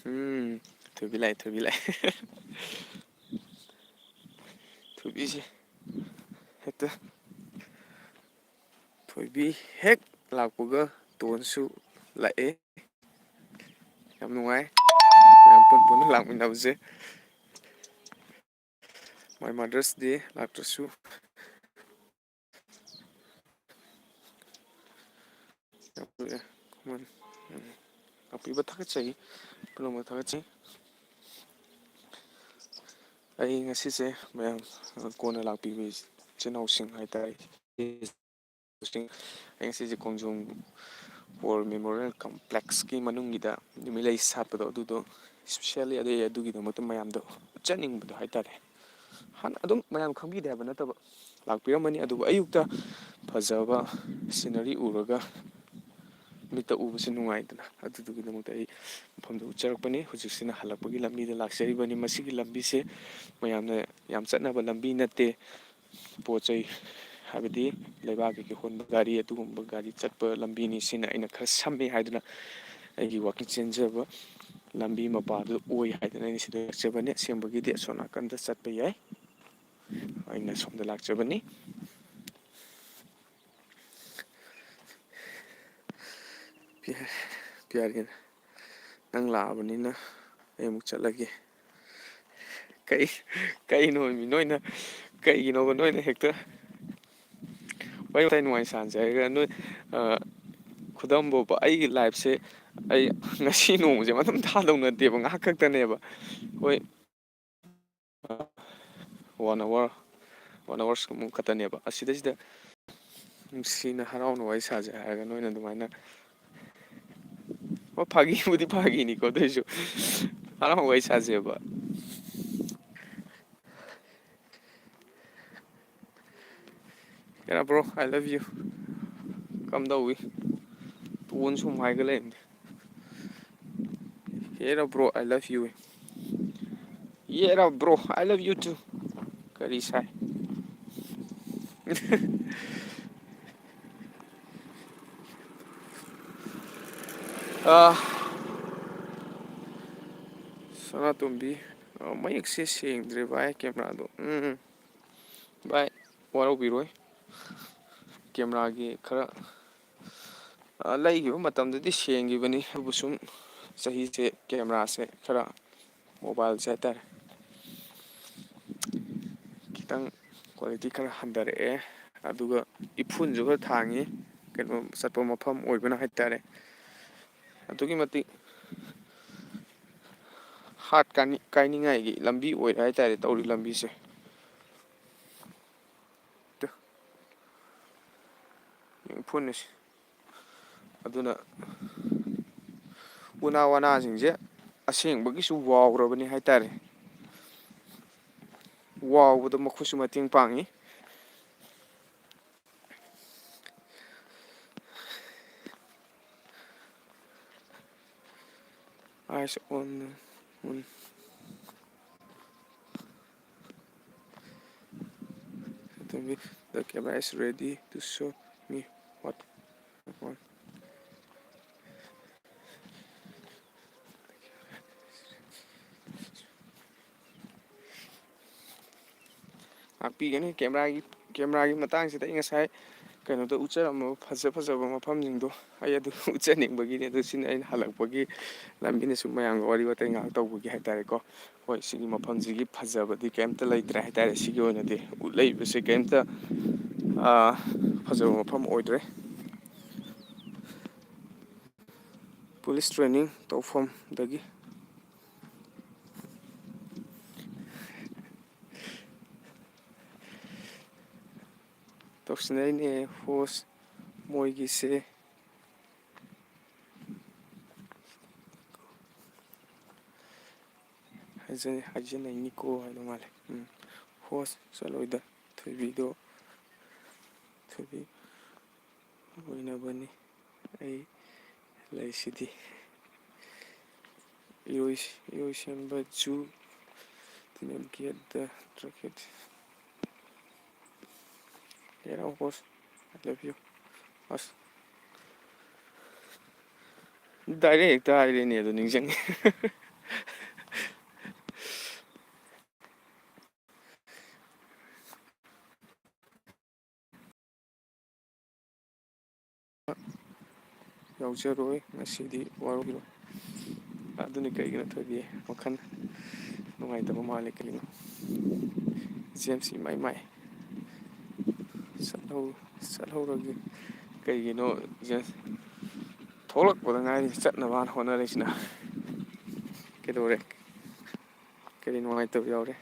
ꯎꯝ, ꯊꯣꯏꯕꯤ ꯂꯥꯛꯑꯦ, ꯊꯣꯏꯕꯤ ꯂꯥꯛꯑꯦ꯫ ꯊꯣꯏꯕꯤꯁꯦ ꯍꯦꯛꯇ, ꯊꯣꯏꯕꯤ ꯍꯦꯛ ꯂꯥꯛꯄꯒ ꯇꯣꯟꯁꯨ ꯂꯥꯛꯑꯦ꯫ ꯌꯥꯝ ꯅꯨꯡꯉꯥꯏ ꯃꯌꯥꯝ ꯄꯨꯟ ꯄꯨꯟꯅ ꯂꯥꯛꯃꯤꯟꯅꯕꯁꯦ꯫ My Mother's Day ꯂꯥꯛꯇ꯭ꯔꯁꯨ ꯌꯥꯝ ꯀꯨꯏꯔꯦ꯫ ꯎꯝ꯫ ꯂꯥꯛꯄꯤꯕ ꯊꯥꯒꯠꯆꯔꯤ꯫ ꯄꯨꯝꯅꯃꯛ ꯊꯥꯒꯠꯆꯔꯤ꯫ ꯑꯩ ꯉꯁꯤꯁꯦ ꯃꯌꯥꯝ ꯀꯣꯟꯅ ꯂꯥꯛꯄꯤꯕ ꯏꯆꯤꯟ ꯏꯅꯥꯎꯁꯤꯡ ꯍꯥꯏꯇꯥꯔꯦ꯫ ꯑꯩ ꯉꯁꯤꯁꯦ ꯈꯣꯡꯖꯣꯝ War Memorial Complex ꯀꯤ ꯃꯅꯨꯡꯒꯤꯗ ꯅꯨꯃꯤꯠꯂꯩ ꯁꯥꯠꯄꯗꯣ, ꯑꯗꯨꯗꯣ specially ꯑꯗꯨ, ꯑꯗꯨꯒꯤꯗꯃꯛꯇ ꯃꯌꯥꯝꯗꯣ ꯎꯠꯆꯅꯤꯡꯕꯗꯣ ꯍꯥꯏꯇꯥꯔꯦ꯫ ꯍꯥꯟꯅ ꯑꯗꯨꯝ ꯃꯌꯥꯝ ꯈꯪꯕꯤꯗꯦ ꯍꯥꯏꯕ ꯅꯠꯇꯕ, ꯂꯥꯛꯄꯤꯔꯝꯃꯅꯤ꯫ ꯑꯗꯨꯕꯨ ꯑꯌꯨꯛꯇ ꯐꯖꯕ scenery ꯎꯔꯒ ꯃꯤꯠꯇ ꯎꯕꯁꯦ ꯅꯨꯡꯉꯥꯏꯗꯅ, ꯑꯗꯨꯗꯨꯒꯤꯗꯃꯛꯇ ꯑꯩ ꯃꯐꯝꯗꯣ ꯎꯠꯆꯔꯛꯄꯅꯤ꯫ ꯍꯧꯖꯤꯛꯁꯤꯅ ꯍꯜꯂꯛꯄꯒꯤ ꯂꯝꯕꯤꯗ ꯂꯥꯛꯆꯔꯤꯕꯅꯤ꯫ ꯃꯁꯤꯒꯤ ꯂꯝꯕꯤꯁꯦ ꯃꯌꯥꯝꯅ ꯌꯥꯝ ꯆꯠꯅꯕ ꯂꯝꯕꯤ ꯅꯠꯇꯦ꯫ ꯄꯣꯠ ꯆꯩ, ꯍꯥꯏꯕꯗꯤ ꯂꯩꯕꯥꯛꯀꯤ ꯍꯣꯟꯕ ꯒꯥꯔꯤ, ꯑꯗꯨꯒꯨꯝꯕ ꯒꯥꯔꯤ ꯆꯠꯄ ꯂꯝꯕꯤꯅꯤ꯫ ꯁꯤꯅ ꯑꯩꯅ ꯈꯔ ꯁꯝꯃꯦ ꯍꯥꯏꯗꯨꯅ ꯑꯩꯒꯤ walking ꯆꯦꯟꯖꯕ ꯂꯝꯕꯤ ꯃꯄꯥꯗꯨ ꯑꯣꯏ ꯍꯥꯏꯗꯅ ꯑꯩꯅ ꯁꯤꯗ ꯂꯥꯛꯆꯕꯅꯤ꯫ ꯑꯁꯦꯡꯕꯒꯤꯗꯤ ꯑꯁꯣꯝ ꯅꯥꯀꯟꯗ ꯆꯠꯄ ꯌꯥꯏ꯫ ꯑꯩꯅ ꯁꯣꯝꯗ ꯂꯥꯛꯆꯕꯅꯤ꯫ ꯄꯤ-, ꯄꯤꯌꯥꯔꯤ, ꯅꯪ ꯂꯥꯛꯑꯕꯅꯤꯅ ꯑꯩ ꯑꯃꯨꯛ ꯆꯠꯂꯒꯦ꯫ ꯀꯩ, ꯀꯩꯅꯣ ꯃꯤ ꯅꯣꯏꯅ, ꯀꯩꯒꯤꯅꯣꯕ ꯅꯣꯏꯅ ꯍꯦꯛꯇ ꯋꯥꯔꯤ ꯋꯥꯇꯥꯏ ꯅꯨꯡꯉꯥꯏ ꯁꯥꯟꯁꯦ ꯍꯥꯏꯔꯒ ꯅꯣꯏ, ꯑ, ꯈꯨꯗꯝꯕꯨꯕ ꯑꯩꯒꯤ live ꯁꯦ ꯑꯩ ꯉꯁꯤ ꯅꯣꯡꯃꯁꯦ ꯑꯗꯨꯝ ꯊꯥꯗꯧ ꯅꯠꯇꯦꯕ, ꯉꯥꯏꯍꯥꯛ ꯈꯛꯇꯅꯦꯕ꯫ ꯍꯣꯏ, one hour, one hours ꯃꯨꯛ ꯈꯛꯇꯅꯦꯕ꯫ ꯑꯁꯤꯗꯩꯁꯤꯗ ꯅꯨꯡꯁꯤꯅ ꯍꯔꯥꯎꯅ ꯋꯥꯔꯤ ꯁꯥꯁꯦ ꯍꯥꯏꯔꯒ ꯅꯣꯏꯅ ꯑꯗꯨꯃꯥꯏꯅ, ꯍꯣꯏ, ꯐꯥꯒꯤꯕꯨꯗꯤ ꯐꯥꯒꯤꯅꯤꯀꯣ, ꯑꯗꯨꯏꯁꯨ ꯍꯔꯥꯎꯅ ꯋꯥꯔꯤ ꯁꯥꯁꯦꯕ꯫ Yeah, bro, I love you. ꯀꯝꯗꯧꯏ? ꯇꯣꯟ ꯁꯨꯝ ꯍꯥꯏꯒꯠꯂꯛꯏꯅꯦ꯫ Hey bro, I love you. Yeah bro, I love you too. ꯀꯔꯤ ꯁꯥꯏ? ꯑꯥ, ꯁꯅꯥꯇꯣꯝꯕꯤ, ꯑ, ꯃꯌꯦꯛꯁꯦ ꯁꯦꯡꯗ꯭ꯔꯦ ꯚꯥꯏ, ꯀꯦꯃꯦꯔꯥꯗꯣ꯫ ꯎꯝ, ꯎꯝ꯫ ꯚꯥꯏ, ꯋꯥꯔꯧꯕꯤꯔꯣꯏ꯫ ꯀꯦꯃꯦꯔꯥꯒꯤ ꯈꯔ, ꯑ, ꯂꯩꯈꯤꯕ ꯃꯇꯝꯗꯗꯤ ꯁꯦꯡꯈꯤꯕꯅꯤ, ꯑꯗꯨꯕꯨ ꯁꯨꯝ ꯆꯍꯤꯁꯦ ꯀꯦꯃꯦꯔꯥꯁꯦ ꯈꯔ, ꯃꯣꯕꯥꯏꯜꯁꯦ ꯍꯥꯏꯇꯥꯔꯦ, ꯈꯤꯇꯪ quality ꯈꯔ ꯍꯟꯊꯔꯛꯑꯦ꯫ ꯑꯗꯨꯒ ꯏꯐꯨꯟꯁꯨ ꯈꯔ ꯊꯥꯡꯉꯤ, ꯀꯩꯅꯣ, ꯆꯠꯄ ꯃꯐꯝ ꯑꯣꯏꯕꯅ ꯍꯥꯏꯇꯥꯔꯦ꯫ ꯑꯗꯨꯛꯀꯤ ꯃꯇꯤꯛ ꯍꯥꯔꯠ ꯀꯥꯏꯅꯤ-, ꯀꯥꯏꯅꯤꯡꯉꯥꯏꯒꯤ ꯂꯝꯕꯤ ꯑꯣꯏꯔꯦ ꯍꯥꯏꯇꯥꯔꯦ, ꯇꯧꯔꯤ ꯂꯝꯕꯤꯁꯦ꯫ ꯇꯨ꯫ ꯏꯐꯨꯟꯅꯤꯁꯦ꯫ ꯑꯗꯨꯅ ꯎꯅꯥ ꯋꯥꯅꯥꯁꯤꯡꯁꯦ ꯑꯁꯦꯡꯕꯒꯤꯁꯨ ꯋꯥꯎꯔꯕꯅꯤ ꯍꯥꯏꯇꯥꯔꯦ꯫ ꯋꯥꯎꯕꯗ ꯃꯈꯨꯠꯁꯨ ꯃꯇꯦꯡ ꯄꯥꯡꯉꯤ꯫ Eyes on the moon. The camera is ready to show me what I want. ꯉꯥꯛꯄꯤꯒꯅꯤ꯫ ꯀꯦꯃꯦꯔꯥꯒꯤ, ꯀꯦꯃꯦꯔꯥꯒꯤ ꯃꯇꯥꯡꯁꯤꯗ ꯑꯩ ꯉꯁꯥꯏ ꯀꯩꯅꯣꯗ ꯎꯠꯆꯔꯝꯃꯕ ꯐꯖ ꯐꯖꯕ ꯃꯐꯝꯁꯤꯡꯗꯣ ꯑꯩ ꯑꯗꯨ ꯎꯠꯆꯅꯤꯡꯕꯒꯤꯅꯤ꯫ ꯑꯗꯨ ꯁꯤꯅ ꯑꯩꯅ ꯍꯜꯂꯛꯄꯒꯤ ꯂꯝꯕꯤꯅ ꯁꯨꯝ ꯃꯌꯥꯝꯒ ꯋꯥꯔꯤ ꯋꯥꯇꯥꯏ ꯉꯥꯏꯍꯥꯛ ꯇꯧꯕꯒꯤ ꯍꯥꯏꯇꯥꯔꯦꯀꯣ꯫ ꯍꯣꯏ, ꯁꯤꯒꯤ ꯃꯐꯝꯁꯤꯒꯤ ꯐꯖꯕꯗꯤ ꯀꯩꯝꯇ ꯂꯩꯇ꯭ꯔꯦ ꯍꯥꯏꯇꯥꯔꯦ꯫ ꯁꯤꯒꯤ ꯑꯣꯏꯅꯗꯤ ꯎꯠꯂꯛꯏꯕꯁꯦ ꯀꯩꯝꯇ, ꯑꯥ, ꯐꯖꯕ ꯃꯐꯝ ꯑꯣꯏꯗ꯭ꯔꯦ꯫ ꯄꯨꯂꯤꯁ ꯇ꯭ꯔꯦꯅꯤꯡ ꯇꯧꯐꯝꯗꯒꯤ꯫ ꯇꯧꯁꯤꯟꯅꯔꯤꯅꯦ ꯍꯣꯁ ꯃꯣꯏꯒꯤꯁꯦ꯫ ꯍꯥꯏꯖ-, ꯍꯥꯏꯖꯅꯤꯡꯉꯤꯀꯣ ꯍꯥꯏꯗꯧ ꯃꯥꯜꯂꯦ꯫ ꯎꯝ꯫ ꯍꯣꯁ ꯆꯠꯂꯣꯏꯗ ꯊꯣꯏꯕꯤꯗꯣ, ꯊꯣꯏꯕꯤ ꯑꯣꯏꯅꯕꯅꯤ꯫ ꯑꯩ ꯂꯩꯁꯤꯗꯤ꯫ ꯏꯔꯣꯏ-, ꯏꯔꯣꯏꯁꯦꯝꯕ zoo, ꯇꯤꯅꯦꯝ ꯒꯦꯠꯇ ꯇ꯭ꯔꯀꯦꯠ꯫ Here, of course, I love you. ꯑꯁ꯫ Direct ꯍꯦꯛꯇ ꯍꯥꯏꯔꯦꯅꯦ ꯑꯗꯣ, ꯅꯤꯡꯁꯤꯡꯉꯦ꯫ ꯌꯥꯎꯖꯔꯣꯏ ꯉꯁꯤꯗꯤ, ꯋꯥꯔꯧꯕꯤꯔꯣꯏ꯫ ꯑꯗꯨꯅꯤ ꯀꯩꯒꯤꯅꯣ ꯊꯣꯏꯕꯤ ꯋꯥꯈꯜ ꯅꯨꯡꯉꯥꯏꯇꯕ ꯃꯥꯜꯂꯤ ꯀꯩꯒꯤꯅꯣ? ꯖꯦꯝꯁ ꯏꯃꯥꯏ ꯃꯥꯏ꯫ ꯆꯠꯍꯧ-, ꯆꯠꯍꯧꯔꯒꯦ꯫ ꯀꯩꯒꯤꯅꯣ ꯖꯦꯝꯁ? ꯊꯣꯛꯂꯛꯄꯗ ꯉꯥꯏꯔꯤ ꯆꯠꯅꯕ ꯍꯥꯟꯅ ꯍꯣꯠꯅꯔꯤꯁꯤꯅ꯫ ꯀꯩꯗꯧꯔꯦ? ꯀꯔꯤ ꯅꯨꯡꯉꯥꯏꯇꯕ ꯌꯥꯎꯔꯦ?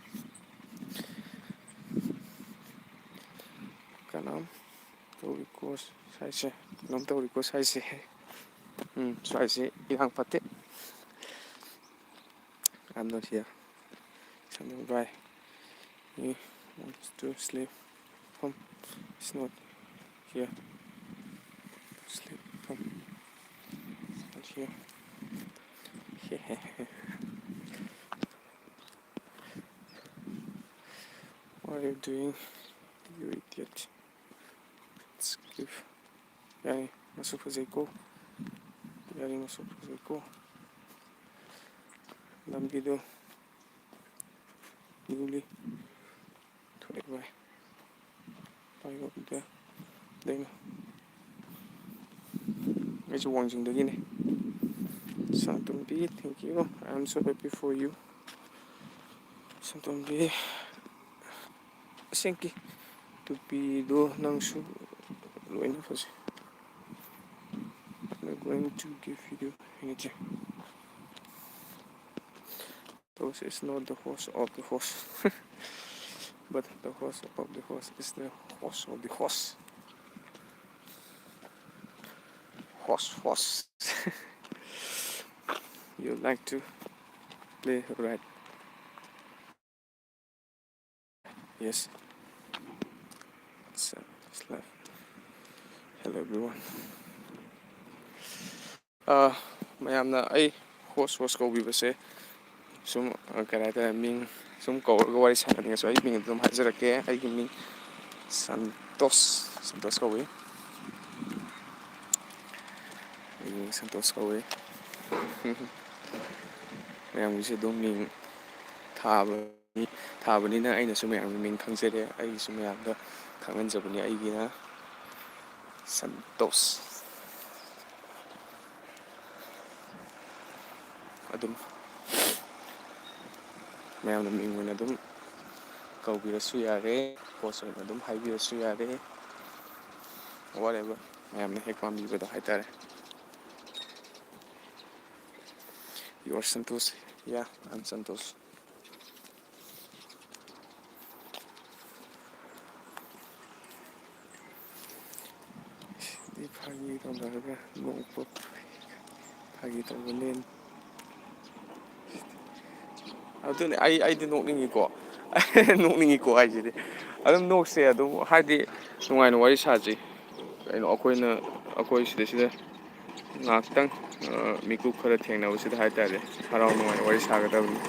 ꯀꯅꯥꯝ ꯇꯧꯔꯤꯀꯣ ꯁ꯭ꯋꯥꯏꯁꯦ? ꯀꯩꯅꯣꯝ ꯇꯧꯔꯤꯀꯣ ꯁ꯭ꯋꯥꯏꯁꯦ? ꯎꯝ, ꯁ꯭ꯋꯥꯏꯁꯦ ꯏꯔꯥꯡ ꯐꯠꯇꯦ꯫ I'm not here. Something, bye. He wants to sleep. Come. It's not here. Sleep. Come. It's not here. What are you doing? You idiot. Skip. ꯌꯥꯏ, ꯃꯁꯨ ꯐꯖꯩꯀꯣ꯫ ꯌꯥꯏ, ꯃꯁꯨ ꯐꯖꯩꯀꯣ꯫ ꯂꯝꯕꯤꯗꯣ ꯅ꯭ꯌꯨꯂꯤ ꯊꯣꯛꯑꯦ ꯚꯥꯏ꯫ ꯄꯥꯏꯕ ꯑꯝꯇ ꯂꯩꯅꯨ꯫ ꯑꯩꯁꯨ ꯋꯥꯡꯖꯤꯡꯗꯒꯤꯅꯦ꯫ ꯁꯅꯥꯇꯣꯝꯕꯤ, thank you. I am so happy for you. ꯁꯅꯥꯇꯣꯝꯕꯤ, ꯑꯁꯦꯡꯀꯤ ꯇꯨꯄꯤꯗꯣ ꯅꯪꯁꯨ ꯂꯣꯏꯅ ꯐꯖꯩ꯫ I'm going to give you anything. Those is not the horse of the horse, but the horse of the horse is the horse of the horse. Horse, horse. You like to play, right? Yes. So, it's live. Hello, everyone. ꯑ, ꯃꯌꯥꯝꯅ ꯑꯩ host host ꯀꯧꯕꯤꯕꯁꯦ ꯁꯨꯝ, ꯑ, ꯀꯔꯤ ꯍꯥꯏꯇꯥꯔꯦ, ꯃꯤꯡ ꯁꯨꯝ ꯀꯧꯔꯒ ꯋꯥꯔꯤ ꯁꯥꯟꯅꯅꯤꯡꯉꯁꯨ ꯑꯩ ꯃꯤꯡ ꯑꯗꯨꯝ ꯍꯥꯏꯖꯔꯛꯀꯦ꯫ ꯑꯩꯒꯤ ꯃꯤꯡ ꯁꯟꯇꯣꯁ, ꯁꯟꯇꯣꯁ ꯀꯧꯏ꯫ ꯑꯩꯒꯤ ꯃꯤꯡ ꯁꯟꯇꯣꯁ ꯀꯧꯏ꯫ ꯃꯌꯥꯝꯒꯤꯁꯨ ꯑꯗꯨꯝ ꯃꯤꯡ ꯊꯥꯕ ꯊꯥꯕꯅꯤꯅ ꯑꯩꯅꯁꯨ ꯃꯌꯥꯝꯒꯤ ꯃꯤꯡ ꯈꯪꯖꯔꯦ, ꯑꯩꯒꯤꯁꯨ ꯃꯌꯥꯝꯗ ꯈꯪꯍꯟꯖꯕꯅꯤ꯫ ꯑꯩꯒꯤꯅ ꯁꯟꯇꯣꯁ꯫ ꯑꯗꯨꯝ ꯃꯌꯥꯝꯅ ꯃꯤꯡ ꯑꯣꯏꯅ ꯑꯗꯨꯝ ꯀꯧꯕꯤꯔꯁꯨ ꯌꯥꯔꯦ, ꯄꯣꯁ ꯑꯣꯏꯅ ꯑꯗꯨꯝ ꯍꯥꯏꯕꯤꯔꯁꯨ ꯌꯥꯔꯦ, whatever, ꯃꯌꯥꯝꯅ ꯍꯦꯛ ꯄꯥꯝꯕꯤꯕꯗꯣ ꯍꯥꯏꯇꯥꯔꯦ꯫ Your Santosh. Yeah, I'm Santosh. ꯁꯤꯗꯤ ꯐꯥꯒꯤ ꯇꯧꯅꯔꯒ ꯅꯣꯛꯄ, ꯐꯥꯒꯤ ꯇꯧꯕꯅꯦ꯫ ꯑꯗꯨꯅꯦ, ꯑꯩ, ꯑꯩꯗꯤ ꯅꯣꯛꯅꯤꯡꯉꯤꯀꯣ꯫ ꯅꯣꯛꯅꯤꯡꯉꯤꯀꯣ ꯍꯥꯏꯁꯤꯗꯤ꯫ ꯑꯗꯨꯝ ꯅꯣꯛꯁꯦ, ꯑꯗꯨꯝ ꯍꯥꯏꯗꯤ ꯅꯨꯡꯉꯥꯏꯅ ꯋꯥꯔꯤ ꯁꯥꯁꯤ꯫ ꯀꯩꯅꯣ, ꯑꯩꯈꯣꯏꯅ, ꯑꯩꯈꯣꯏ ꯁꯤꯗꯩꯁꯤꯗ ꯉꯥꯏꯍꯥꯛꯇꯪ, ꯑ, ꯃꯤꯀꯨꯞ ꯈꯔ ꯊꯦꯡꯅꯕꯁꯤꯗ ꯍꯥꯏꯇꯥꯔꯦ, ꯍꯔꯥꯎ ꯅꯨꯡꯉꯥꯏ ꯋꯥꯔꯤ ꯁꯥꯒꯗꯕꯅꯤ꯫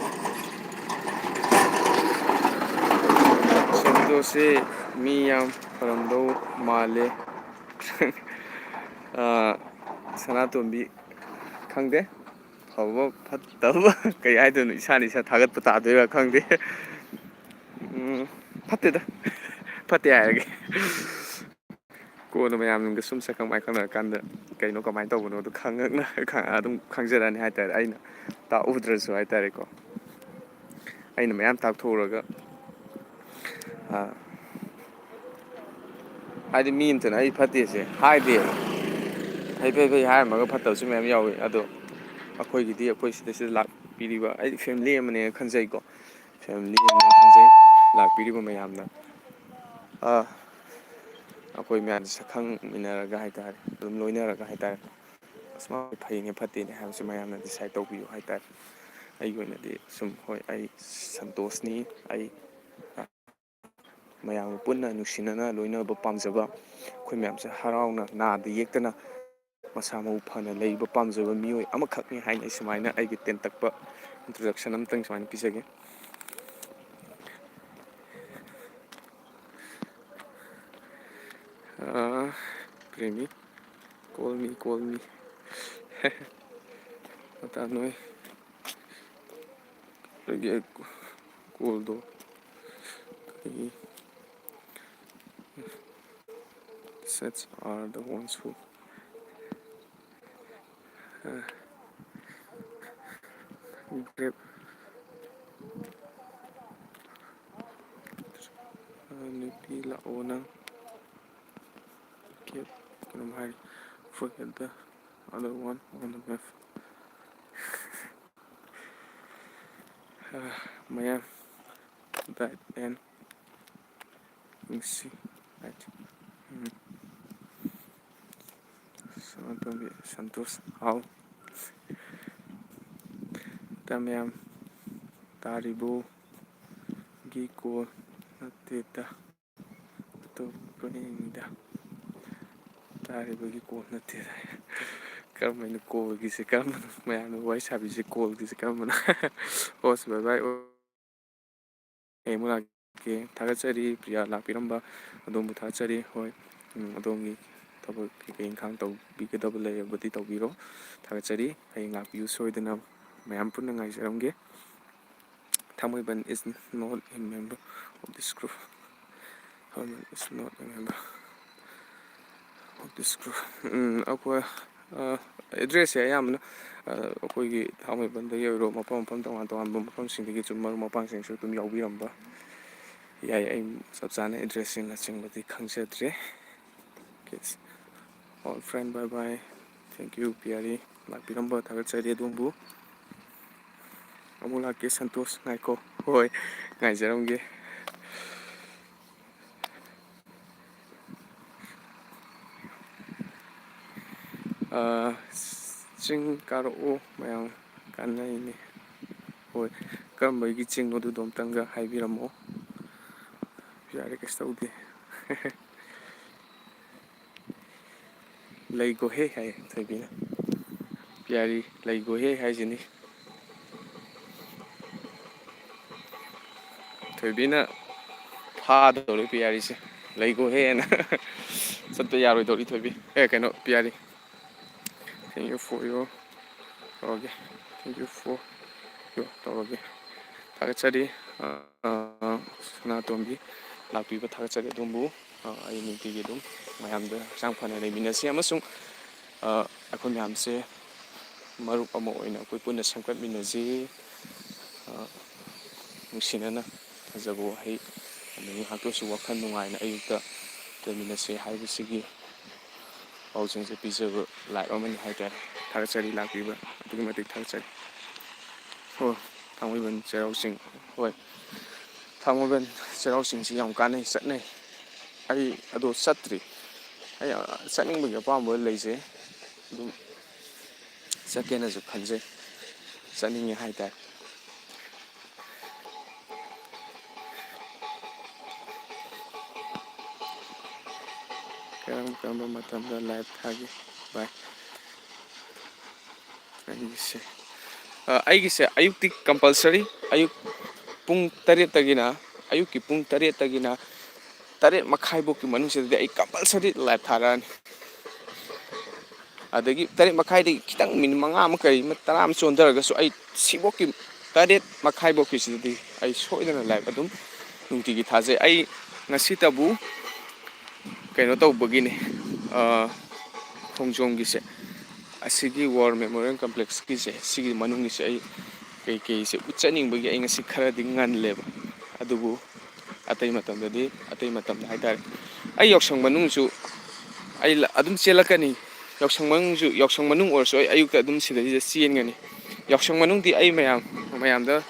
ꯁꯟꯇꯣꯁꯁꯤ ꯃꯤ ꯌꯥꯝ ꯐꯔꯝꯗꯧ ꯃꯥꯜꯂꯦ꯫ ꯑ, ꯁꯅꯥꯇꯣꯝꯕꯤ, ꯈꯪꯗꯦ꯫ ꯐꯕ ꯐꯠꯇꯕ ꯀꯩ ꯍꯥꯏꯗꯣꯏꯅꯣ? ꯏꯁꯥꯅ ꯏꯁꯥ ꯊꯥꯒꯠꯄ ꯇꯥꯗꯣꯏꯔꯥ ꯈꯪꯗꯦ꯫ ꯎꯝ, ꯐꯠꯇꯦꯗ꯫ ꯐꯠꯇꯦ ꯍꯥꯏꯔꯒꯦ꯫ ꯀꯣꯟꯅ ꯃꯌꯥꯝꯒ ꯁꯨꯝ ꯁꯛꯈꯪ ꯃꯥꯏꯈꯪꯅꯔꯀꯥꯟꯗ ꯀꯩꯅꯣ ꯀꯃꯥꯏꯅ ꯇꯧꯕꯅꯣꯗꯣ ꯈꯪꯉꯛꯅ-, ꯈ-, ꯑꯗꯨꯝ ꯈꯪꯖꯔꯛꯑꯅꯤ ꯍꯥꯏꯇꯥꯔꯦ, ꯑꯩꯅ ꯇꯥꯛꯎꯗ꯭ꯔꯁꯨ ꯍꯥꯏꯇꯥꯔꯦꯀꯣ꯫ ꯑꯩꯅ ꯃꯌꯥꯝ ꯇꯥꯛꯊꯣꯛꯎꯔꯒ, ꯑ, ꯍꯥꯏꯗꯤ ꯃꯤ ꯑꯃꯇꯅ ꯑꯩ ꯐꯠꯇꯦꯁꯦ ꯍꯥꯏꯗꯦꯕ꯫ ꯐꯩ, ꯐꯩ, ꯐꯩ ꯍꯥꯏꯔꯝꯃꯒ ꯐꯠꯇꯕꯁꯨ ꯃꯌꯥꯝ ꯌꯥꯎꯋꯤ꯫ ꯑꯗꯣ ꯑꯩꯈꯣꯏꯒꯤꯗꯤ, ꯑꯩꯈꯣꯏ ꯁꯤꯗꯩꯁꯤꯗ ꯂꯥꯛꯄꯤꯔꯤꯕ, ꯑꯩ ꯐꯦꯃꯤꯂꯤ ꯑꯃꯅꯦꯅ ꯈꯟꯖꯩꯀꯣ꯫ ꯐꯦꯃꯤꯂꯤ ꯑꯃꯅꯦꯅ ꯈꯟꯖꯩ꯫ ꯂꯥꯛꯄꯤꯔꯤꯕ ꯃꯌꯥꯝꯅ, ꯑ, ꯑꯩꯈꯣꯏ ꯃꯌꯥꯝꯁꯦ ꯁꯛꯈꯪꯃꯤꯟꯅꯔꯒ ꯍꯥꯏꯇꯥꯔꯦ, ꯑꯗꯨꯝ ꯂꯣꯏꯅꯔꯒ ꯍꯥꯏꯇꯥꯔꯦ, ꯑꯁ, ꯃꯥ ꯐꯩꯅꯦ ꯐꯠꯇꯦꯅꯦ ꯍꯥꯏꯕꯁꯦ ꯃꯌꯥꯝꯅ ꯗꯤꯁꯥꯏꯠ ꯇꯧꯕꯤꯌꯨ ꯍꯥꯏꯇꯥꯔꯦ꯫ ꯑꯩꯒꯤ ꯑꯣꯏꯅꯗꯤ ꯁꯨꯝ, ꯍꯣꯏ, ꯑꯩ ꯁꯟꯇꯣꯁꯅꯤ, ꯑꯩ, ꯑ, ꯃꯌꯥꯝꯒ ꯄꯨꯟꯅ ꯅꯨꯡꯁꯤꯅꯅ ꯂꯣꯏꯅꯕ ꯄꯥꯝꯖꯕ, ꯑꯩꯈꯣꯏ ꯃꯌꯥꯝꯁꯦ ꯍꯔꯥꯎꯅ ꯅꯥꯗ ꯌꯦꯛꯇꯅ ꯃꯁꯥ ꯃꯎ ꯐꯅ ꯂꯩꯕ ꯄꯥꯝꯖꯕ ꯃꯤꯑꯣꯏ ꯑꯃꯈꯛꯅꯤ ꯍꯥꯏꯅ ꯑꯩ ꯁꯨꯃꯥꯏꯅ ꯑꯩꯒꯤ ꯇꯦꯟꯇꯛꯄ introduction ꯑꯝꯇꯪ ꯁꯨꯃꯥꯏꯅ ꯄꯤꯖꯒꯦ꯫ ꯑꯥ, Premi, call me, call me꯫ ꯃꯇꯥ ꯅꯣꯏ꯫ ꯑꯩꯒꯤ callꯗꯣ ꯀꯔꯤ? Such are the ones who, uh, grab, uh, ꯅꯨꯄꯤ ꯂꯥꯛꯑꯣ ꯅꯪ꯫ Grab ꯀꯩꯅꯣꯝ ꯍꯥꯏꯔꯤ꯫ Forget the other one on the map꯫ Uh, ꯃꯌꯥꯝ, that and ꯅꯨꯡꯁꯤ꯫ Right. ꯎꯝ꯫ ꯁꯅꯥꯇꯣꯝꯕꯤ ꯁꯟꯇꯣꯁ ꯍꯥꯎ꯫ ꯇ ꯃꯌꯥꯝ, ꯇꯥꯔꯤꯕꯣ? ꯒꯤ call ꯅꯠꯇꯦꯗ꯫ ꯑꯇꯣꯞꯄꯅꯤꯗ꯫ ꯇꯥꯔꯤꯕꯒꯤ call ꯅꯠꯇꯦꯗ꯫ ꯀꯔꯝꯕꯅ callꯒꯤꯁꯦ? ꯀꯔꯝꯕꯅ ꯃꯌꯥꯝꯅ ꯋꯥꯔꯤ ꯁꯥꯕꯤꯁꯦ callꯒꯤꯁꯦ ꯀꯔꯝꯕꯅ? ꯑꯣꯁ, bye bye꯫ ꯑꯩ ꯑꯃꯨꯛ ꯂꯥꯛꯀꯦ꯫ ꯊꯥꯒꯠꯆꯔꯤ ꯄ꯭ꯔꯤꯌꯥ ꯂꯥꯛꯄꯤꯔꯝꯕ꯫ ꯑꯗꯣꯝꯕꯨ ꯊꯥꯒꯠꯆꯔꯤ꯫ ꯍꯣꯏ, ꯎꯝ, ꯑꯗꯣꯝꯒꯤ ꯊꯕꯛ ꯀꯩꯀꯩ ꯏꯪꯈꯥꯡ ꯇꯧꯕꯤꯒꯗꯕ ꯂꯩꯔꯕꯗꯤ ꯇꯧꯕꯤꯔꯣ꯫ ꯊꯥꯒꯠꯆꯔꯤ꯫ ꯍꯌꯦꯡ ꯂꯥꯛꯄꯤꯌꯨ ꯁꯣꯏꯗꯅ꯫ ꯃꯌꯥꯝ ꯄꯨꯟꯅ ꯉꯥꯏꯖꯔꯝꯒꯦ꯫ ꯊꯥꯡꯃꯩꯕꯟ is not a member of this group꯫ Thangmeiband is not a member of this group꯫ ꯎꯝ, ꯑꯩꯈꯣꯏ, ꯑ, addressꯁꯦ ꯑꯌꯥꯝꯕꯅ, ꯑ, ꯑꯩꯈꯣꯏꯒꯤ ꯊꯥꯡꯃꯩꯕꯟꯗꯒꯤ ꯑꯣꯏꯔꯣ, ꯃꯐꯝ ꯃꯐꯝ ꯇꯣꯉꯥꯟ ꯇꯣꯉꯥꯟꯕ ꯃꯐꯝꯁꯤꯡꯗꯒꯤ ꯁꯨꯝ ꯃꯔꯨꯞ ꯃꯄꯥꯡꯁꯤꯡꯁꯨ ꯑꯗꯨꯝ ꯌꯥꯎꯕꯤꯔꯝꯕ ꯌꯥꯏ꯫ ꯑꯩ ꯆꯞ ꯆꯥꯅ addressꯁꯤꯡꯅꯆꯤꯡꯕꯗꯤ ꯈꯪꯖꯗ꯭ꯔꯦ꯫ Okay, all friend, bye bye꯫ Thank you, ꯄꯤꯌꯥꯔꯤ꯫ ꯂꯥꯛꯄꯤꯔꯝꯕ ꯊꯥꯒꯠꯆꯔꯤ ꯑꯗꯣꯝꯕꯨ꯫ ꯑꯃꯨꯛ ꯂꯥꯛꯀꯦ, ꯁꯟꯇꯣꯁ, ꯉꯥꯏꯈꯣ꯫ ꯍꯣꯏ, ꯉꯥꯏꯖꯔꯝꯒꯦ꯫ ꯑꯥ, ꯆꯤꯡ ꯀꯥꯔꯛꯑꯣ ꯃꯌꯥꯝ, ꯀꯥꯟꯅꯩꯅꯦ꯫ ꯍꯣꯏ, ꯀꯔꯝꯕꯒꯤ ꯆꯤꯡꯅꯣ ꯑꯗꯨꯗꯣ ꯑꯝꯇꯪꯒ ꯍꯥꯏꯕꯤꯔꯝꯃꯣ꯫ ꯌꯥꯔꯦ, ꯀꯩꯁꯨ ꯇꯧꯗꯦ꯫ ꯂꯩꯒꯣꯍꯦ ꯍꯥꯏ ꯊꯣꯏꯕꯤꯅ꯫ ꯄꯤꯌꯥꯔꯤ ꯂꯩꯒꯣꯍꯦ ꯍꯥꯏꯁꯤꯅꯤ꯫ ꯊꯣꯏꯕꯤꯅ ꯐꯥꯗꯧꯔꯤ ꯄꯤꯌꯥꯔꯤꯁꯦ, ꯂꯩꯒꯣꯍꯦꯅ꯫ ꯆꯠꯄ ꯌꯥꯔꯣꯏꯗꯧꯔꯤ ꯊꯣꯏꯕꯤ, ꯑꯦ, ꯀꯩꯅꯣ, ꯄꯤꯌꯥꯔꯤ꯫ Thank you for your, ꯇꯧꯔꯒꯦ꯫ Thank you for your, ꯇꯧꯔꯒꯦ꯫ ꯊꯥꯒꯠꯆꯔꯤ꯫ ꯑ, ꯑ, ꯁꯅꯥꯇꯣꯝꯕꯤ ꯂꯥꯛꯄꯤꯕ ꯊꯥꯒꯠꯆꯔꯤ ꯑꯗꯣꯝꯕꯨ꯫ ꯑ, ꯑꯩ ꯅꯨꯡꯇꯤꯒꯤ ꯑꯗꯨꯝ ꯃꯌꯥꯝꯗ ꯍꯛꯆꯥꯡ ꯐꯅ ꯂꯩꯃꯤꯟꯅꯁꯤ ꯑꯃꯁꯨꯡ, ꯑ, ꯑꯩꯈꯣꯏ ꯃꯌꯥꯝꯁꯦ ꯃꯔꯨꯞ ꯑꯃ ꯑꯣꯏꯅ ꯑꯩꯈꯣꯏ ꯄꯨꯟꯅ ꯁꯦꯝꯒꯠꯃꯤꯟꯅꯁꯤ꯫ ꯑ, ꯅꯨꯡꯁꯤꯅꯅ ꯐꯖꯕ ꯋꯥꯍꯩ ꯑꯗꯒꯤ ꯉꯥꯏꯍꯥꯛꯇꯁꯨ ꯋꯥꯈꯜ ꯅꯨꯡꯉꯥꯏꯅ ꯑꯌꯨꯛꯇ ꯂꯩꯃꯤꯟꯅꯁꯤ ꯍꯥꯏꯕꯁꯤꯒꯤ ꯄꯥꯎꯖꯦꯜꯁꯦ ꯄꯤꯖꯕ live ꯑꯃꯅꯤ ꯍꯥꯏꯇꯥꯔꯦ꯫ ꯊꯥꯒꯠꯆꯔꯤ, ꯂꯥꯛꯄꯤꯕ ꯑꯗꯨꯛꯀꯤ ꯃꯇꯤꯛ ꯊꯥꯒꯠꯆꯔꯤ꯫ ꯍꯣꯏ, ꯊꯥꯡꯃꯩꯕꯟ ꯆꯩꯔꯥꯎ ꯆꯤꯡ, ꯍꯣꯏ, ꯊꯥꯡꯃꯩꯕꯟ ꯆꯩꯔꯥꯎ ꯆꯤꯡꯁꯤ ꯌꯥꯝ ꯀꯥꯟꯅꯩ, ꯆꯠꯅꯩ꯫ ꯑꯩ ꯑꯗꯣ ꯆꯠꯇ꯭ꯔꯤ꯫ ꯑꯩ, ꯑ, ꯆꯠꯅꯤꯡꯕꯒꯤ ꯑꯄꯥꯝꯕ ꯂꯩꯖꯩ꯫ ꯑꯗꯨꯝ ꯆꯠꯀꯦꯅꯁꯨ ꯈꯟꯖꯩ, ꯆꯠꯅꯤꯡꯉꯦ ꯍꯥꯏꯇꯥꯔꯦ꯫ ꯀꯔꯝ ꯀꯔꯝꯕ ꯃꯇꯝꯗ live ꯊꯥꯒꯦ? ꯚꯥꯏ, ꯑꯩꯒꯤꯁꯦ, ꯑ, ꯑꯩꯒꯤꯁꯦ ꯑꯌꯨꯛꯇꯤ compulsory, ꯑꯌꯨꯛ ꯄꯨꯡ ꯇꯔꯦꯠꯇꯒꯤꯅ, ꯑꯌꯨꯛꯀꯤ ꯄꯨꯡ ꯇꯔꯦꯠꯇꯒꯤꯅ ꯇꯔꯦꯠ ꯃꯈꯥꯏꯐꯧꯀꯤ ꯃꯅꯨꯡꯁꯤꯗꯗꯤ ꯑꯩ compulsory live ꯊꯥꯔꯛꯑꯅꯤ꯫ ꯑꯗꯒꯤ ꯇꯔꯦꯠ ꯃꯈꯥꯏꯗꯒꯤ ꯈꯤꯇꯪ ꯃꯤꯅꯤꯠ ꯃꯉꯥ ꯑꯃ, ꯀꯔꯤ ꯑꯃ, ꯇꯔꯥ ꯑꯃ ꯆꯣꯟꯊꯔꯒꯁꯨ ꯑꯩ ꯁꯤꯐꯧꯀꯤ, ꯇꯔꯦꯠ ꯃꯈꯥꯏꯐꯧꯀꯤꯁꯤꯗꯗꯤ ꯑꯩ ꯁꯣꯏꯗꯅ live ꯑꯗꯨꯝ ꯅꯨꯡꯇꯤꯒꯤ ꯊꯥꯖꯩ꯫ ꯑꯩ ꯉꯁꯤꯇꯕꯨ ꯀꯩꯅꯣ ꯇꯧꯕꯒꯤꯅꯤ, ꯑ, ꯈꯣꯡꯖꯣꯝꯒꯤꯁꯦ, ꯑꯁꯤꯒꯤ War Memorial Complexꯀꯤꯁꯦ, ꯁꯤꯒꯤ ꯃꯅꯨꯡꯒꯤꯁꯦ ꯑꯩ ꯀꯩꯀꯩꯁꯦ ꯎꯠꯆꯅꯤꯡꯕꯒꯤ ꯑꯩ ꯉꯁꯤ ꯈꯔꯗꯤ ꯉꯜꯂꯦꯕ꯫ ꯑꯗꯨꯕꯨ ꯑꯇꯩ ꯃꯇꯝꯗꯗꯤ, ꯑꯇꯩ ꯃꯇꯝꯗ ꯍꯥꯏꯇꯥꯔꯦ, ꯑꯩ ꯌꯥꯎꯁꯪ ꯃꯅꯨꯡꯁꯨ ꯑꯩ ꯂ-, ꯑꯗꯨꯝ ꯆꯦꯜꯂꯛꯀꯅꯤ꯫ ꯌꯥꯎꯁꯪ ꯃꯅꯨꯡꯁꯨ, ꯌꯥꯎꯁꯪ ꯃꯅꯨꯡ ꯑꯣꯏꯔꯁꯨ ꯑꯩ ꯑꯌꯨꯛꯇ ꯑꯗꯨꯝ ꯁꯤꯗꯩꯁꯤꯗ ꯆꯦꯟꯒꯅꯤ꯫ ꯌꯥꯎꯁꯪ ꯃꯅꯨꯡꯗꯤ ꯑꯩ ꯃꯌꯥꯝ, ꯃꯌꯥꯝꯗ,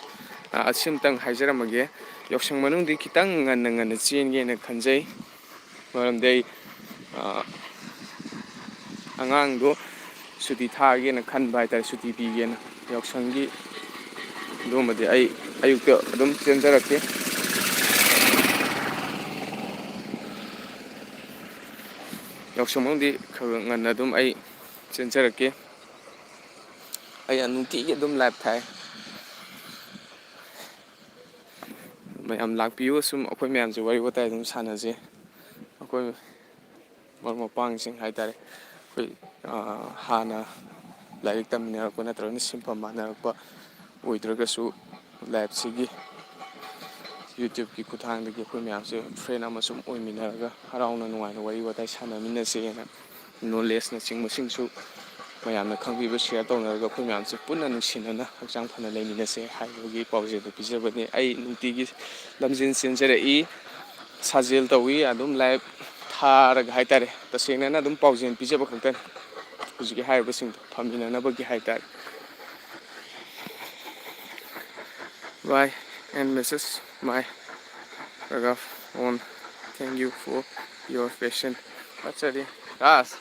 ꯑ, ꯑꯁꯤꯝꯇꯪ ꯍꯥꯏꯖꯔꯝꯃꯒꯦ꯫ ꯌꯥꯎꯁꯪ ꯃꯅꯨꯡꯗꯤ ꯈꯤꯇꯪ ꯉꯟꯅ ꯉꯟꯅ ꯆꯦꯟꯒꯦꯅ ꯈꯟꯖꯩ꯫ ꯃꯔꯝꯗꯤ ꯑꯩ, ꯑ, ꯑꯉꯥꯡꯗꯣ ꯁꯨꯇꯤ ꯊꯥꯒꯦꯅ ꯈꯟꯕ ꯍꯥꯏꯇꯥꯔꯦ, ꯁꯨꯇꯤ ꯄꯤꯒꯦꯅ꯫ ꯌꯥꯎꯁꯪꯒꯤ ꯑꯗꯨꯒꯨꯝꯕꯗꯤ ꯑꯩ ꯑꯌꯨꯛꯇ ꯑꯗꯨꯝ ꯆꯦꯟꯖꯔꯛꯀꯦ꯫ ꯌꯥꯎꯁꯪ ꯃꯅꯨꯡꯗꯤ ꯈꯔ ꯈꯔ ꯉꯟꯅ ꯑꯗꯨꯝ ꯑꯩ ꯆꯦꯟꯖꯔꯛꯀꯦ꯫ ꯑꯩ ꯅꯨꯡꯇꯤꯒꯤ ꯑꯗꯨꯝ ꯂꯥꯏꯞ ꯊꯥꯏ꯫ ꯃꯌꯥꯝ ꯂꯥꯛꯄꯤꯌꯨ, ꯁꯨꯝ ꯑꯩꯈꯣꯏ ꯃꯌꯥꯝꯁꯦ ꯋꯥꯔꯤ ꯋꯥꯇꯥꯏ ꯑꯗꯨꯝ ꯁꯥꯟꯅꯁꯦ꯫ ꯑꯩꯈꯣꯏ ꯃꯔꯨꯞ ꯃꯄꯥꯡꯁꯤꯡ ꯍꯥꯏ ꯇꯥꯔꯦ, ꯑꯩꯈꯣꯏ, ꯑ, ꯍꯥꯟꯅ ꯂꯥꯏꯔꯤꯛ ꯇꯝꯃꯤꯟꯅꯔꯛꯄ ꯅꯠꯇ꯭ꯔꯒꯅ ꯁꯤꯟꯐꯝ ꯃꯥꯟꯅꯔꯛꯄ ꯑꯣꯏꯗ꯭ꯔꯒꯁꯨ, ꯂꯥꯏꯞꯁꯤꯒꯤ, YouTubeꯀꯤ ꯈꯨꯠꯊꯥꯡꯗꯒꯤ ꯑꯩꯈꯣꯏ ꯃꯌꯥꯝꯁꯦ ꯐ꯭ꯔꯦꯟ ꯑꯃ ꯁꯨꯝ ꯑꯣꯏꯃꯤꯟꯅꯔꯒ ꯍꯔꯥꯎꯅ ꯅꯨꯡꯉꯥꯏꯅ ꯋꯥꯔꯤ ꯋꯥꯇꯥꯏ ꯁꯥꯟꯅꯃꯤꯟꯅꯁꯦꯅ, ꯅꯣꯂꯦꯖꯅꯆꯤꯡꯕꯁꯤꯡꯁꯨ ꯃꯌꯥꯝꯅ ꯈꯪꯕꯤꯕ ꯁꯤꯌꯔ ꯇꯧꯅꯔꯒ ꯑꯩꯈꯣꯏ ꯃꯌꯥꯝꯁꯦ ꯄꯨꯟꯅ ꯅꯨꯡꯁꯤꯅꯅ ꯍꯛꯆꯥꯡ ꯐꯅ ꯂꯩꯃꯤꯟꯅꯁꯦ ꯍꯥꯏꯕꯒꯤ ꯄꯥꯎꯖꯦꯜꯗꯨ ꯄꯤꯖꯕꯅꯤ꯫ ꯑꯩ ꯅꯨꯡꯇꯤꯒꯤ ꯂꯝꯖꯦꯟ ꯆꯦꯟꯖꯔꯛꯏ, ꯁꯥꯖꯦꯜ ꯇꯧꯏ, ꯑꯗꯨꯝ ꯂꯥꯏꯞ ꯊꯥꯔꯒ ꯍꯥꯏ ꯇꯥꯔꯦ꯫ ꯇꯁꯦꯡꯅꯅ ꯑꯗꯨꯝ ꯄꯥꯎꯖꯦꯜ ꯄꯤꯖꯕ ꯈꯛꯇꯅꯤ꯫ ꯍꯧꯖꯤꯛꯀꯤ ꯍꯥꯏꯔꯤꯕꯁꯤꯡꯗꯣ ꯐꯝꯃꯤꯟꯅꯅꯕꯒꯤ ꯍꯥꯏ ꯇꯥꯔꯦ꯫ Bye and message my Raghav on. Thank you for your patient. ꯐꯠꯆꯔꯤ꯫ ꯔꯥꯖ꯫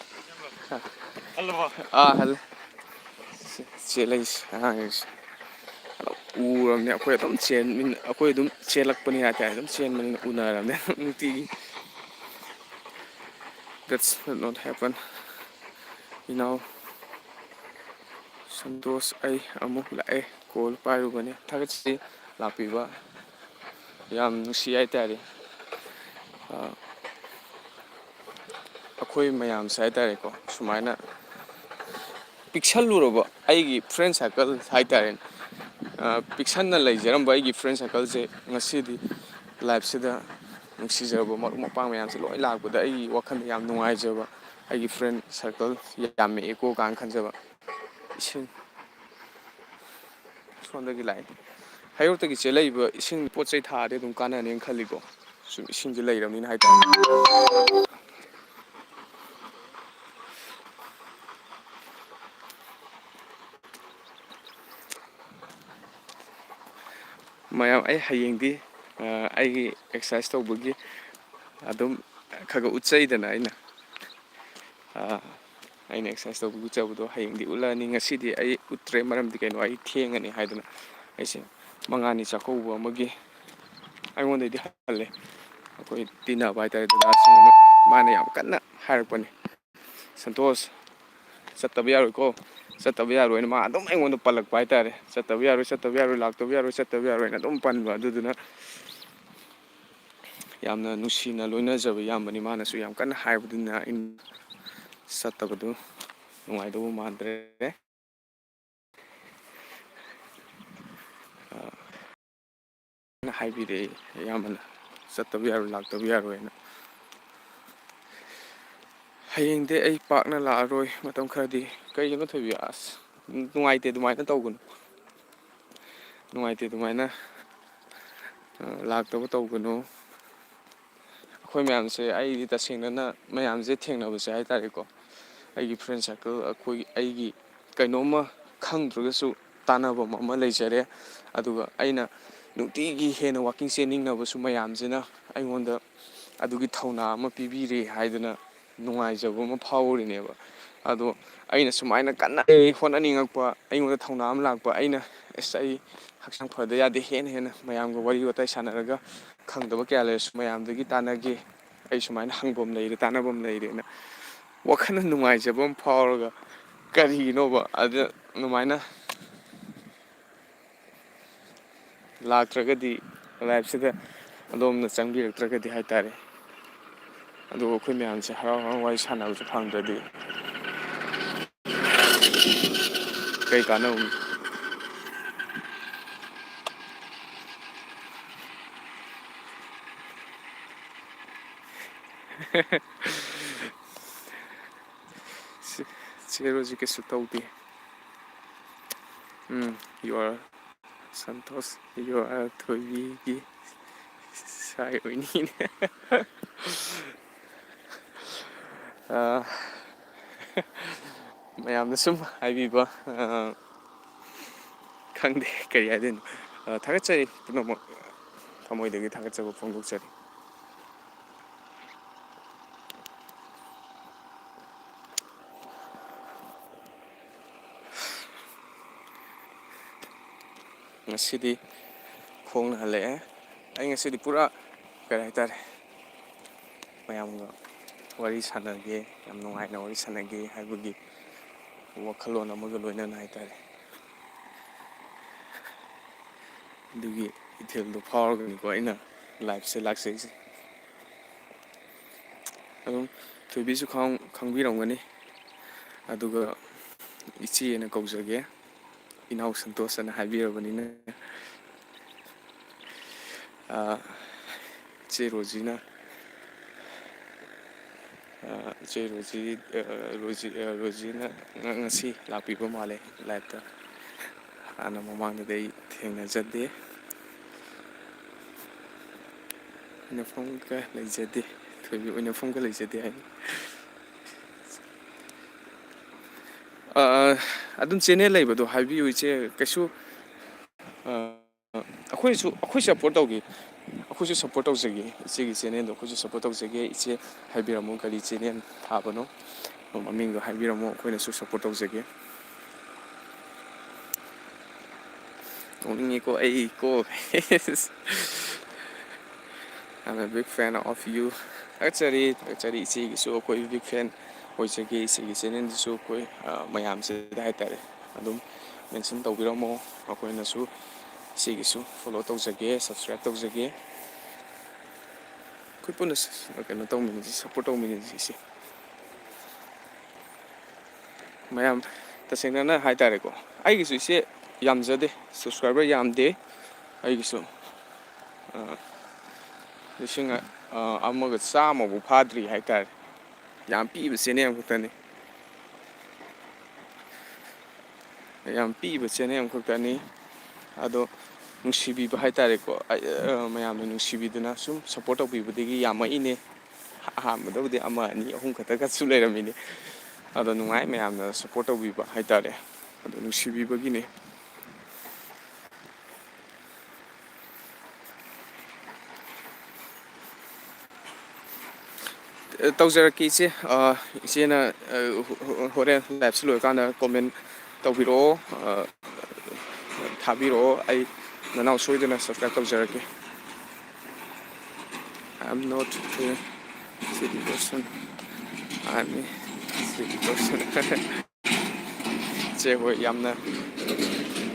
ꯍꯜꯂꯣ꯫ ꯑꯥ, ꯍꯜꯂꯦ꯫ ꯆꯦꯜꯂꯛꯏꯁꯦ ꯑꯉꯥꯡꯈꯩꯁꯦ꯫ ꯎꯔꯕꯅꯤ ꯑꯩꯈꯣꯏ ꯑꯗꯨꯝ ꯆꯦꯟꯃꯤꯟ-, ꯑꯩꯈꯣꯏ ꯑꯗꯨꯝ ꯆꯦꯜꯂꯛꯄꯅꯤ ꯍꯥꯏꯇꯥꯔꯦ, ꯑꯗꯨꯝ ꯆꯦꯟꯕꯅꯤꯅ ꯎꯅꯔꯕꯅꯦ ꯅꯨꯡꯇꯤꯒꯤ꯫ That's not happen. ꯏꯅꯥꯎ ꯁꯟꯇꯣꯁ, ꯑꯩ ꯑꯃꯨꯛ ꯂꯥꯛꯑꯦ, ꯀꯣꯜ ꯄꯥꯏꯔꯨꯕꯅꯦ꯫ ꯊꯥꯒꯠꯆꯔꯤ ꯂꯥꯛꯄꯤꯕ, ꯌꯥꯝ ꯅꯨꯡꯁꯤ ꯍꯥꯏꯇꯥꯔꯦ꯫ ꯑ, ꯑꯩꯈꯣꯏ ꯃꯌꯥꯝꯁꯦ ꯍꯥꯏꯇꯥꯔꯦꯀꯣ, ꯁꯨꯃꯥꯏꯅ ꯄꯤꯛꯁꯜꯂꯨꯔꯕ ꯑꯩꯒꯤ ꯐ꯭ꯔꯦꯟ ꯁꯥꯔꯀꯜ ꯍꯥꯏꯇꯥꯔꯦꯅꯦ, ꯑ, ꯄꯤꯛꯁꯟꯅ ꯂꯩꯖꯔꯝꯕ ꯑꯩꯒꯤ ꯐ꯭ꯔꯦꯟ ꯁꯥꯔꯀꯜꯁꯦ ꯉꯁꯤꯗꯤ ꯂꯥꯏꯞꯁꯤꯗ ꯅꯨꯡꯁꯤꯖꯔꯕ ꯃꯔꯨꯞ ꯃꯄꯥꯡ ꯃꯌꯥꯝꯁꯦ ꯂꯣꯏ ꯂꯥꯛꯄꯗ ꯑꯩꯒꯤ ꯋꯥꯈꯜꯗ ꯌꯥꯝ ꯅꯨꯡꯉꯥꯏꯖꯕ, ꯑꯩꯒꯤ ꯐ꯭ꯔꯦꯟ ꯁꯥꯔꯀꯜ ꯌꯥꯝꯃꯛꯑꯦꯀꯣ ꯀꯥꯏꯅ ꯈꯟꯖꯕ꯫ ꯏꯁꯤꯡ ꯁꯣꯝꯗꯒꯤ ꯂꯥꯛꯑꯦ꯫ ꯍꯩꯔꯣꯛꯇꯒꯤ ꯆꯦꯜꯂꯛꯏꯕ ꯏꯁꯤꯡ ꯄꯣꯠ ꯆꯩ ꯊꯥꯔꯗꯤ ꯑꯗꯨꯝ ꯀꯥꯟꯅꯅꯦꯅ ꯈꯜꯂꯤꯀꯣ꯫ ꯁꯨꯝ ꯏꯁꯤꯡꯁꯦ ꯂꯩꯔꯕꯅꯤꯅ ꯍꯥꯏꯇꯥꯔꯦ꯫ ꯃꯌꯥꯝ, ꯑꯩ ꯍꯌꯦꯡꯗꯤ, ꯑ, ꯑꯩꯒꯤ ꯑꯦꯛꯁꯔꯁꯥꯏꯁ ꯇꯧꯕꯒꯤ ꯑꯗꯨꯝ ꯈꯔ ꯈꯔ ꯎꯠꯆꯩꯗꯅ ꯑꯩꯅ꯫ ꯑ, ꯑꯩꯅ ꯑꯦꯛꯁꯔꯁꯥꯏꯁ ꯇꯧꯕꯒꯤ ꯎꯠꯆꯕꯗꯣ ꯍꯌꯦꯡꯗꯤ ꯎꯠꯂꯛꯑꯅꯤ꯫ ꯉꯁꯤꯗꯤ ꯑꯩ ꯎꯠꯇ꯭ꯔꯦ, ꯃꯔꯝꯗꯤ ꯀꯩꯅꯣ, ꯑꯩ ꯊꯦꯡꯉꯅꯤ ꯍꯥꯏꯗꯅ꯫ ꯑꯩꯁꯦ ꯃꯉꯥꯅꯤ ꯆꯥꯛꯀꯧꯕ ꯑꯃꯒꯤ, ꯑꯩꯉꯣꯟꯗꯩꯗꯤ ꯍꯜꯂꯦ, ꯑꯩꯈꯣꯏ ꯇꯤꯟꯅꯕ ꯍꯥꯏꯇꯥꯔꯦ, ꯗꯗꯥꯁꯤꯡ ꯑꯃ, ꯃꯥꯅ ꯌꯥꯝ ꯀꯟꯅ ꯍꯥꯏꯔꯛꯄꯅꯤ, "ꯁꯟꯇꯣꯁ, ꯆꯠꯇꯕ ꯌꯥꯔꯣꯏꯀꯣ, ꯆꯠꯇꯕ ꯌꯥꯔꯣꯏꯅ" ꯃꯥ ꯑꯗꯨꯝ ꯑꯩꯉꯣꯟꯗ ꯄꯜꯂꯛꯄ ꯍꯥꯏꯇꯥꯔꯦ꯫ "ꯆꯠꯇꯕ ꯌꯥꯔꯣꯏ, ꯆꯠꯇꯕ ꯌꯥꯔꯣꯏ, ꯂꯥꯛꯇꯕ ꯌꯥꯔꯣꯏ, ꯆꯠꯇꯕ ꯌꯥꯔꯣꯏꯅ" ꯑꯗꯨꯝ ꯄꯟꯕ꯫ ꯑꯗꯨꯗꯨꯅ ꯌꯥꯝꯅ ꯅꯨꯡꯁꯤꯅ ꯂꯣꯏꯅꯖꯕ ꯏꯌꯥꯝꯕꯅꯤ꯫ ꯃꯥꯅꯁꯨ ꯌꯥꯝ ꯀꯟꯅ ꯍꯥꯏꯕꯗꯨꯅ ꯑꯩꯅ ꯆꯠꯇꯕꯗꯨ ꯅꯨꯡꯉꯥꯏꯗꯧꯕ ꯃꯥꯟꯗ꯭ꯔꯦ꯫ ꯑ, ꯍꯥꯏꯕꯤꯔꯛꯑꯦ ꯑꯌꯥꯝꯕꯅ, "ꯆꯠꯇꯕ ꯌꯥꯔꯣꯏ, ꯂꯥꯛꯇꯕ ꯌꯥꯔꯣꯏꯅ"꯫ ꯍꯌꯦꯡꯗꯤ ꯑꯩ ꯄꯥꯛꯅ ꯂꯥꯛꯑꯔꯣꯏ ꯃꯇꯝ ꯈꯔꯗꯤ꯫ ꯀꯩꯒꯤꯅꯣ ꯊꯣꯏꯕꯤ? ꯑꯁ, ꯅꯨꯡꯉꯥꯏꯇꯦ ꯑꯗꯨꯃꯥꯏꯅ ꯇꯧꯒꯅꯨ, ꯅꯨꯡꯉꯥꯏꯇꯦ ꯑꯗꯨꯃꯥꯏꯅ, ꯑ, ꯂꯥꯛꯇꯕ ꯇꯧꯒꯅꯨ꯫ ꯑꯩꯈꯣꯏ ꯃꯌꯥꯝꯁꯦ, ꯑꯩꯗꯤ ꯇꯁꯦꯡꯅꯅ ꯃꯌꯥꯝꯁꯦ ꯊꯦꯡꯅꯕꯁꯦ ꯍꯥꯏ ꯇꯥꯔꯦꯀꯣ, ꯑꯩꯒꯤ friend circle, ꯑꯩꯈꯣꯏ, ꯑꯩꯒꯤ ꯀꯩꯅꯣꯝꯃ ꯈꯪꯗ꯭ꯔꯒꯁꯨ ꯇꯥꯟꯅꯐꯝ ꯑꯃ ꯂꯩꯖꯔꯦ꯫ ꯑꯗꯨꯒ ꯑꯩꯅ ꯅꯨꯡꯇꯤꯒꯤ ꯍꯦꯟꯅ walking ꯆꯦꯟꯅꯤꯡꯅꯕꯁꯨ ꯃꯌꯥꯝꯁꯤꯅ ꯑꯩꯉꯣꯟꯗ ꯑꯗꯨꯒꯤ ꯊꯧꯅꯥ ꯑꯃ ꯄꯤꯕꯤꯔꯦ ꯍꯥꯏꯗꯅ ꯅꯨꯡꯉꯥꯏꯖꯕ ꯑꯃ ꯐꯥꯎꯔꯤꯅꯦꯕ꯫ ꯑꯗꯣ ꯑꯩꯅ ꯁꯨꯃꯥꯏꯅ ꯀꯟꯅ ꯍꯣꯠꯅꯅꯤꯡꯉꯛꯄ, ꯑꯩꯉꯣꯟꯗ ꯊꯧꯅꯥ ꯑꯃ ꯂꯥꯛꯄ, ꯑꯩꯅ, "ꯑꯁ, ꯑꯩ ꯍꯛꯆꯥꯡ ꯐꯗ ꯌꯥꯗꯦ, ꯍꯦꯟꯅ ꯍꯦꯟꯅ ꯃꯌꯥꯝꯒ ꯋꯥꯔꯤ ꯋꯥꯇꯥꯏ ꯁꯥꯟꯅꯔꯒ ꯈꯪꯗꯕ ꯀꯌꯥ ꯂꯩꯔꯁꯨ ꯃꯌꯥꯝꯗꯒꯤ ꯇꯥꯟꯅꯒꯦ, ꯑꯩ ꯁꯨꯃꯥꯏꯅ ꯍꯪꯐꯝ ꯂꯩꯔꯦ, ꯇꯥꯟꯅꯐꯝ ꯂꯩꯔꯦꯅ" ꯋꯥꯈꯜꯅ ꯅꯨꯡꯉꯥꯏꯖꯕ ꯑꯃ ꯐꯥꯎꯔꯒ, ꯀꯔꯤꯒꯤꯅꯣꯕ ꯑꯗ ꯑꯗꯨꯃꯥꯏꯅ ꯂꯥꯛꯇ꯭ꯔꯒꯗꯤ, liveꯁꯤꯗ ꯑꯗꯣꯝꯅ ꯆꯪꯕꯤꯔꯛꯇ꯭ꯔꯒꯗꯤ ꯍꯥꯏ ꯇꯥꯔꯦ꯫ ꯑꯗꯨꯒ ꯑꯩꯈꯣꯏ ꯃꯌꯥꯝꯁꯦ ꯍꯔꯥꯎ ꯍꯔꯥꯎ ꯋꯥꯔꯤ ꯁꯥꯟꯅꯕꯁꯨ ꯐꯪꯗ꯭ꯔꯗꯤ ꯀꯩ ꯀꯥꯟꯅꯕ? ꯆꯦ-, ꯆꯦ ꯔꯣꯖꯤ ꯀꯩꯁꯨ ꯇꯧꯗꯦ꯫ ꯎꯝ, you are Santosh, you are ꯊꯣꯏꯕꯤꯒꯤ ꯁꯥꯏ ꯑꯣꯏꯅꯤꯅꯦ꯫ ꯑ, ꯃꯌꯥꯝꯅ ꯁꯨꯝ ꯍꯥꯏꯕꯤꯕ, ꯑ, ꯈꯪꯗꯦ ꯀꯔꯤ ꯍꯥꯏꯗꯣꯏꯅꯣ꯫ ꯑ, ꯊꯥꯒꯠꯆꯔꯤ ꯄꯨꯝꯅꯃꯛ, ꯊꯃꯣꯏꯗꯒꯤ ꯊꯥꯒꯠꯆꯕ ꯐꯣꯡꯗꯣꯛꯆꯔꯤ꯫ ꯉꯁꯤꯗꯤ ꯈꯣꯡꯅ ꯍꯜꯂꯛꯑꯦ꯫ ꯑꯩ ꯉꯁꯤꯗꯤ ꯄꯨꯔꯥ, ꯀꯔꯤ ꯍꯥꯏꯇꯥꯔꯦ, ꯃꯌꯥꯝꯒ ꯋꯥꯔꯤ ꯁꯥꯟꯅꯒꯦ, ꯌꯥꯝ ꯅꯨꯡꯉꯥꯏꯅ ꯋꯥꯔꯤ ꯁꯥꯟꯅꯒꯦ ꯍꯥꯏꯕꯒꯤ ꯋꯥꯈꯜꯂꯣꯟ ꯑꯃꯒ ꯂꯣꯏꯅꯅ ꯍꯥꯏꯇꯥꯔꯦ꯫ ꯑꯗꯨꯒꯤ ꯏꯊꯤꯜꯗꯣ ꯐꯥꯎꯔꯒꯅꯤꯀꯣ ꯑꯩꯅ live ꯁꯦ ꯂꯥꯛꯆꯩꯁꯦ꯫ ꯑꯗꯨꯝ ꯊꯣꯏꯕꯤꯁꯨ ꯈꯪ-, ꯈꯪꯕꯤꯔꯝꯒꯅꯤ꯫ ꯑꯗꯨꯒ ꯏꯆꯦꯅ ꯀꯧꯖꯒꯦ, ꯏꯅꯥꯎ ꯁꯟꯇꯣꯁ ꯑꯅ ꯍꯥꯏꯕꯤꯔꯕꯅꯤꯅ꯫ ꯑꯥ, ꯏꯆꯦ ꯔꯣꯖꯤꯅ, ꯑꯥ, ꯏꯆꯦ ꯔꯣꯖꯤ, ꯑꯥ, ꯔꯣꯖꯤ, ꯑꯥ, ꯔꯣꯖꯤꯅ ꯉ-, ꯉꯁꯤ ꯂꯥꯛꯄꯤꯕ ꯃꯥꯜꯂꯦ live ꯇ꯫ ꯍꯥꯟꯅ ꯃꯃꯥꯡꯗꯗꯤ ꯑꯩ ꯊꯦꯡꯅꯖꯗꯦ꯫ ꯎꯅꯐꯝꯒ ꯂꯩꯖꯗꯦ꯫ ꯊꯣꯏꯕꯤ ꯎꯅꯐꯝꯒ ꯂꯩꯖꯗꯦ ꯍꯥꯏ꯫ ꯑꯥ, ꯑꯗꯨꯝ channel ꯂꯩꯕꯗꯣ ꯍꯥꯏꯕꯤꯌꯨ ꯏꯆꯦ꯫ ꯀꯩꯁꯨ, ꯑꯥ, ꯑꯩꯈꯣꯏꯁꯨ, ꯑꯩꯈꯣꯏ support ꯇꯧꯒꯦ꯫ ꯑꯩꯈꯣꯏꯁꯨ support ꯇꯧꯖꯒꯦ꯫ ꯏꯆꯦꯒꯤ channel ꯗꯣ ꯑꯩꯈꯣꯏꯁꯨ support ꯇꯧꯖꯒꯦ꯫ ꯏꯆꯦ ꯍꯥꯏꯕꯤꯔꯝꯃꯨ ꯀꯔꯤ channel ꯊꯥꯕꯅꯣ? ꯃꯃꯤꯡꯗꯣ ꯍꯥꯏꯕꯤꯔꯝꯃꯨ, ꯑꯩꯈꯣꯏꯅꯁꯨ support ꯇꯧꯖꯒꯦ꯫ ꯅꯣꯛꯅꯤꯡꯉꯤꯀꯣ ꯑꯩ ꯀꯣ꯫ I'm a big fan of you. ꯊꯥꯒꯠꯆꯔꯤ, ꯊꯥꯒꯠꯆꯔꯤ꯫ ꯏꯆꯦꯒꯤꯁꯨ ꯑꯩꯈꯣꯏ big fan ꯑꯣꯏꯖꯒꯦ꯫ ꯏꯆꯦꯒꯤ channel ꯗꯨꯁꯨ ꯑꯩꯈꯣꯏ, ꯑ, ꯃꯌꯥꯝꯁꯤꯗ ꯍꯥꯏꯇꯥꯔꯦ ꯑꯗꯨꯝ mention ꯇꯧꯕꯤꯔꯝꯃꯣ꯫ ꯑꯩꯈꯣꯏꯅꯁꯨ ꯏꯆꯦꯒꯤꯁꯨ follow ꯇꯧꯖꯒꯦ, subscribe ꯇꯧꯖꯒꯦ꯫ ꯑꯩꯈꯣꯏ ꯄꯨꯟꯅ ꯁ-, ꯀꯩꯅꯣ ꯇꯧꯃꯤꯟꯅꯁꯤ, support ꯇꯧꯃꯤꯟꯅꯁꯤ ꯏꯆꯦ꯫ ꯃꯌꯥꯝ ꯇꯁꯦꯡꯅꯅ ꯍꯥꯏꯇꯥꯔꯦꯀꯣ, ꯑꯩꯒꯤꯁꯨ ꯏꯆꯦ ꯌꯥꯝꯖꯗꯦ, subscriber ꯌꯥꯝꯗꯦ ꯑꯩꯒꯤꯁꯨ꯫ ꯑ, ꯂꯤꯁꯤꯡ, ꯑ, ꯑꯃꯒ ꯆꯥꯝꯃꯕꯨ ꯐꯥꯗ꯭ꯔꯤ ꯍꯥꯏꯇꯥꯔꯦ꯫ ꯌꯥꯝ ꯄꯤꯛꯏꯕ channel ꯑꯃꯈꯛꯇꯅꯤ꯫ ꯌꯥꯝ ꯄꯤꯛꯏꯕ channel ꯑꯃꯈꯛꯇꯅꯤ꯫ ꯑꯗꯣ ꯅꯨꯡꯁꯤꯕꯤꯕ ꯍꯥꯏꯇꯥꯔꯦꯀꯣ, ꯑ, ꯑ, ꯃꯌꯥꯝꯅ ꯅꯨꯡꯁꯤꯕꯤꯗꯨꯅ ꯁꯨꯝ support ꯇꯧꯕꯤꯕꯗꯒꯤ ꯌꯥꯝꯃꯛꯏꯅꯦ꯫ ꯑꯍꯥꯟꯕꯗꯕꯨꯗꯤ ꯑꯃ, ꯑꯅꯤ, ꯑꯍꯨꯝ ꯈꯛꯇꯒꯁꯨ ꯂꯩꯔꯝꯃꯤꯅꯦ꯫ ꯑꯗꯣ ꯅꯨꯡꯉꯥꯏ ꯃꯌꯥꯝꯅ support ꯇꯧꯕꯤꯕ ꯍꯥꯏꯇꯥꯔꯦ꯫ ꯑꯗꯣ ꯅꯨꯡꯁꯤꯕꯤꯕꯒꯤꯅꯦ꯫ ꯑ, ꯇꯧꯖꯔꯛꯀꯦ ꯏꯆꯦ꯫ ꯑ, ꯏꯆꯦꯅ, ꯑ, ꯍꯣ-, ꯍꯣ-, ꯍꯣꯔꯦꯟ live ꯁꯤ ꯂꯣꯏꯔꯀꯥꯟꯗ comment ꯇꯧꯕꯤꯔꯛꯑꯣ, ꯑ, ꯊꯥꯕꯤꯔꯛꯑꯣ꯫ ꯑꯩ ꯅꯅꯥꯎ ꯁꯣꯏꯗꯅ subscribe ꯇꯧꯖꯔꯛꯀꯦ꯫ I'm not, uh, CD person army CD person ꯏꯆꯦ ꯍꯣꯏ ꯌꯥꯝꯅ,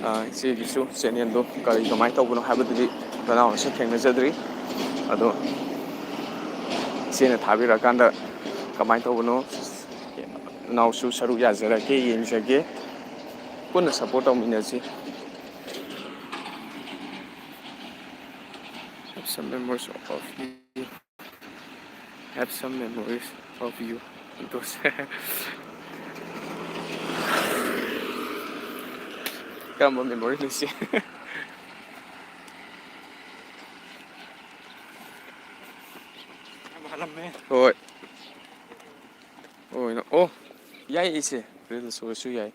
ꯑ, ꯏꯆꯦꯒꯤꯁꯨ ꯆꯦꯅꯦꯜꯗꯣ ꯀꯔꯤ ꯀꯃꯥꯏꯅ ꯇꯧꯕꯅꯣ ꯍꯥꯏꯕꯗꯨꯗꯤ ꯅꯅꯥꯎꯅꯁꯨ ꯊꯦꯡꯅꯖꯗ꯭ꯔꯤ꯫ ꯑꯗꯣ ꯏꯆꯦꯅ ꯊꯥꯕꯤꯔꯛꯑꯀꯥꯟꯗ ꯀꯃꯥꯏꯅ ꯇꯧꯕꯅꯣ, ꯅꯅꯥꯎꯁꯨ ꯁꯔꯨꯛ ꯌꯥꯖꯔꯛꯀꯦ, ꯌꯦꯡꯖꯒꯦ, ꯄꯨꯟꯅ support ꯇꯧꯃꯤꯟꯅꯁꯤ꯫ Have some memories of you. Have some memories of you. ꯀꯔꯝꯕ memory ꯂꯩꯁꯤ? ꯍꯣꯏ꯫ ꯍꯣꯏ, ꯑꯣ, ꯌꯥꯏ ꯏꯆꯦ, reels ꯑꯣꯏꯔꯁꯨ ꯌꯥꯏ,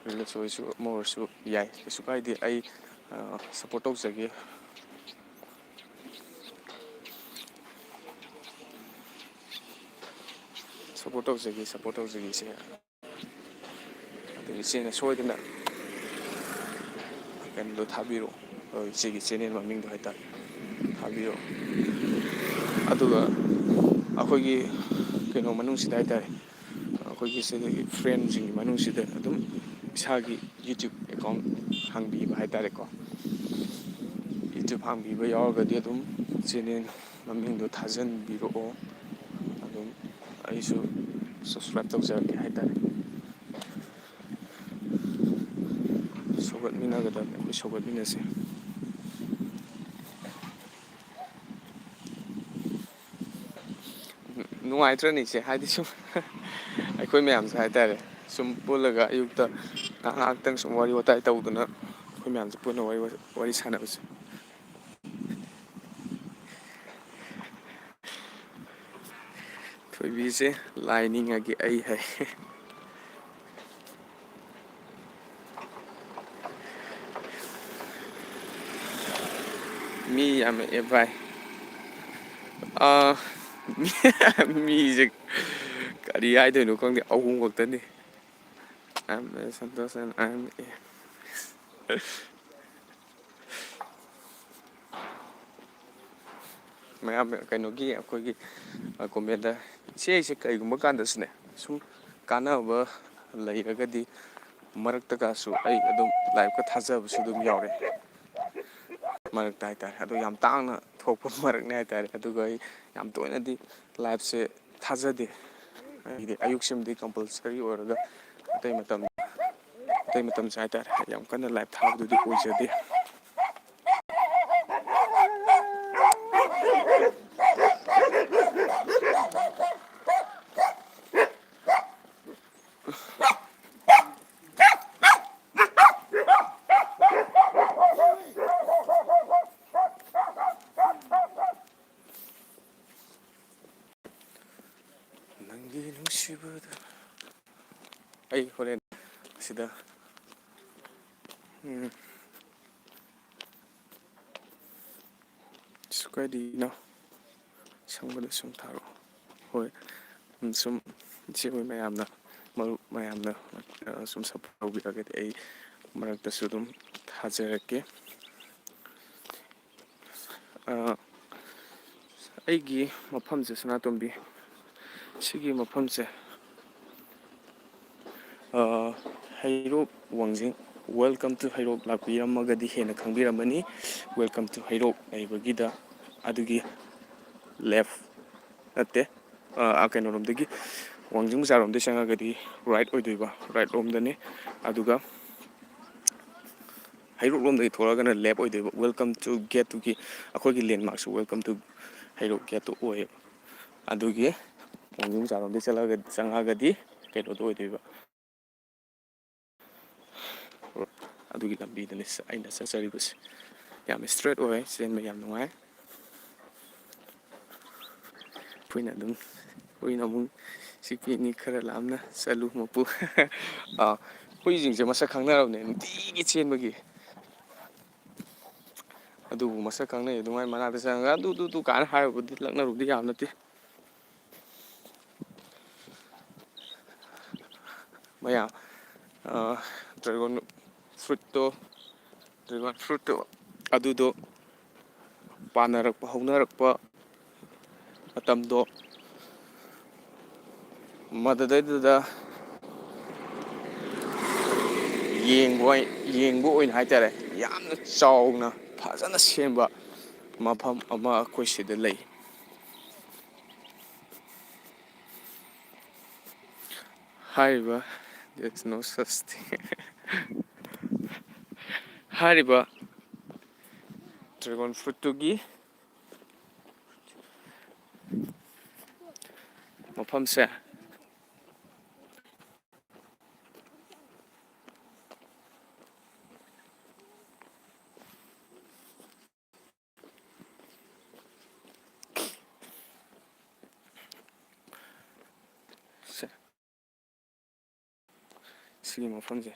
reels ꯑꯣꯏꯔꯁꯨ ꯑꯃ ꯑꯣꯏꯔꯁꯨ ꯌꯥꯏ, ꯀꯩꯁꯨ ꯀꯥꯏꯗꯦ꯫ ꯑꯩ, ꯑ, support ꯇꯧꯖꯒꯦ꯫ Support ꯇꯧꯖꯒꯦ, support ꯇꯧꯖꯒꯦ ꯏꯆꯦ꯫ ꯑꯗꯨ ꯏꯆꯦꯅ ꯁꯣꯏꯗꯅ ꯀꯩꯅꯣꯗꯣ ꯊꯥꯕꯤꯔꯛꯑꯣ, ꯑ, ꯏꯆꯦꯒꯤ ꯆꯦꯅꯦꯜ ꯃꯃꯤꯡꯗꯣ ꯍꯥꯏꯇꯥꯔꯦ, ꯊꯥꯕꯤꯔꯛꯑꯣ꯫ ꯑꯗꯨꯒ ꯑꯩꯈꯣꯏꯒꯤ ꯀꯩꯅꯣ ꯃꯅꯨꯡꯁꯤꯗ ꯍꯥꯏꯇꯥꯔꯦ, ꯑꯩꯈꯣꯏꯒꯤ ꯁꯤꯗꯒꯤ friendꯁꯤꯡꯒꯤ ꯃꯅꯨꯡꯁꯤꯗ ꯑꯗꯨꯝ ꯏꯁꯥꯒꯤ YouTube account ꯍꯥꯡꯕꯤꯕ ꯍꯥꯏꯇꯥꯔꯦꯀꯣ꯫ YouTube ꯍꯥꯡꯕꯤꯕ ꯌꯥꯎꯔꯒꯗꯤ ꯑꯗꯨꯝ ꯆꯦꯅꯦꯜ ꯃꯃꯤꯡꯗꯣ ꯊꯥꯖꯟꯕꯤꯔꯛꯑꯣ꯫ ꯑꯗꯨꯝ ꯑꯩꯁꯨ subscribe ꯇꯧꯖꯔꯛꯀꯦ ꯍꯥꯏꯇꯥꯔꯦ꯫ ꯁꯧꯒꯠꯃꯤꯟꯅꯒꯗꯕꯅꯤ, ꯑꯩꯈꯣꯏ ꯁꯧꯒꯠꯃꯤꯟꯅꯁꯦ꯫ ꯅꯨꯡꯉꯥꯏꯇ꯭ꯔꯅꯦ ꯏꯆꯦ? ꯍꯥꯏꯗꯤ ꯁꯨꯝ ꯑꯩꯈꯣꯏ ꯃꯌꯥꯝꯁꯦ ꯍꯥꯏꯇꯥꯔꯦ, ꯁꯨꯝ ꯄꯨꯜꯂꯒ ꯑꯌꯨꯛꯇ ꯉꯥꯏꯍꯥꯛ ꯉꯥꯏꯍꯥꯛꯇꯪ ꯁꯨꯝ ꯋꯥꯔꯤ ꯋꯥꯇꯥꯏ ꯇꯧꯗꯅ ꯑꯩꯈꯣꯏ ꯃꯌꯥꯝꯁꯦ ꯄꯨꯟꯅ ꯋꯥꯔꯤ, ꯋꯥꯔꯤ ꯁꯥꯟꯅꯕꯁꯦ꯫ ꯊꯣꯏꯕꯤꯁꯦ ꯂꯥꯏ ꯅꯤꯡꯉꯒꯦ ꯑꯩ ꯍꯥꯏ꯫ ꯃꯤ ꯌꯥꯝꯃꯛꯑꯦ ꯚꯥꯏ꯫ ꯑꯥ, ꯃꯤ, ꯃꯤꯁꯦ ꯀꯔꯤ ꯍꯥꯏꯗꯣꯏꯅꯣ ꯈꯪꯗꯦ, ꯑꯍꯨꯝ ꯈꯛꯇꯅꯤ꯫ I'm, uh, Santosh and I'm, uh, ꯃꯌꯥꯝ ꯀꯩꯅꯣꯒꯤ ꯑꯩꯈꯣꯏꯒꯤ, ꯑ, ꯀꯣꯃꯦꯟꯗ, "ꯏꯆꯦ, ꯑꯩꯁꯦ ꯀꯩꯒꯨꯝꯕ ꯀꯥꯟꯗꯁꯨꯅꯦ, ꯁꯨꯝ ꯀꯥꯟꯅꯕ ꯂꯩꯔꯒꯗꯤ ꯃꯔꯛꯇꯒꯁꯨ ꯑꯩ ꯑꯗꯨꯝ ꯂꯥꯏꯞꯀ ꯊꯥꯖꯕꯁꯨ ꯑꯗꯨꯝ ꯌꯥꯎꯔꯦ ꯃꯔꯛꯇ ꯍꯥꯏꯇꯥꯔꯦ꯫ ꯑꯗꯣ ꯌꯥꯝ ꯇꯥꯡꯅ ꯊꯣꯛꯄ ꯃꯔꯛꯅꯦ ꯍꯥꯏꯇꯥꯔꯦ꯫ ꯑꯗꯨꯒ ꯑꯩ ꯌꯥꯝ ꯇꯣꯏꯅꯗꯤ ꯂꯥꯏꯞꯁꯦ ꯊꯥꯖꯗꯦ꯫ ꯍꯥꯏꯗꯤ ꯑꯌꯨꯛꯁꯤꯃꯗꯤ ꯀꯝꯄꯜꯁꯔꯤ ꯑꯣꯏꯔꯒ ꯑꯇꯩ ꯃꯇꯝ, ꯑꯇꯩ ꯃꯇꯝꯁꯦ ꯍꯥꯏꯇꯥꯔꯦ, ꯌꯥꯝ ꯀꯟꯅ ꯂꯥꯏꯞ ꯊꯥꯕꯗꯨꯗꯤ ꯑꯣꯏꯖꯗꯦ꯫ ꯅꯪꯒꯤ ꯅꯨꯡꯁꯤꯕꯗ ꯑꯩ ꯍꯣꯔꯦꯟ ꯁꯤꯗ, ꯎꯝ, ꯁꯨ ꯀꯥꯏꯗꯅꯣ ꯁꯪꯕꯗ ꯁꯨꯝ ꯊꯥꯔꯛꯑꯣ꯫ ꯍꯣꯏ, ꯎꯝ, ꯁꯨꯝ ꯏꯆꯦ ꯍꯣꯏ ꯃꯌꯥꯝꯅ, ꯃꯔꯨꯞ ꯃꯌꯥꯝꯅ, ꯑ, ꯁꯨꯝ ꯁꯞꯄꯣꯔꯠ ꯇꯧꯕꯤꯔꯒꯗꯤ ꯑꯩ ꯃꯔꯛꯇꯁꯨ ꯑꯗꯨꯝ ꯊꯥꯖꯔꯛꯀꯦ꯫ ꯑ, ꯑꯩꯒꯤ ꯃꯐꯝꯁꯦ ꯁꯅꯥꯇꯣꯝꯕꯤ, ꯁꯤꯒꯤ ꯃꯐꯝꯁꯦ, ꯑ, ꯍꯩꯔꯣꯛ ꯋꯥꯡꯖꯤꯡ, Welcome to ꯍꯩꯔꯣꯛ ꯂꯥꯛꯄꯤꯔꯝꯃꯒꯗꯤ ꯍꯦꯟꯅ ꯈꯪꯕꯤꯔꯝꯃꯅꯤ꯫ Welcome to ꯍꯩꯔꯣꯛ ꯂꯩꯕꯒꯤꯗ ꯑꯗꯨꯒꯤ ꯂꯦꯐ ꯅꯠꯇꯦ, ꯑ, ꯑ, ꯀꯩꯅꯣꯔꯣꯝꯗꯒꯤ, ꯋꯥꯡꯖꯤꯡ ꯕꯖꯥꯔꯔꯣꯝꯗꯒꯤ ꯆꯪꯉꯒꯗꯤ ꯔꯥꯏꯠ ꯑꯣꯏꯗꯣꯏꯕ, ꯔꯥꯏꯠ ꯂꯣꯝꯗꯅꯤ꯫ ꯑꯗꯨꯒ ꯍꯩꯔꯣꯛ ꯂꯣꯝꯗꯒꯤ ꯊꯣꯛꯂꯛꯑꯒꯅ ꯂꯦꯐ ꯑꯣꯏꯗꯣꯏꯕ꯫ Welcome to gate ꯇꯨꯒꯤ ꯑꯩꯈꯣꯏꯒꯤ ꯂꯦꯟꯃꯥꯔꯛꯁꯨ Welcome to Heirok gate two ꯑꯣꯏꯌꯦꯕ꯫ ꯑꯗꯨꯒꯤ ꯋꯥꯡꯖꯤꯡ ꯕꯖꯥꯔꯔꯣꯝꯗꯒꯤ ꯆꯠꯂꯒ, ꯆꯪꯉꯛꯑꯒꯗꯤ ꯀꯩꯅꯣꯗꯣ ꯑꯣꯏꯗꯣꯏꯕ꯫ ꯑꯗꯨꯒꯤ ꯂꯝꯕꯤꯗꯅꯤ ꯑꯩꯅ ꯆꯠꯆꯔꯤꯕꯁꯦ꯫ ꯌꯥꯝ straight ꯑꯣꯏ, ꯆꯦꯟꯕ ꯌꯥꯝ ꯅꯨꯡꯉꯥꯏ꯫ ꯑꯩꯈꯣꯏꯅ ꯑꯗꯨꯝ, ꯑꯩꯈꯣꯏꯅ ꯑꯃꯨꯛ ꯁꯤ ꯄꯤꯅꯤ, ꯈꯔ ꯂꯥꯞꯅ ꯆꯠꯂꯨ ꯃꯄꯨ꯫ ꯑꯥ, ꯍꯨꯏꯁꯤꯡꯁꯦ ꯃꯁꯛ ꯈꯪꯅꯔꯕꯅꯦ ꯅꯨꯡꯇꯤꯒꯤ ꯆꯦꯟꯕꯒꯤ꯫ ꯑꯗꯨꯕꯨ ꯃꯁꯛ ꯈꯪꯅꯩ ꯑꯗꯨꯃꯥꯏꯅ ꯃꯅꯥꯛꯇ ꯆꯪꯉꯒ "ꯑꯗꯨ, ꯗꯨ, ꯗꯨ" ꯀꯥꯏꯅ ꯍꯥꯏꯔꯨꯕꯗꯤ, ꯂꯛꯅꯔꯨꯕꯗꯤ ꯌꯥꯕ ꯅꯠꯇꯦ꯫ ꯃꯌꯥꯝ, ꯑ, dragon fruitꯇꯣ, dragon fruitꯇꯣ ꯑꯗꯨꯗꯣ ꯄꯥꯟꯅꯔꯛꯄ, ꯍꯧꯅꯔꯛꯄ ꯃꯇꯝꯗꯣ ꯃꯗꯨꯗꯩꯗꯨꯗ ꯌꯦꯡꯕ ꯑꯣꯏ-, ꯌꯦꯡꯕ ꯑꯣꯏꯅ ꯍꯥꯏꯇꯥꯔꯦ, ꯌꯥꯝꯅ ꯆꯥꯎꯅ ꯐꯖꯅ ꯁꯦꯝꯕ ꯃꯐꯝ ꯑꯃ ꯑꯩꯈꯣꯏ ꯁꯤꯗ ꯂꯩ꯫ ꯍꯥꯏꯔꯤꯕ, there is no such thing. ꯍꯥꯏꯔꯤꯕ dragon fruitꯇꯨꯒꯤ ꯃꯐꯝꯁꯦ ꯁꯦ꯫ ꯁꯤꯒꯤ ꯃꯐꯝꯁꯦ,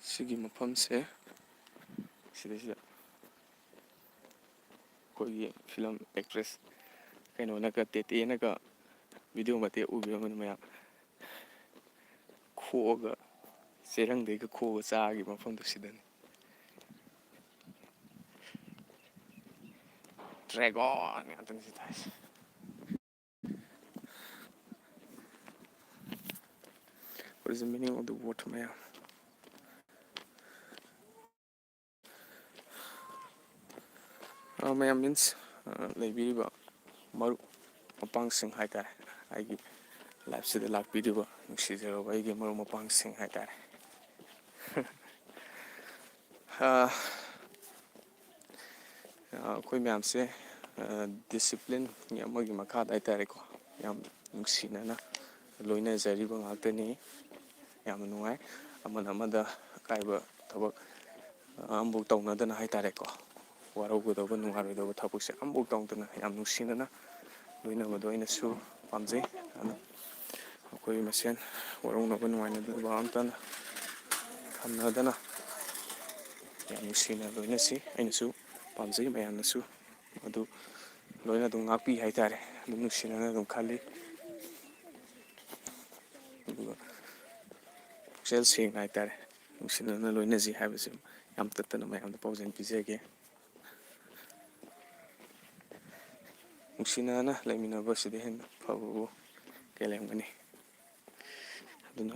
ꯁꯤꯒꯤ ꯃꯐꯝꯁꯦ, ꯁꯤꯗꯩꯁꯤꯗ ꯑꯩꯈꯣꯏꯒꯤ film actress ꯀꯩꯅꯣꯅꯒ, ꯇꯦꯇꯦꯅꯒ video ꯃꯇꯦꯛ ꯎꯕꯤꯔꯝꯒꯅꯤ ꯃꯌꯥꯝ꯫ ꯈꯣꯛꯑꯒ, ꯆꯦꯔꯪꯗꯩꯒ ꯈꯣꯛꯑꯒ ꯆꯥꯈꯤꯕ ꯃꯐꯝꯗꯣ ꯁꯤꯗꯅꯤ꯫ Dragon ꯉꯥꯛꯇꯅꯤ ꯁꯤ ꯊꯥꯏꯁꯦ꯫ What is the meaning of the word ꯃꯌꯥꯝ? ꯑ, ꯃꯌꯥꯝ means, ꯑ, ꯂꯩꯕꯤꯔꯤꯕ ꯃꯔꯨꯞ ꯃꯄꯥꯡꯁꯤꯡ ꯍꯥꯏꯇꯥꯔꯦ, ꯑꯩꯒꯤ liveꯁꯤꯗ ꯂꯥꯛꯄꯤꯔꯤꯕ ꯅꯨꯡꯁꯤꯖꯔꯕ ꯑꯩꯒꯤ ꯃꯔꯨꯞ ꯃꯄꯥꯡꯁꯤꯡ ꯍꯥꯏꯇꯥꯔꯦ꯫ ꯑ, ꯑ, ꯑꯩꯈꯣꯏ ꯃꯌꯥꯝꯁꯦ, ꯑ, discipline ꯑꯃꯒꯤ ꯃꯈꯥꯗ ꯍꯥꯏꯇꯥꯔꯦꯀꯣ, ꯌꯥꯝ ꯅꯨꯡꯁꯤꯅꯅ ꯂꯣꯏꯅꯖꯔꯤꯕ ꯉꯥꯛꯇꯅꯤ꯫ ꯌꯥꯝꯅ ꯅꯨꯡꯉꯥꯏ꯫ ꯑꯃꯅ ꯑꯃꯗ ꯑꯀꯥꯏꯕ ꯊꯕꯛ, ꯑ, ꯑꯃꯐꯥꯎ ꯇꯧꯅꯗꯅ ꯍꯥꯏꯇꯥꯔꯦꯀꯣ, ꯋꯥꯔꯧꯒꯗꯧꯕ, ꯅꯨꯡꯉꯥꯏꯔꯣꯏꯗꯧꯕ ꯊꯕꯛꯁꯦ ꯑꯃꯐꯥꯎ ꯇꯧꯗꯅ ꯌꯥꯝ ꯅꯨꯡꯁꯤꯅꯅ ꯂꯣꯏꯅꯕꯗꯣ ꯑꯩꯅꯁꯨ ꯄꯥꯝꯖꯩ꯫ ꯑꯗꯨꯅ ꯑꯩꯈꯣꯏ ꯃꯁꯦꯟ ꯋꯥꯔꯧꯅꯕ, ꯅꯨꯡꯉꯥꯏꯅꯗꯕ ꯑꯝꯇ ꯊꯝꯅꯗꯅ ꯌꯥꯝ ꯅꯨꯡꯁꯤꯅ ꯂꯣꯏꯅꯁꯤ꯫ ꯑꯩꯅꯁꯨ ꯄꯥꯝꯖꯩ, ꯃꯌꯥꯝꯅꯁꯨ ꯑꯗꯨ ꯂꯣꯏꯅ ꯑꯗꯨꯝ ꯉꯥꯛꯄꯤ ꯍꯥꯏꯇꯥꯔꯦ꯫ ꯑꯗꯨꯝ ꯅꯨꯡꯁꯤꯅꯅ ꯑꯗꯨꯝ ꯈꯜꯂꯤ꯫ ꯑꯗꯨꯒ ꯄꯨꯛꯆꯦꯜ ꯁꯦꯡꯅ ꯍꯥꯏꯇꯥꯔꯦ, ꯅꯨꯡꯁꯤꯅꯅ ꯂꯣꯏꯅꯁꯤ ꯍꯥꯏꯕꯁꯤ ꯌꯥꯝ ꯇꯠꯇꯅ ꯃꯌꯥꯝꯗ ꯄꯥꯎꯖꯦꯜ ꯄꯤꯖꯒꯦ꯫ ꯅꯨꯡꯁꯤꯅꯅ ꯂꯩꯃꯤꯟꯅꯕꯁꯤꯗ ꯍꯦꯟꯅ ꯐꯕꯕꯨ ꯀꯩ ꯂꯩꯔꯝꯒꯅꯤ? ꯑꯗꯨꯅ,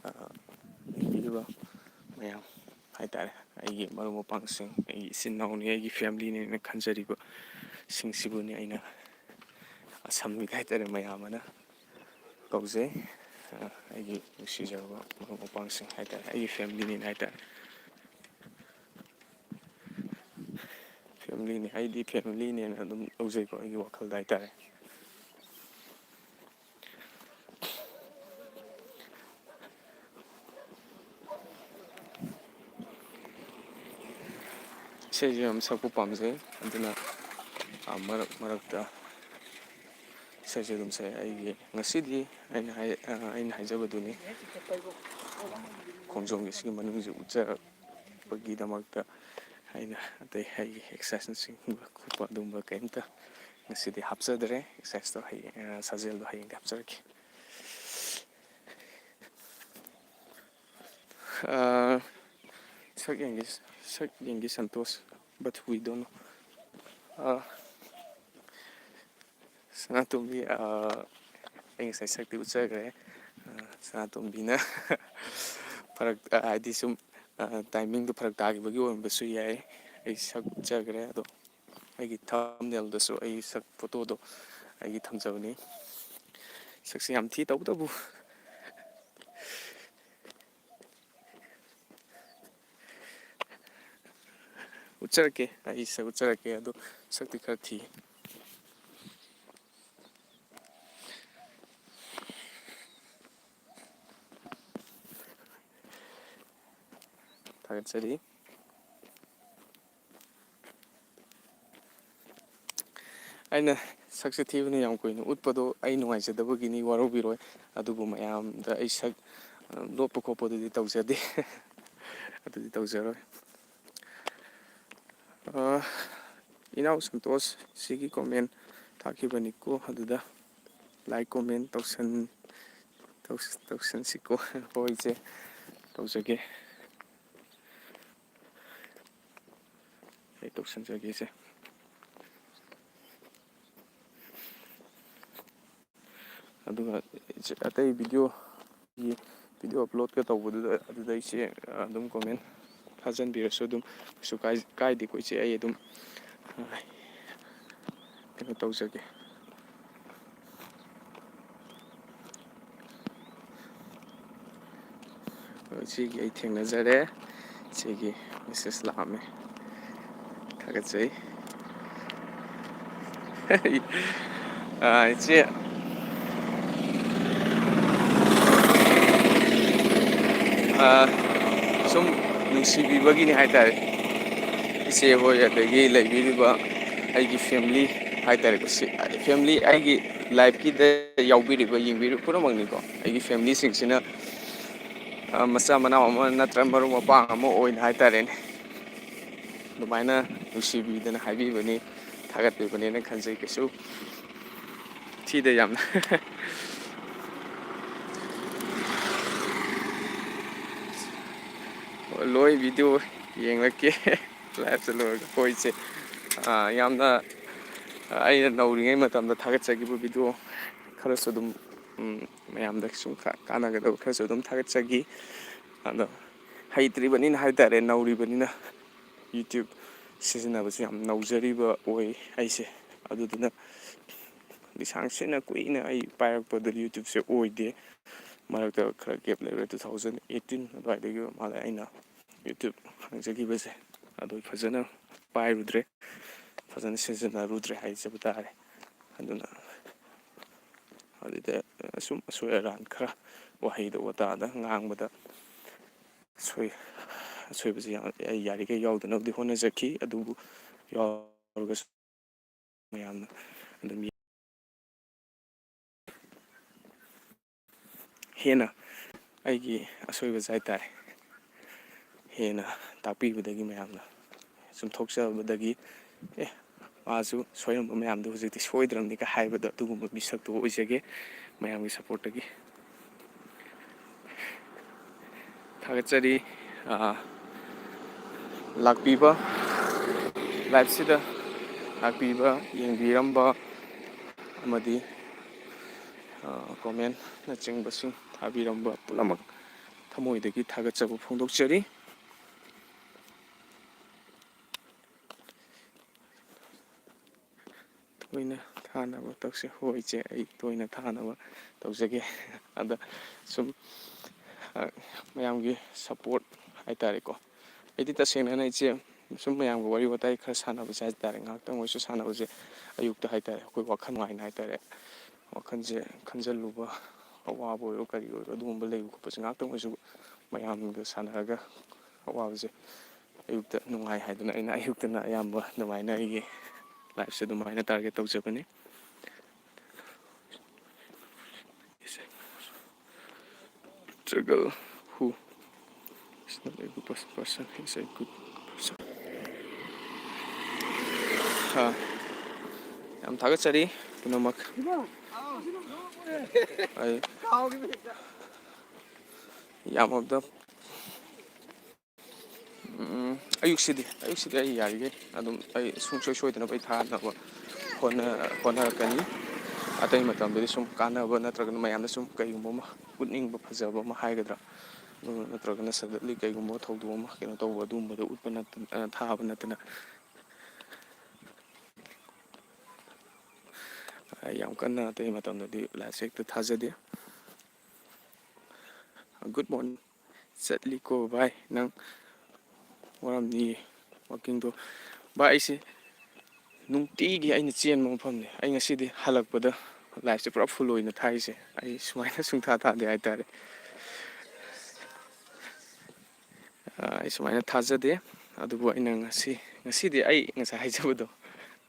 ꯑ, ꯌꯦꯡꯕꯤꯔꯤꯕ ꯃꯌꯥꯝ ꯍꯥꯏꯇꯥꯔꯦ, ꯑꯩꯒꯤ ꯃꯔꯨꯞ ꯃꯄꯥꯡꯁꯤꯡ, ꯑꯩꯒꯤ ꯏꯆꯤꯟ ꯏꯅꯥꯎꯅꯤ, ꯑꯩꯒꯤ ꯐꯦꯃꯤꯂꯤꯅꯦꯅ ꯈꯟꯖꯔꯤꯕ ꯁꯤꯡꯁꯤꯕꯨꯅꯤ ꯑꯩꯅ ꯑꯁꯝꯕꯤꯗ ꯍꯥꯏꯇꯥꯔꯦ, ꯃꯌꯥꯝ ꯑꯃꯅ ꯀꯧꯖꯩ꯫ ꯑ, ꯑꯩꯒꯤ ꯅꯨꯡꯁꯤꯖꯔꯕ ꯃꯔꯨꯞ ꯃꯄꯥꯡꯁꯤꯡ ꯍꯥꯏꯇꯥꯔꯦ, ꯑꯩꯒꯤ ꯐꯦꯃꯤꯂꯤꯅꯦꯅ ꯍꯥꯏꯇꯥꯔꯦ꯫ ꯐꯦꯃꯤꯂꯤꯅꯤ, ꯑꯩꯗꯤ ꯐꯦꯃꯤꯂꯤꯅꯦꯅ ꯑꯗꯨꯝ ꯂꯧꯖꯩꯀꯣ, ꯑꯩꯒꯤ ꯋꯥꯈꯜꯗ ꯍꯥꯏꯇꯥꯔꯦ꯫ ꯏꯁꯩꯁꯨ ꯌꯥꯝ ꯁꯛꯄ ꯄꯥꯝꯖꯩ, ꯑꯗꯨꯅ, ꯑ, ꯃꯔꯛ ꯃꯔꯛꯇ ꯏꯁꯩꯁꯨ ꯑꯗꯨꯝ ꯁꯛꯑꯦ꯫ ꯑꯩꯒꯤ ꯉꯁꯤꯗꯤ ꯑꯩꯅ ꯍꯥꯏ-, ꯑ, ꯑꯩꯅ ꯍꯥꯏꯖꯕꯗꯨꯅꯤ, ꯈꯣꯡꯖꯣꯝꯒꯤ ꯁꯤꯒꯤ ꯃꯅꯨꯡꯁꯤ ꯎꯠꯆꯔꯛꯄꯒꯤꯗꯃꯛꯇ ꯑꯩꯅ ꯑꯇꯩ ꯑꯩꯒꯤ ꯑꯦꯛꯁꯔꯁꯥꯏꯁꯅꯆꯤꯡꯕ ꯈꯣꯠꯄ ꯑꯗꯨꯝꯕ ꯀꯔꯤꯝꯇ ꯉꯁꯤꯗꯤ ꯍꯥꯞꯆꯗ꯭ꯔꯦ꯫ ꯑꯦꯛꯁꯔꯁꯥꯏꯁꯇꯣ ꯍꯌꯦꯡ, ꯑ, ꯁꯥꯖꯦꯜꯗꯣ ꯍꯌꯦꯡꯗꯤ ꯍꯥꯞꯆꯔꯛꯀꯦ꯫ ꯑ, ꯁꯛ ꯌꯦꯡꯒꯦ, ꯁꯛ ꯌꯦꯡꯒꯦ Santosh, but we don't know. ꯑ, ꯁꯅꯥꯇꯣꯝꯕꯤ, ꯑ, ꯑꯩ ꯉꯁꯥꯏ ꯁꯛꯇꯤ ꯎꯠꯆꯈ꯭ꯔꯦ꯫ ꯑ, ꯁꯅꯥꯇꯣꯝꯕꯤꯅ ꯐꯔꯛ, ꯑ, ꯍꯥꯏꯗꯤ ꯁꯨꯝ, ꯑ, ꯇꯥꯏꯃꯤꯡꯗꯣ ꯐꯔꯛ ꯇꯥꯈꯤꯕꯒꯤ ꯑꯣꯏꯔꯝꯕꯁꯨ ꯌꯥꯏ꯫ ꯑꯩ ꯁꯛ ꯎꯠꯆꯈ꯭ꯔꯦ, ꯑꯗꯣ ꯑꯩꯒꯤ ꯊꯝꯅꯦꯜꯗꯁꯨ ꯑꯩ ꯁꯛ ꯐꯣꯇꯣꯗꯣ ꯑꯩꯒꯤ ꯊꯝꯖꯕꯅꯤ꯫ ꯁꯛꯁꯦ ꯌꯥꯝ ꯊꯤ ꯇꯧꯕꯇꯕꯨ꯫ ꯎꯠꯆꯔꯛꯀꯦ, ꯑꯩ ꯁꯛ ꯎꯠꯆꯔꯛꯀꯦ, ꯑꯗꯣ ꯁꯛꯇꯤ ꯈꯔ ꯊꯤ꯫ ꯊꯥꯒꯠꯆꯔꯤ꯫ ꯑꯩꯅ ꯁꯛꯁꯦ ꯊꯤꯕꯅꯤ ꯌꯥꯝ ꯀꯨꯏꯅ ꯎꯠꯄꯗꯣ ꯑꯩ ꯅꯨꯡꯉꯥꯏꯖꯗꯕꯒꯤꯅꯤ, ꯋꯥꯔꯧꯕꯤꯔꯣꯏ꯫ ꯑꯗꯨꯕꯨ ꯃꯌꯥꯝꯗ ꯑꯩ ꯁꯛ, ꯑ, ꯂꯣꯠꯄ ꯈꯣꯠꯄꯗꯨꯗꯤ ꯇꯧꯖꯗꯦ꯫ ꯑꯗꯨꯗꯤ ꯇꯧꯖꯔꯣꯏ꯫ ꯑ, ꯏꯅꯥꯎ ꯁꯟꯇꯣꯁ ꯁꯤꯒꯤ comment ꯊꯥꯈꯤꯕꯅꯤꯀꯣ, ꯑꯗꯨꯗ like comment ꯇꯧꯁꯟ-, ꯇꯧꯁ-, ꯇꯧꯁꯟꯁꯤꯀꯣ꯫ ꯍꯣꯏ ꯏꯆꯦ, ꯇꯧꯖꯒꯦ꯫ ꯇꯧꯁꯟꯖꯒꯦꯁꯦ꯫ ꯑꯗꯨꯒ ꯑꯇꯩ video video uploadꯀ ꯇꯧꯕꯗꯨꯗ ꯑꯗꯨꯗ ꯏꯆꯦ ꯑꯗꯨꯝ comment ꯊꯥꯖꯟꯕꯤꯔꯁꯨ ꯑꯗꯨꯝ ꯀꯩꯁꯨ ꯀꯥꯏ-, ꯀꯥꯏꯗꯦꯀꯣ ꯏꯆꯦ꯫ ꯑꯩ ꯑꯗꯨꯝ, ꯑ, ꯀꯩꯅꯣ ꯇꯧꯖꯒꯦ꯫ ꯏꯆꯦꯒꯤ ꯑꯩ ꯊꯦꯡꯅꯖꯔꯦ꯫ ꯏꯆꯦꯒꯤ message ꯂꯥꯛꯑꯝꯃꯦ꯫ ꯊꯥꯒꯠꯆꯩ꯫ ꯑ, ꯏꯆꯦ, ꯑ, ꯁꯨꯝ ꯅꯨꯡꯁꯤꯕꯤꯕꯒꯤꯅꯤ ꯍꯥꯏꯇꯥꯔꯦ꯫ ꯏꯆꯦ ꯍꯣꯏ, ꯑꯗꯒꯤ ꯂꯩꯕꯤꯔꯤꯕ ꯑꯩꯒꯤ family ꯍꯥꯏꯇꯥꯔꯦꯀꯣ, ꯁꯤ family ꯑꯩꯒꯤ lifeꯀꯤꯗ ꯌꯥꯎꯕꯤꯔꯤꯕ, ꯌꯦꯡꯕꯤꯔꯤꯕ ꯄꯨꯝꯅꯃꯛꯅꯤꯀꯣ꯫ ꯑꯩꯒꯤ familyꯁꯤꯡꯁꯤꯅ, ꯑ, ꯃꯆꯥ ꯃꯅꯥꯎ ꯑꯃ ꯅꯠꯇ꯭ꯔꯒ ꯃꯔꯨꯞ ꯃꯄꯥꯡ ꯑꯃ ꯑꯣꯏꯅ ꯍꯥꯏꯇꯥꯔꯦꯅꯦ, ꯑꯗꯨꯃꯥꯏꯅ ꯅꯨꯡꯁꯤꯕꯤꯗꯅ ꯍꯥꯏꯕꯤꯕꯅꯤ, ꯊꯥꯒꯠꯄꯤꯕꯅꯦꯅ ꯈꯟꯖꯩ꯫ ꯀꯩꯁꯨ ꯊꯤꯗ ꯌꯥꯝꯅ꯫ ꯂꯣꯏ video ꯌꯦꯡꯂꯛꯀꯦ꯫ Liveꯁꯦ ꯂꯣꯏꯔꯒ ꯑꯩꯈꯣꯏꯁꯦ, ꯑꯥ, ꯌꯥꯝꯅ, ꯑꯥ, ꯑꯩꯅ ꯅꯧꯔꯤꯉꯩ ꯃꯇꯝꯗ ꯊꯥꯒꯠꯆꯈꯤꯕ video ꯈꯔꯁꯨ ꯑꯗꯨꯝ, ꯎꯝ, ꯃꯌꯥꯝꯗ ꯁꯨꯝ ꯀꯥ-, ꯀꯥꯟꯅꯒꯗꯕ ꯈꯔꯁꯨ ꯑꯗꯨꯝ ꯊꯥꯒꯠꯆꯈꯤ꯫ ꯑꯗꯣ ꯍꯩꯇ꯭ꯔꯤꯕꯅꯤꯅ ꯍꯥꯏꯇꯥꯔꯦ, ꯅꯧꯔꯤꯕꯅꯤꯅ YouTube ꯁꯤꯖꯤꯟꯅꯕꯁꯨ ꯌꯥꯝ ꯅꯧꯖꯔꯤꯕ ꯑꯣꯏ ꯑꯩꯁꯦ꯫ ꯑꯗꯨꯗꯨꯅ ꯂꯤꯁꯥꯡ ꯁꯤꯠꯅ ꯀꯨꯏꯅ ꯑꯩ ꯄꯥꯏꯔꯛꯄꯗ YouTubeꯁꯦ ꯑꯣꯏꯗꯦ꯫ ꯃꯔꯛꯇ ꯈꯔ gap ꯂꯩꯔꯦ, two thousand eighteen ꯑꯗꯨꯋꯥꯏꯗꯒꯤ ꯑꯣꯏ ꯃꯥꯜꯂꯦ ꯑꯩꯅ YouTube ꯍꯥꯡꯖꯈꯤꯕꯁꯦ꯫ ꯑꯗꯨ ꯐꯖꯅ ꯄꯥꯏꯔꯨꯗ꯭ꯔꯦ, ꯐꯖꯅ ꯁꯤꯖꯤꯟꯅꯔꯨꯗ꯭ꯔꯦ ꯍꯥꯏꯖꯕ ꯇꯥꯔꯦ꯫ ꯑꯗꯨꯅ ꯑꯗꯨꯗ ꯑꯁꯨꯝ ꯑꯁꯣꯏ ꯑꯔꯥꯟ ꯈꯔ ꯋꯥꯍꯩꯗ ꯋꯥꯇꯥꯗ ꯉꯥꯡꯕꯗ ꯑꯁꯣꯏ-, ꯑꯁꯣꯏꯕꯁꯦ ꯌꯥ-, ꯑꯩ ꯌꯥꯔꯤꯈꯩ ꯌꯥꯎꯗꯅꯕꯗꯤ ꯍꯣꯠꯅꯖꯈꯤ꯫ ꯑꯗꯨꯕꯨ ꯌꯥꯎꯔꯒꯁꯨ ꯃꯌꯥꯝꯅ ꯑꯗꯨꯝ ꯍꯦꯟꯅ ꯑꯩꯒꯤ ꯑꯁꯣꯏꯕꯁꯦ ꯍꯥꯏꯇꯥꯔꯦ, ꯍꯦꯟꯅ ꯇꯥꯛꯄꯤꯕꯗꯒꯤ, ꯃꯌꯥꯝꯅ ꯆꯨꯝꯊꯣꯛꯆꯕꯗꯒꯤ, "ꯑꯦ, ꯃꯥꯁꯨ ꯁꯣꯏꯔꯝꯕ ꯃꯌꯥꯝꯗꯣ ꯍꯧꯖꯤꯛꯇꯤ ꯁꯣꯏꯗ꯭ꯔꯕꯅꯤꯒ" ꯍꯥꯏꯕꯗꯣ, ꯑꯗꯨꯒꯨꯝꯕ ꯃꯤꯁꯛꯇꯨ ꯑꯣꯏꯖꯒꯦ꯫ ꯃꯌꯥꯝꯒꯤ supportꯇꯒꯤ ꯊꯥꯒꯠꯆꯔꯤ꯫ ꯑꯥ, ꯂꯥꯛꯄꯤꯕ ꯂꯥꯏꯞꯁꯤꯗ ꯂꯥꯛꯄꯤꯕ, ꯌꯦꯡꯕꯤꯔꯝꯕ ꯑꯃꯗꯤ, ꯑ, ꯀꯣꯃꯦꯟꯅꯆꯤꯡꯕꯁꯤꯡ ꯊꯥꯕꯤꯔꯝꯕ ꯄꯨꯝꯅꯃꯛ ꯊꯃꯣꯏꯗꯒꯤ ꯊꯥꯒꯠꯆꯕ ꯐꯣꯡꯗꯣꯛꯆꯔꯤ꯫ ꯇꯣꯏꯅ ꯊꯥꯅꯕ ꯇꯧꯁꯦ꯫ ꯍꯣꯏ, ꯏꯆꯦ, ꯑꯩ ꯇꯣꯏꯅ ꯊꯥꯅꯕ ꯇꯧꯖꯒꯦ꯫ ꯑꯗ ꯁꯨꯝ, ꯑ, ꯃꯌꯥꯝꯒꯤ ꯁꯞꯄꯣꯔꯠ ꯍꯥꯏꯇꯥꯔꯦꯀꯣ꯫ ꯑꯩꯗꯤ ꯇꯁꯦꯡꯅꯅ, ꯏꯆꯦ, ꯁꯨꯝ ꯃꯌꯥꯝꯒ ꯋꯥꯔꯤ ꯋꯥꯇꯥꯏ ꯈꯔ ꯁꯥꯟꯅꯕꯁꯦ ꯍꯥꯏꯇꯥꯔꯦ, ꯉꯥꯏꯍꯥꯛꯇꯪ ꯑꯣꯏꯔꯁꯨ ꯁꯥꯟꯅꯕꯁꯦ ꯑꯌꯨꯛꯇ ꯍꯥꯏꯇꯥꯔꯦ, ꯑꯩꯈꯣꯏ ꯋꯥꯈꯜ ꯅꯨꯡꯉꯥꯏꯅ ꯍꯥꯏꯇꯥꯔꯦ, ꯋꯥꯈꯜꯁꯦ ꯈꯟꯖꯜꯂꯨꯕ, ꯑꯋꯥꯕ ꯑꯣꯏꯔꯣ ꯀꯔꯤ ꯑꯣꯏꯔꯣ, ꯑꯗꯨꯒꯨꯝꯕ ꯂꯩꯕ ꯈꯣꯠꯄꯁꯦ ꯉꯥꯏꯍꯥꯛꯇꯪ ꯑꯣꯏꯔꯁꯨ ꯃꯌꯥꯝꯒ ꯁꯥꯟꯅꯔꯒ ꯑꯋꯥꯕꯁꯦ ꯑꯌꯨꯛꯇ ꯅꯨꯡꯉꯥꯏ ꯍꯥꯏꯗꯨꯅ ꯑꯩꯅ ꯑꯌꯨꯛꯇꯅ ꯑꯌꯥꯝꯕ ꯑꯗꯨꯃꯥꯏꯅ ꯑꯩꯒꯤ ꯂꯥꯏꯐꯁꯦ ꯑꯗꯨꯃꯥꯏꯅ ꯇꯥꯔꯒꯦꯠ ꯇꯧꯖꯕꯅꯤ꯫ Struggle who is not a good person, person is a good person. ꯍꯥ꯫ ꯌꯥꯝ ꯊꯥꯒꯠꯆꯔꯤ ꯄꯨꯝꯅꯃꯛ꯫ ꯑꯩ ꯌꯥꯝꯃꯕꯗ ꯎꯝ, ꯑꯌꯨꯛꯁꯤꯗꯤ, ꯑꯌꯨꯛꯁꯤꯗꯤ ꯑꯩ ꯌꯥꯔꯤꯈꯩ ꯑꯗꯨꯝ ꯑꯩ ꯁꯨꯡꯁꯣꯏ ꯁꯣꯏꯗꯅꯕ ꯑꯩ ꯊꯥꯅꯕ ꯍꯣꯠꯅ-, ꯍꯣꯠꯅꯔꯛꯀꯅꯤ꯫ ꯑꯇꯩ ꯃꯇꯝꯗꯗꯤ ꯁꯨꯝ ꯀꯥꯟꯅꯕ ꯅꯠꯇ꯭ꯔꯒꯅ ꯃꯌꯥꯝꯗ ꯁꯨꯝ ꯀꯩꯒꯨꯝꯕ ꯑꯃ ꯎꯠꯅꯤꯡꯕ ꯐꯖꯕ ꯑꯃ ꯍꯥꯏꯒꯗ꯭ꯔꯥ, ꯑꯗꯨ ꯅꯠꯇ꯭ꯔꯒꯅ suddenly ꯀꯩꯒꯨꯝꯕ ꯊꯧꯗꯣꯛ ꯑꯃ ꯀꯩꯅꯣ ꯇꯧꯕ ꯑꯗꯨꯒꯨꯝꯕꯗ ꯎꯠꯄ ꯅꯠꯇ-, ꯑ, ꯊꯥꯕ ꯅꯠꯇꯅ, ꯑ, ꯌꯥꯝ ꯀꯟꯅ ꯑꯇꯩ ꯃꯇꯝꯗꯗꯤ ꯂꯥꯏꯐꯁꯦ ꯍꯦꯛꯇ ꯊꯥꯖꯗꯦ꯫ Good morning꯫ ꯆꯠꯂꯤꯀꯣ ꯚꯥꯏ, ꯅꯪ ꯋꯥꯔꯝꯅꯤꯌꯦ ꯋꯥꯛꯀꯤꯡꯗꯣ꯫ ꯚꯥꯏ, ꯑꯩꯁꯦ ꯅꯨꯡꯇꯤꯒꯤ ꯑꯩꯅ ꯆꯦꯟꯕ ꯃꯐꯝꯅꯦ꯫ ꯑꯩ ꯉꯁꯤꯗꯤ ꯍꯜꯂꯛꯄꯗ ꯂꯥꯏꯐꯁꯦ ꯄꯨꯔꯥ ꯐꯨꯜ ꯑꯣꯏꯅ ꯊꯥꯏꯁꯦ꯫ ꯑꯩ ꯁꯨꯃꯥꯏꯅ ꯁꯨꯡꯊꯥ ꯊꯥꯗꯦ ꯍꯥꯏꯇꯥꯔꯦ꯫ ꯑꯥ, ꯑꯩ ꯁꯨꯃꯥꯏꯅ ꯊꯥꯖꯗꯦ꯫ ꯑꯗꯨꯕꯨ ꯑꯩꯅ ꯉꯁꯤ, ꯉꯁꯤꯗꯤ ꯑꯩ ꯉꯁꯥꯏ ꯍꯥꯏꯖꯕꯗꯣ,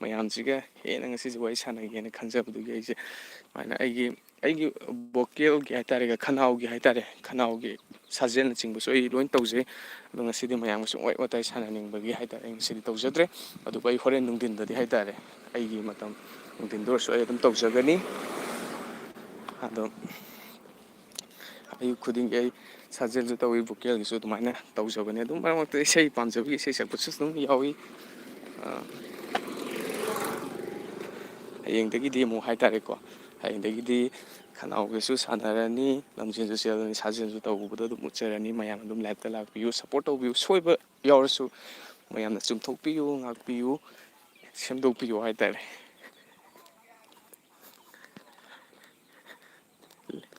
ꯃꯌꯥꯝꯁꯤꯒ ꯍꯦꯟꯅ ꯉꯁꯤꯁꯦ ꯋꯥꯔꯤ ꯁꯥꯟꯅꯒꯦꯅ ꯈꯟꯖꯕꯗꯨꯒꯤ ꯑꯩꯁꯦ ꯁꯨꯃꯥꯏꯅ ꯑꯩꯒꯤ, ꯑꯩꯒꯤ vocalꯒꯤ ꯍꯥꯏꯇꯥꯔꯦ, ꯈꯅꯥꯎꯒꯤ ꯍꯥꯏꯇꯥꯔꯦ, ꯈꯅꯥꯎꯒꯤ ꯁꯥꯖꯦꯜꯅꯆꯤꯡꯕꯁꯨ ꯑꯩ ꯂꯣꯏ ꯇꯧꯖꯩ꯫ ꯑꯗꯣ ꯉꯁꯤꯗꯤ ꯃꯌꯥꯝꯒ ꯁꯨꯝ ꯋꯥꯔꯤ ꯋꯥꯇꯥꯏ ꯁꯥꯟꯅꯅꯤꯡꯕꯒꯤ ꯍꯥꯏꯇꯥꯔꯦ, ꯑꯩ ꯉꯁꯤꯗꯤ ꯇꯧꯖꯗ꯭ꯔꯦ꯫ ꯑꯗꯨꯕꯨ ꯑꯩ ꯍꯣꯔꯦꯟ ꯅꯨꯡꯊꯤꯟꯗꯗꯤ ꯍꯥꯏꯇꯥꯔꯦ, ꯑꯩꯒꯤ ꯃꯇꯝ ꯅꯨꯡꯊꯤꯟꯗ ꯑꯣꯏꯔꯁꯨ ꯑꯩ ꯑꯗꯨꯝ ꯇꯧꯖꯒꯅꯤ꯫ ꯑꯗꯣ ꯑꯌꯨꯛ ꯈꯨꯗꯤꯡꯒꯤ ꯑꯩ ꯁꯥꯖꯦꯜꯁꯨ ꯇꯧꯏ, vocalꯒꯤꯁꯨ ꯑꯗꯨꯃꯥꯏꯅ ꯇꯧꯖꯕꯅꯦ꯫ ꯑꯗꯨꯝ ꯃꯔꯛ ꯃꯔꯛꯇ ꯏꯁꯩ ꯄꯥꯝꯖꯕꯒꯤ ꯏꯁꯩ ꯁꯛꯄꯁꯨ ꯑꯗꯨꯝ ꯌꯥꯎꯏ꯫ ꯑꯥ, ꯍꯌꯦꯡꯗꯒꯤꯗꯤ ꯑꯃꯨꯛ ꯍꯥꯏꯇꯥꯔꯦꯀꯣ, ꯍꯌꯦꯡꯗꯒꯤꯗꯤ ꯈꯅꯥꯎꯒꯤꯁꯨ ꯁꯥꯟꯅꯔꯅꯤ, ꯂꯝꯖꯦꯟꯁꯨ ꯆꯦꯜꯂꯅꯤ, ꯁꯥꯖꯦꯜꯁꯨ ꯇꯧꯕꯗ ꯑꯗꯨꯝ ꯎꯠꯆꯔꯅꯤ꯫ ꯃꯌꯥꯝ ꯑꯗꯨꯝ ꯂꯥꯏꯞꯇ ꯂꯥꯛꯄꯤꯌꯨ, ꯁꯞꯄꯣꯔꯠ ꯇꯧꯕꯤꯌꯨ꯫ ꯁꯣꯏꯕ ꯌꯥꯎꯔꯁꯨ ꯃꯌꯥꯝꯅ ꯆꯨꯝꯊꯣꯛꯄꯤꯌꯨ, ꯉꯥꯛꯄꯤꯌꯨ, ꯁꯦꯝꯗꯣꯛꯄꯤꯌꯨ ꯍꯥꯏꯇꯥꯔꯦ꯫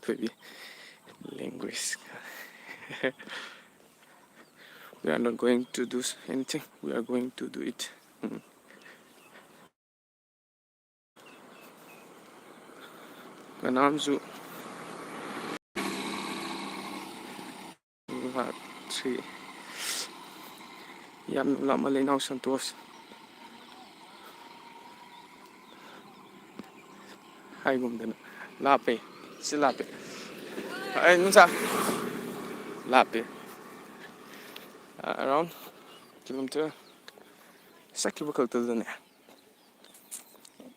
ꯊꯣꯏꯕꯤ, language. We are not going to do anything. We are going to do it. ꯎꯝ꯫ ꯀꯅꯥꯝꯁꯨ ꯂꯥꯛꯇ꯭ꯔꯤ꯫ ꯌꯥꯝ ꯂꯥꯞꯃꯜꯂꯦ, ꯏꯅꯥꯎ ꯁꯟꯇꯣꯁ꯫ ꯍꯥꯏꯒꯨꯝꯗꯅ ꯂꯥꯞꯄꯦ꯫ ꯁꯤ ꯂꯥꯞꯄꯦ꯫ ꯑꯩ ꯑꯗꯨꯝ ꯆꯥ-, ꯂꯥꯞꯄꯦ꯫ Around kilometer ꯆꯠꯈꯤꯕ ꯈꯛꯇꯗꯅꯦ,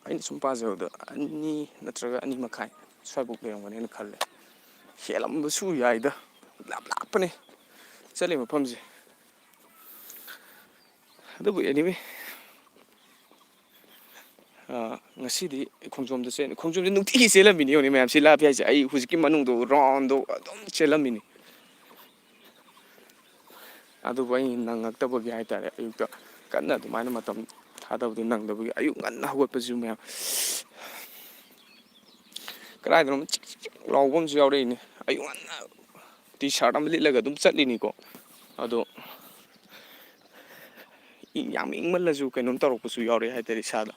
ꯑꯩꯅ ꯁꯨꯝ ꯄꯥꯖꯕꯗ ꯑꯅꯤ ꯅꯠꯇ꯭ꯔꯒ ꯑꯅꯤ ꯃꯈꯥꯏ ꯁ꯭ꯋꯥꯏꯐꯥꯎ ꯂꯩꯔꯝꯒꯅꯦꯅ ꯈꯜꯂꯦ꯫ ꯍꯦꯜꯂꯝꯕꯁꯨ ꯌꯥꯏꯗ, ꯂꯥꯞ ꯂꯥꯞꯄꯅꯦ ꯆꯠꯂꯤ ꯃꯐꯝꯁꯦ꯫ ꯑꯗꯨꯕꯨ anyway, ꯑꯥ, ꯉꯁꯤꯗꯤ ꯈꯣꯡꯖꯣꯝꯗ ꯆꯦꯟ-, ꯈꯣꯡꯖꯣꯝꯁꯦ ꯅꯨꯡꯇꯤꯒꯤ ꯆꯦꯜꯂꯝꯃꯤꯅꯤ ꯌꯦꯡꯉꯨꯅꯦ ꯃꯌꯥꯝ, ꯁꯤ ꯂꯥꯞꯄꯤ ꯍꯥꯏꯁꯦ꯫ ꯑꯩ ꯍꯧꯖꯤꯛꯀꯤ ꯃꯅꯨꯡꯗꯣ round-ꯗꯣ ꯑꯗꯨꯝ ꯆꯦꯜꯂꯝꯃꯤꯅꯤ꯫ ꯑꯗꯨꯕꯨ ꯑꯩ ꯅꯪꯉꯛꯇꯕꯒꯤ ꯍꯥꯏꯇꯥꯔꯦ, ꯑꯌꯨꯛꯇ ꯀꯟꯅ ꯑꯗꯨꯃꯥꯏꯅ ꯃꯇꯝ ꯊꯥꯗꯕꯗꯣ ꯅꯪꯗꯕꯒꯤ, ꯑꯌꯨꯛ ꯉꯟꯅ ꯍꯧꯒꯠꯄꯁꯨ ꯃꯌꯥꯝ ꯀꯗꯥꯏꯗꯅꯣ ꯆꯤꯛ ꯆꯤꯛ ꯆꯤꯛ ꯂꯥꯎꯕ ꯑꯃꯁꯨ ꯌꯥꯎꯔꯛꯏꯅꯦ꯫ ꯑꯌꯨꯛ ꯉꯟꯅ T-shirt ꯑꯃ ꯂꯤꯠꯂꯒ ꯑꯗꯨꯝ ꯆꯠꯂꯤꯅꯤꯀꯣ, ꯑꯗꯣ ꯏꯪ-, ꯌꯥꯝ ꯏꯪꯃꯜꯂꯁꯨ ꯀꯩꯅꯣꯝ ꯇꯧꯔꯛꯄꯁꯨ ꯌꯥꯎꯔꯛꯑꯦ ꯍꯥꯏꯇꯥꯔꯦ, ꯏꯁꯥꯗ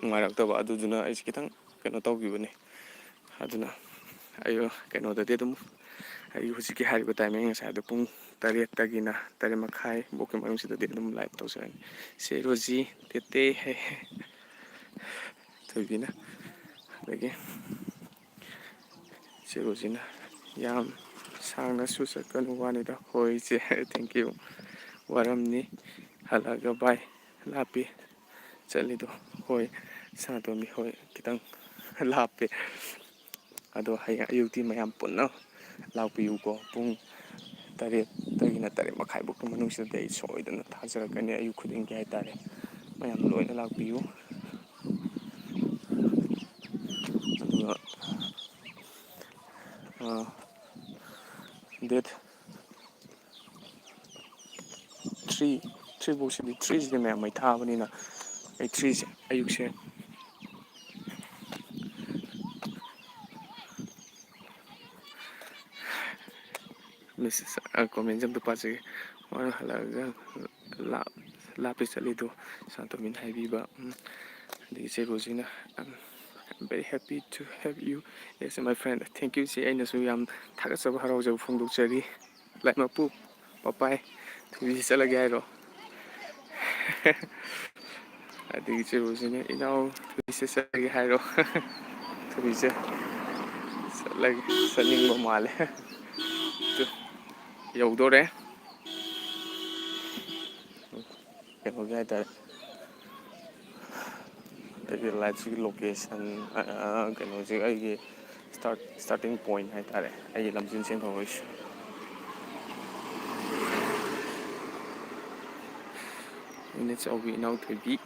ꯅꯨꯡꯉꯥꯏꯔꯛꯇꯕ꯫ ꯑꯗꯨꯗꯨꯅ ꯑꯩꯁꯦ ꯈꯤꯇꯪ ꯀꯩꯅꯣ ꯇꯧꯈꯤꯕꯅꯤ꯫ ꯑꯗꯨꯅ ꯑꯩ ꯀꯩꯅꯣꯗꯗꯤ ꯑꯗꯨꯝ, ꯑꯩ ꯍꯧꯖꯤꯛꯀꯤ ꯍꯥꯏꯔꯤꯕ timing, ꯉꯁꯥꯏꯗꯣ ꯄꯨꯡ ꯇꯔꯦꯠꯇꯒꯤꯅ ꯇꯔꯦꯠ ꯃꯈꯥꯏ ꯐꯥꯎꯒꯤ ꯃꯅꯨꯡꯁꯤꯗꯗꯤ ꯑꯗꯨꯝ live ꯇꯧꯖꯔꯅꯤ꯫ ꯁꯦ ꯔꯣꯖꯤ, ꯇꯦꯇꯦ, ꯍꯦ, ꯍꯦ, ꯊꯣꯏꯕꯤꯅ, ꯑꯗꯒꯤ ꯆꯦꯔꯨꯁꯤꯅ ꯌꯥꯝ ꯁꯥꯡꯅꯁꯨ ꯆꯠꯀꯅꯨ ꯋꯥꯅꯤꯗ꯫ ꯍꯣꯏ ꯏꯆꯦ, thank you꯫ ꯋꯥꯔꯝꯅꯤ ꯍꯜꯂꯛꯑꯒ ꯚꯥꯏ, ꯂꯥꯞꯄꯤ ꯆꯠꯂꯤꯗꯣ꯫ ꯍꯣꯏ ꯁꯅꯥꯇꯣꯝꯕꯤ, ꯍꯣꯏ ꯈꯤꯇꯪ ꯂꯥꯞꯄꯦ꯫ ꯑꯗꯣ ꯍꯌꯦꯡ ꯑꯌꯨꯛꯇꯤ ꯃꯌꯥꯝ ꯄꯨꯟꯅ ꯂꯥꯛꯄꯤꯌꯨꯀꯣ꯫ ꯄꯨꯡ ꯇꯔꯦꯠꯇꯒꯤꯅ ꯇꯔꯦꯠ ꯃꯈꯥꯏ ꯐꯥꯎꯀꯤ ꯃꯅꯨꯡꯁꯤꯗꯗꯤ ꯑꯩ ꯁꯣꯏꯗꯅ ꯊꯥꯖꯔꯛꯀꯅꯤ ꯑꯌꯨꯛ ꯈꯨꯗꯤꯡꯒꯤ ꯍꯥꯏꯇꯥꯔꯦ꯫ ꯃꯌꯥꯝ ꯂꯣꯏꯅ ꯂꯥꯛꯄꯤꯌꯨ꯫ ꯑꯗꯨꯒ, ꯑ, date three, three ꯐꯥꯎꯁꯤꯗꯤ, three ꯁꯤꯗꯤ ꯃꯌꯥꯝ ꯃꯩ ꯊꯥꯕꯅꯤꯅ, ꯑꯩ three ꯁꯦ ꯑꯌꯨꯛꯁꯦ ꯃꯦꯁꯦꯖ, ꯑ, comment ꯑꯝꯇ ꯄꯥꯖꯒꯦ꯫ ꯃꯥꯅ ꯍꯜꯂꯛꯑꯒ ꯂꯥꯞ-, ꯂꯥꯞꯄꯦ ꯆꯠꯂꯤꯗꯣ ꯁꯥꯟꯇꯣꯝꯕꯤꯅ ꯍꯥꯏꯕꯤꯕ꯫ ꯎꯝ, ꯑꯗꯒꯤ ꯆꯦ ꯔꯣꯖꯤꯅ, "I'm very happy to have you as my friend." Thank you ꯆꯦ, ꯑꯩꯅꯁꯨ ꯌꯥꯝ ꯊꯥꯒꯠꯆꯕ ꯍꯔꯥꯎꯖꯕ ꯐꯣꯡꯗꯣꯛꯆꯔꯤ꯫ ꯂꯥꯏꯃꯄꯨ, ꯄꯄꯥꯏ, ꯊꯣꯏꯕꯤꯁꯦ ꯆꯠꯂꯒꯦ ꯍꯥꯏꯔꯣ? ꯑꯗꯒꯤ ꯆꯦ ꯔꯣꯖꯤꯅ, "ꯏꯅꯥꯎ, ꯊꯣꯏꯕꯤꯁꯦ ꯆꯠꯂꯒꯦ ꯍꯥꯏꯔꯣ?" ꯊꯣꯏꯕꯤꯁꯦ ꯆꯠꯂꯒꯦ, ꯆꯠꯅꯤꯡꯕ ꯃꯥꯜꯂꯦ꯫ ꯇꯨ, ꯌꯧꯗꯣꯔꯦ꯫ ꯀꯩꯅꯣꯒꯤ ꯍꯥꯏꯇꯥꯔꯦ, ꯑꯩꯒꯤ ꯂꯥꯏꯐꯁꯤꯒꯤ location, ꯑ, ꯀꯩꯅꯣꯁꯦ, ꯑꯩꯒꯤ start, starting point ꯍꯥꯏꯇꯥꯔꯦ, ꯑꯩꯒꯤ ꯂꯝꯖꯦꯟ ꯆꯦꯟꯕ ꯍꯧꯔꯛꯏꯁꯦ꯫ ꯏꯅꯦ ꯆꯥꯎꯕꯤ, ꯏꯅꯥꯎ ꯊꯣꯏꯕꯤ꯫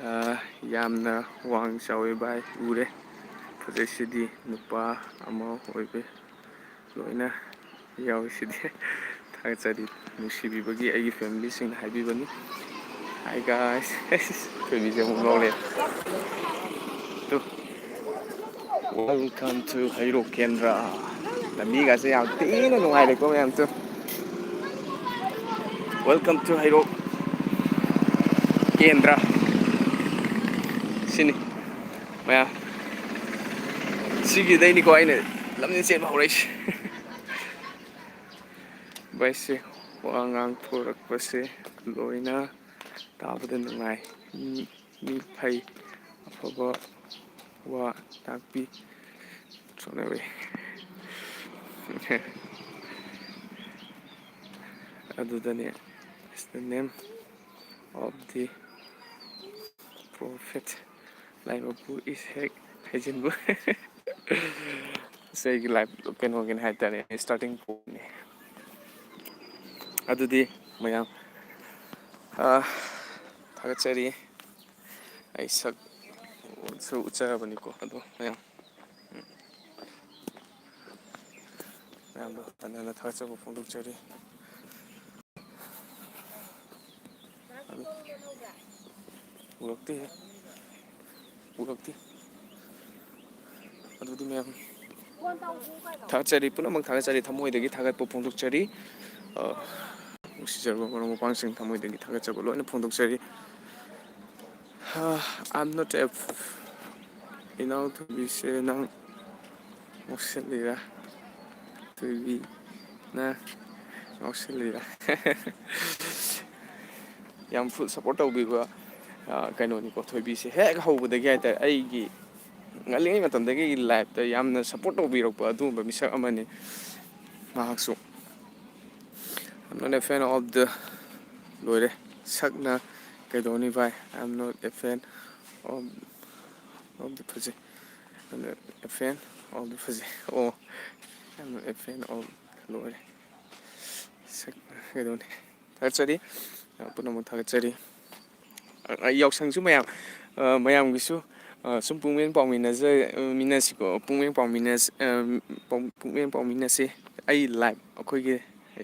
ꯑ, ꯌꯥꯝꯅ ꯋꯥꯡ ꯆꯥꯎꯋꯦ ꯚꯥꯏ, ꯎꯔꯦ꯫ ꯐꯖꯩꯁꯤꯗꯤ, ꯅꯨꯄꯥ ꯑꯃ ꯑꯣꯏꯕ ꯂꯣꯏꯅ ꯌꯥꯎꯔꯤꯁꯤꯗꯤ꯫ ꯊꯥꯒꯠꯆꯔꯤ, ꯅꯨꯡꯁꯤꯕꯤꯕꯒꯤ ꯑꯩꯒꯤ familyꯁꯤꯡꯅ ꯍꯥꯏꯕꯤꯕꯅꯤ꯫ Hi guys꯫ ꯊꯣꯏꯕꯤꯁꯦ ꯑꯃꯨꯛ ꯅꯣꯛꯂꯦ꯫ ꯇꯨ꯫ Welcome to ꯍꯩꯔꯣꯛ ꯀꯦꯟꯗ꯭ꯔ꯫ ꯂꯝꯕꯤꯒꯁꯦ ꯌꯥꯝ ꯊꯤꯅ ꯅꯨꯡꯉꯥꯏꯔꯦꯀꯣ ꯃꯌꯥꯝ꯫ ꯇꯨ꯫ Welcome to ꯍꯩꯔꯣꯛ ꯀꯦꯟꯗ꯭ꯔ꯫ ꯁꯤꯅꯤ ꯃꯌꯥꯝ꯫ ꯁꯤꯒꯤꯗꯩꯅꯤꯀꯣ ꯑꯩꯅ ꯂꯝꯖꯦꯟ ꯆꯦꯟꯕ ꯍꯧꯔꯛꯏꯁꯦ꯫ ꯚꯥꯏꯁꯦ, ꯋꯥ ꯉꯥꯡꯊꯣꯔꯛꯄꯁꯦ ꯂꯣꯏꯅ ꯇꯥꯕꯗ ꯅꯨꯡꯉꯥꯏ꯫ ꯃꯤ, ꯃꯤ ꯐꯩ, ꯑꯐꯕ ꯋꯥ ꯇꯥꯛꯄꯤ꯫ ꯁꯣꯝꯅ ꯎꯏ꯫ ꯑꯗꯨꯗꯅꯦ, is the name of the prophet. ꯂꯥꯏꯃꯄꯨ is ꯍꯦꯛ ꯍꯩꯖꯤꯟꯕ꯫ ꯁꯤ ꯑꯩꯒꯤ ꯂꯥꯏꯐ ꯀꯩꯅꯣꯒꯤꯅꯤ ꯍꯥꯏꯇꯥꯔꯦ, starting pointꯅꯤ꯫ ꯑꯗꯨꯗꯤ ꯃꯌꯥꯝ, ꯑꯥ, ꯊꯥꯒꯠꯆꯔꯤ꯫ ꯑꯩ ꯁꯛꯁꯨ ꯎꯠꯆꯔꯕꯅꯤꯀꯣ, ꯑꯗꯣ ꯃꯌꯥꯝ, ꯎꯝ, ꯃꯌꯥꯝꯗꯣ ꯍꯟꯅ ꯍꯟꯅ ꯊꯥꯒꯠꯆꯕ ꯐꯣꯡꯗꯣꯛꯆꯔꯤ꯫ ꯑꯗꯨ ꯎꯔꯛꯇꯦ, ꯎꯔꯛꯇꯦ꯫ ꯑꯗꯨꯗꯤ ꯃꯌꯥꯝ ꯊꯥꯒꯠꯆꯔꯤ, ꯄꯨꯝꯅꯃꯛ ꯊꯥꯒꯠꯆꯔꯤ, ꯊꯃꯣꯏꯗꯒꯤ ꯊꯥꯒꯠꯄ ꯐꯣꯡꯗꯣꯛꯆꯔꯤ꯫ ꯑ, ꯅꯨꯡꯁꯤꯖꯔꯕ ꯃꯔꯨꯞ ꯃꯄꯥꯡꯁꯤꯡ, ꯊꯃꯣꯏꯗꯒꯤ ꯊꯥꯒꯠꯆꯕ ꯂꯣꯏꯅ ꯐꯣꯡꯗꯣꯛꯆꯔꯤ꯫ ꯑ, I'm not a ꯏꯅꯥꯎ ꯊꯣꯏꯕꯤꯁꯦ ꯅꯪ ꯉꯥꯎꯁꯤꯜꯂꯤꯔꯥ? ꯊꯣꯏꯕꯤꯅ ꯉꯥꯎꯁꯤꯜꯂꯤꯔꯥ? ꯌꯥꯝ ꯐꯨꯜ ꯁꯞꯄꯣꯔꯠ ꯇꯧꯕꯤꯕ, ꯑ, ꯀꯩꯅꯣꯅꯤꯀꯣ, ꯊꯣꯏꯕꯤꯁꯦ ꯍꯦꯛ ꯍꯧꯕꯗꯒꯤ ꯍꯥꯏꯇꯥꯔꯦ, ꯑꯩꯒꯤ ꯉꯜꯂꯤꯉꯩ ꯃꯇꯝꯗꯒꯤ ꯂꯥꯏꯞꯇ ꯌꯥꯝꯅ ꯁꯞꯄꯣꯔꯠ ꯇꯧꯕꯤꯔꯛꯄ ꯑꯗꯨꯒꯨꯝꯕ ꯃꯤꯁꯛ ꯑꯃꯅꯤ ꯃꯍꯥꯛꯁꯨ꯫ I'm not a fan of the, ꯂꯣꯏꯔꯦ, ꯁꯛꯅ ꯀꯩꯗꯧꯅꯤ ꯚꯥꯏ? I'm not a fan of, of the ꯐꯖꯩ꯫ I'm not a fan of the ꯐꯖꯩ꯫ ꯑꯣ, I'm not a fan of, ꯂꯣꯏꯔꯦ, ꯁꯛꯅ ꯀꯩꯗꯧꯅꯤ? ꯊꯥꯒꯠꯆꯔꯤ, ꯑ, ꯄꯨꯝꯅꯃꯛ ꯊꯥꯒꯠꯆꯔꯤ꯫ ꯑ, ꯌꯥꯎꯁꯪꯁꯨ ꯃꯌꯥꯝ, ꯑ, ꯃꯌꯥꯝꯒꯤꯁꯨ, ꯑ, ꯁꯨꯝ ꯄꯨꯛꯃꯦꯟ ꯄꯥꯎꯃꯤꯟꯅꯖ-, ꯃꯤꯟꯅꯁꯤꯀꯣ, ꯄꯨꯛꯃꯦꯟ ꯄꯥꯎꯃꯤꯟꯅꯁ-, ꯑ, ꯄꯥꯎ-, ꯄꯨꯛꯃꯦꯟ ꯄꯥꯎꯃꯤꯟꯅꯁꯤ꯫ ꯑꯩ ꯂꯥꯏꯞ ꯑꯩꯈꯣꯏꯒꯤ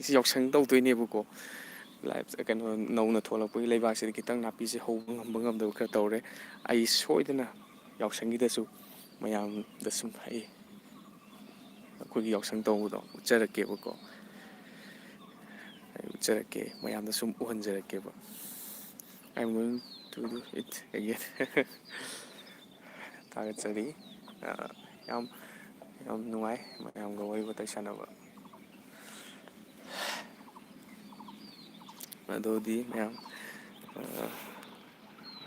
ꯁꯤ ꯌꯥꯎꯁꯪ ꯇꯧꯗꯣꯏꯅꯦꯕꯀꯣ꯫ ꯂꯥꯏꯞ ꯀꯩꯅꯣ ꯅꯧꯅ ꯊꯣꯛꯂꯛꯄꯒꯤ ꯂꯩꯕꯥꯛꯁꯤꯗ ꯈꯤꯇꯪ ꯅꯥꯄꯤꯁꯦ ꯍꯧꯕ ꯉꯝꯕ ꯉꯝꯗꯕ ꯈꯔ ꯇꯧꯔꯦ꯫ ꯑꯩ ꯁꯣꯏꯗꯅ ꯌꯥꯎꯁꯪꯒꯤꯗꯁꯨ ꯃꯌꯥꯝꯗ ꯁꯨꯝ ꯑꯩ ꯑꯩꯈꯣꯏꯒꯤ ꯌꯥꯎꯁꯪ ꯇꯧꯕꯗꯣ ꯎꯠꯆꯔꯛꯀꯦꯕꯀꯣ꯫ ꯑꯩ ꯎꯠꯆꯔꯛꯀꯦ, ꯃꯌꯥꯝꯗ ꯁꯨꯝ ꯎꯍꯟꯖꯔꯛꯀꯦꯕ꯫ I'm going to do it again. ꯊꯥꯒꯠꯆꯔꯤ꯫ ꯑ, ꯌꯥꯝ, ꯌꯥꯝ ꯅꯨꯡꯉꯥꯏ ꯃꯌꯥꯝꯒ ꯋꯥꯔꯤ ꯋꯥꯇꯥꯏ ꯁꯥꯟꯅꯕ꯫ ꯑꯗꯨꯗꯤ ꯃꯌꯥꯝ, ꯑ,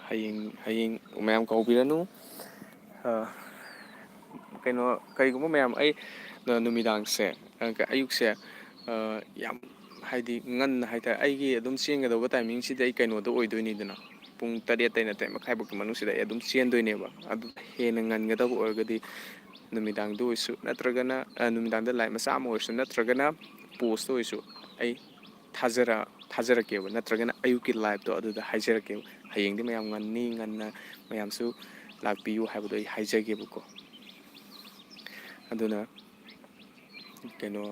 ꯍꯌꯦꯡ, ꯍꯌꯦꯡ ꯃꯌꯥꯝ ꯀꯧꯕꯤꯔꯅꯨ꯫ ꯑ, ꯀꯩꯅꯣ, ꯀꯔꯤꯒꯨꯝꯕ ꯃꯌꯥꯝ, ꯑꯩ ꯅ-, ꯅꯨꯃꯤꯗꯥꯡꯁꯦ, ꯑ, ꯀ-, ꯑꯌꯨꯛꯁꯦ, ꯑ, ꯌꯥꯝ ꯍꯥꯏꯗꯤ ꯉꯟꯅ ꯍꯥꯏꯇꯥꯔꯦ, ꯑꯩꯒꯤ ꯑꯗꯨꯝ ꯆꯦꯟꯒꯗꯧꯕ ꯇꯥꯏꯃꯤꯡꯁꯤꯗꯤ ꯑꯩ ꯀꯩꯅꯣꯗ ꯑꯣꯏꯗꯣꯏꯅꯤꯗꯅ, ꯄꯨꯡ ꯇꯔꯦꯠꯇꯩꯅ ꯇꯔꯦꯠ ꯃꯈꯥꯏꯐꯧꯀꯤ ꯃꯅꯨꯡꯁꯤꯗ ꯑꯩ ꯑꯗꯨꯝ ꯆꯦꯟꯗꯣꯏꯅꯦꯕ꯫ ꯑꯗꯨ ꯍꯦꯟꯅ ꯉꯟꯒꯗꯕ ꯑꯣꯏꯔꯒꯗꯤ ꯅꯨꯃꯤꯗꯥꯡꯗ ꯑꯣꯏꯔꯁꯨ ꯅꯠꯇ꯭ꯔꯒꯅ, ꯑ, ꯅꯨꯃꯤꯗꯥꯡꯗ ꯂꯥꯏꯞ ꯃꯆꯥ ꯑꯃ ꯑꯣꯏꯔꯁꯨ ꯅꯠꯇ꯭ꯔꯒꯅ ꯄꯣꯁꯇ ꯑꯣꯏꯔꯁꯨ ꯑꯩ ꯊꯥꯖꯔ-, ꯊꯥꯖꯔꯛꯀꯦꯕ, ꯅꯠꯇ꯭ꯔꯒꯅ ꯑꯌꯨꯛꯀꯤ ꯂꯥꯏꯞꯇꯣ ꯑꯗꯨꯗ ꯍꯥꯏꯖꯔꯛꯀꯦꯕ꯫ ꯍꯌꯦꯡꯗꯤ ꯃꯌꯥꯝ ꯉꯟꯅꯤ, ꯉꯟꯅ ꯃꯌꯥꯝꯁꯨ ꯂꯥꯛꯄꯤꯌꯨ ꯍꯥꯏꯕꯗꯣ ꯑꯩ ꯍꯥꯏꯖꯒꯦꯕꯀꯣ꯫ ꯑꯗꯨꯅ ꯀꯩꯅꯣ,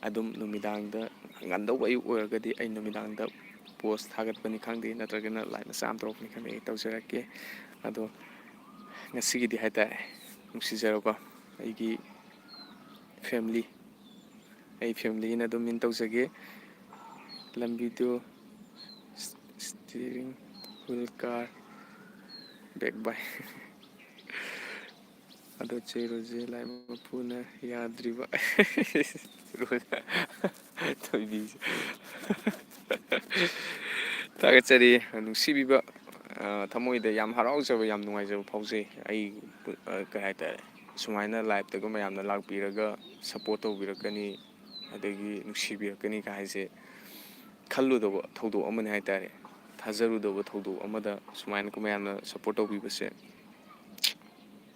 ꯑꯗꯨꯝ ꯅꯨꯃꯤꯗꯥꯡꯗ, ꯉꯟꯗꯧꯕ ꯑꯌꯨꯛ ꯑꯣꯏꯔꯒꯗꯤ ꯑꯩ ꯅꯨꯃꯤꯗꯥꯡꯗ ꯄꯣꯁ ꯊꯥꯒꯠꯄꯅꯤ ꯈꯪꯗꯦ, ꯅꯠꯇ꯭ꯔꯒꯅ ꯂꯥꯏꯚ ꯃꯆꯥ ꯑꯃ ꯇꯧꯔꯛꯄꯅꯤ ꯈꯪꯗꯦ, ꯑꯩ ꯇꯧꯖꯔꯛꯀꯦ꯫ ꯑꯗꯣ ꯉꯁꯤꯒꯤꯗꯤ ꯍꯥꯏꯇꯥꯔꯦ, ꯅꯨꯡꯁꯤꯖꯔꯕ ꯑꯩꯒꯤ ꯐꯦꯃꯤꯂꯤ, ꯑꯩ ꯐꯦꯃꯤꯂꯤꯅ ꯑꯗꯨꯝ ꯃꯤꯟ ꯇꯧꯖꯒꯦ꯫ ꯂꯝꯕꯤꯗꯨ steering wheel car back by ꯑꯗꯣ ꯆꯦ ꯔꯣꯖꯦ ꯂꯥꯏ ꯃꯄꯨꯅ ꯌꯥꯗ꯭ꯔꯤꯕ꯫ ꯊꯣꯏꯕꯤꯁꯦ꯫ ꯊꯥꯒꯠꯆꯔꯤ꯫ ꯅꯨꯡꯁꯤꯕꯤꯕ, ꯑ, ꯊꯃꯣꯏꯗ ꯌꯥꯝ ꯍꯔꯥꯎꯖꯕ, ꯌꯥꯝ ꯅꯨꯡꯉꯥꯏꯖꯕ ꯐꯥꯎꯖꯩ꯫ ꯑꯩ, ꯑ, ꯀꯩ ꯍꯥꯏꯇꯥꯔꯦ, ꯁꯨꯃꯥꯏꯅ ꯂꯥꯏꯞꯇꯒ ꯃꯌꯥꯝꯅ ꯂꯥꯛꯄꯤꯔꯒ ꯁꯞꯄꯣꯔꯠ ꯇꯧꯕꯤꯔꯛꯀꯅꯤ, ꯑꯗꯒꯤ ꯅꯨꯡꯁꯤꯕꯤꯔꯛꯀꯅꯤ ꯀꯥꯏ ꯍꯥꯏꯁꯦ ꯈꯜꯂꯨꯗꯕ ꯊꯧꯗꯣꯛ ꯑꯃꯅꯤ ꯍꯥꯏꯇꯥꯔꯦ꯫ ꯊꯥꯖꯔꯨꯗꯕ ꯊꯧꯗꯣꯛ ꯑꯃꯗ ꯁꯨꯃꯥꯏꯅ ꯃꯌꯥꯝꯅ ꯁꯞꯄꯣꯔꯠ ꯇꯧꯕꯤꯕꯁꯦ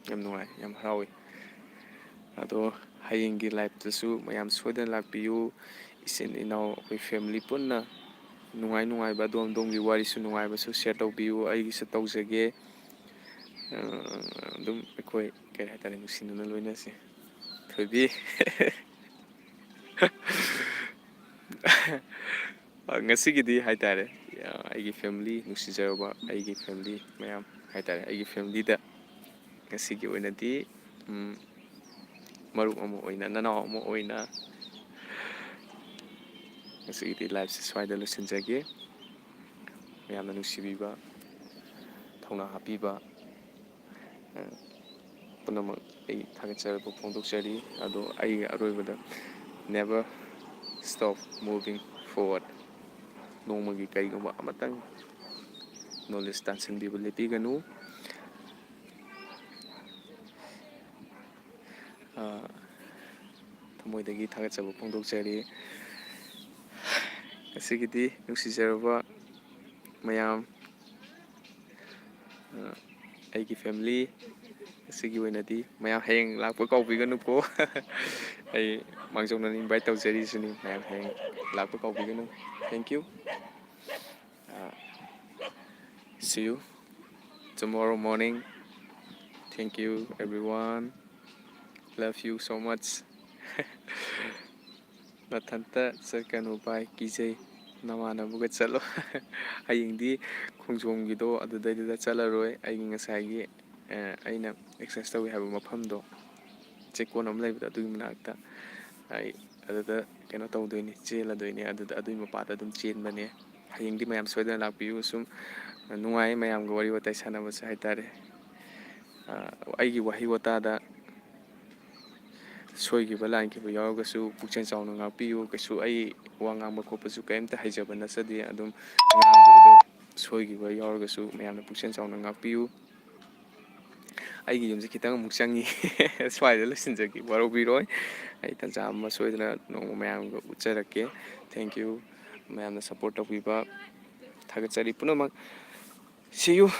ꯌꯥꯝ ꯅꯨꯡꯉꯥꯏ, ꯌꯥꯝ ꯍꯔꯥꯎꯏ꯫ ꯑꯗꯣ ꯍꯌꯦꯡꯒꯤ ꯂꯥꯏꯞꯇꯁꯨ ꯃꯌꯥꯝ ꯁꯣꯏꯗꯅ ꯂꯥꯛꯄꯤꯌꯨ꯫ ꯏꯆꯤꯟ ꯏꯅꯥꯎ, ꯑꯩꯈꯣꯏ ꯐꯦꯃꯤꯂꯤ ꯄꯨꯟꯅ ꯅꯨꯡꯉꯥꯏ ꯅꯨꯡꯉꯥꯏꯕ, ꯑꯗꯣꯝ ꯑꯗꯣꯝꯒꯤ ꯋꯥꯔꯤꯁꯨ ꯅꯨꯡꯉꯥꯏꯕꯁꯨ ꯁꯤꯌꯔ ꯇꯧꯕꯤꯌꯨ꯫ ꯑꯩꯒꯤꯁꯨ ꯇꯧꯖꯒꯦ꯫ ꯑ, ꯑꯗꯨꯝ ꯑꯩꯈꯣꯏ, ꯀꯩ ꯍꯥꯏꯇꯥꯔꯦ, ꯅꯨꯡꯁꯤꯅꯅ ꯂꯣꯏꯅꯁꯤ꯫ ꯊꯣꯏꯕꯤ꯫ ꯉꯁꯤꯒꯤꯗꯤ ꯍꯥꯏꯇꯥꯔꯦ, ꯑꯩꯒꯤ ꯐꯦꯃꯤꯂꯤ, ꯅꯨꯡꯁꯤꯖꯔꯕ ꯑꯩꯒꯤ ꯐꯦꯃꯤꯂꯤ ꯃꯌꯥꯝ ꯍꯥꯏꯇꯥꯔꯦ, ꯑꯩꯒꯤ ꯐꯦꯃꯤꯂꯤꯗ ꯉꯁꯤꯒꯤ ꯑꯣꯏꯅꯗꯤ, ꯎꯝ, ꯃꯔꯨꯞ ꯑꯃ ꯑꯣꯏꯅ, ꯅꯅꯥꯎ ꯑꯃ ꯑꯣꯏꯅ ꯉꯁꯤꯒꯤꯗꯤ ꯂꯥꯏꯐꯁꯦ ꯁ꯭ꯋꯥꯏꯗ ꯂꯣꯏꯁꯤꯟꯖꯒꯦ꯫ ꯃꯌꯥꯝꯅ ꯅꯨꯡꯁꯤꯕꯤꯕ, ꯊꯧꯅꯥ ꯍꯥꯞꯄꯤꯕ, ꯑ, ꯄꯨꯝꯅꯃꯛ ꯑꯩ ꯊꯥꯒꯠꯆꯕ ꯐꯣꯡꯗꯣꯛꯆꯔꯤ꯫ ꯑꯗꯣ ꯑꯩ ꯑꯔꯣꯏꯕꯗ, never stop moving forward꯫ ꯅꯣꯡꯃꯒꯤ ꯀꯔꯤꯒꯨꯝꯕ ꯑꯃꯇꯪ ꯅꯣꯂꯦꯖ ꯇꯥꯟꯁꯤꯟꯕꯤꯕ ꯂꯦꯞꯄꯤꯒꯅꯨ꯫ ꯑ, ꯊꯃꯣꯏꯗꯒꯤ ꯊꯥꯒꯠꯆꯕ ꯐꯣꯡꯗꯣꯛꯆꯔꯤ꯫ ꯉꯁꯤꯒꯤꯗꯤ ꯅꯨꯡꯁꯤꯖꯔꯕ ꯃꯌꯥꯝ, ꯑ, ꯑꯩꯒꯤ ꯐꯦꯃꯤꯂꯤ, ꯉꯁꯤꯒꯤ ꯑꯣꯏꯅꯗꯤ ꯃꯌꯥꯝ ꯍꯌꯦꯡ ꯂꯥꯛꯄ ꯀꯥꯎꯕꯤꯒꯅꯨꯀꯣ꯫ ꯑꯩ ꯃꯥꯡꯖꯧꯅꯅ ꯏꯟꯚꯥꯏꯠ ꯇꯧꯖꯔꯤꯁꯤꯅꯤ, ꯃꯌꯥꯝ ꯍꯌꯦꯡ ꯂꯥꯛꯄ ꯀꯥꯎꯕꯤꯒꯅꯨ꯫ Thank you꯫ ꯑ, See you tomorrow morning. Thank you, everyone. Love you so much. ꯅꯊꯟꯇ ꯆꯠꯀꯅꯨ ꯚꯥꯏ, ꯀꯤꯖꯩ꯫ ꯅꯃꯥꯟꯅꯕꯒ ꯆꯠꯂꯣ꯫ ꯍꯌꯦꯡꯗꯤ ꯈꯣꯡꯖꯣꯝꯒꯤꯗꯣ ꯑꯗꯨꯗꯩꯗꯨꯗ ꯆꯠꯂꯔꯣꯏ꯫ ꯑꯩꯒꯤ ꯉꯁꯥꯏꯒꯤ, ꯑ, ꯑꯩꯅ exercise ꯇꯧꯏ ꯍꯥꯏꯕ ꯃꯐꯝꯗꯣ, ꯆꯦꯛꯀꯣꯟ ꯑꯃ ꯂꯩꯕꯗꯣ, ꯑꯗꯨꯒꯤ ꯃꯅꯥꯛꯇ ꯑꯩ ꯑꯗꯨꯗ ꯀꯩꯅꯣ ꯇꯧꯗꯣꯏꯅꯤ, ꯆꯦꯜꯂꯗꯣꯏꯅꯤ꯫ ꯑꯗꯨꯗ, ꯑꯗꯨꯒꯤ ꯃꯄꯥꯗ ꯑꯗꯨꯝ ꯆꯦꯟꯕꯅꯦ꯫ ꯍꯌꯦꯡꯗꯤ ꯃꯌꯥꯝ ꯁꯣꯏꯗꯅ ꯂꯥꯛꯄꯤꯌꯨ꯫ ꯁꯨꯝ ꯅꯨꯡꯉꯥꯏ ꯃꯌꯥꯝꯒ ꯋꯥꯔꯤ ꯋꯥꯇꯥꯏ ꯁꯥꯟꯅꯕꯁꯦ ꯍꯥꯏꯇꯥꯔꯦ꯫ ꯑ, ꯑꯩꯒꯤ ꯋꯥꯍꯩ ꯋꯥꯇꯥꯗ ꯁꯣꯏꯈꯤꯕ ꯂꯥꯟꯈꯤꯕ ꯌꯥꯎꯔꯒꯁꯨ ꯄꯨꯛꯆꯦꯜ ꯆꯥꯎꯅ ꯉꯥꯛꯄꯤꯌꯨ꯫ ꯀꯩꯁꯨ ꯑꯩ ꯋꯥ ꯉꯥꯡꯕ ꯈꯣꯠꯄꯁꯨ ꯀꯔꯤꯝꯇ ꯍꯩꯖꯕ ꯅꯠꯆꯗꯦ꯫ ꯑꯗꯨꯝ ꯉꯥꯡꯕꯗꯨ ꯁꯣꯏꯈꯤꯕ ꯌꯥꯎꯔꯒꯁꯨ ꯃꯌꯥꯝꯅ ꯄꯨꯛꯆꯦꯜ ꯆꯥꯎꯅ ꯉꯥꯛꯄꯤꯌꯨ꯫ ꯑꯩꯒꯤ ꯌꯨꯝꯁꯦ ꯈꯤꯇꯪ ꯑꯃꯨꯛ ꯆꯪꯉꯤ꯫ ꯁ꯭ꯋꯥꯏꯗ ꯂꯣꯏꯁꯤꯟꯖꯒꯦ, ꯋꯥꯔꯧꯕꯤꯔꯣꯏ꯫ ꯑꯩ ꯇꯟꯖꯥ ꯑꯃ ꯁꯣꯏꯗꯅ ꯅꯣꯡꯃ ꯃꯌꯥꯝꯒ ꯎꯠꯆꯔꯛꯀꯦ꯫ Thank you꯫ ꯃꯌꯥꯝꯅ support ꯇꯧꯕꯤꯕ ꯊꯥꯒꯠꯆꯔꯤ ꯄꯨꯝꯅꯃꯛ꯫ See you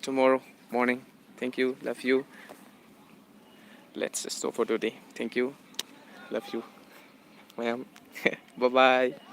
tomorrow morning. Thank you. Love you. Let's stop for today. Thank you. Love you. ꯃꯌꯥꯝ꯫ Bye bye.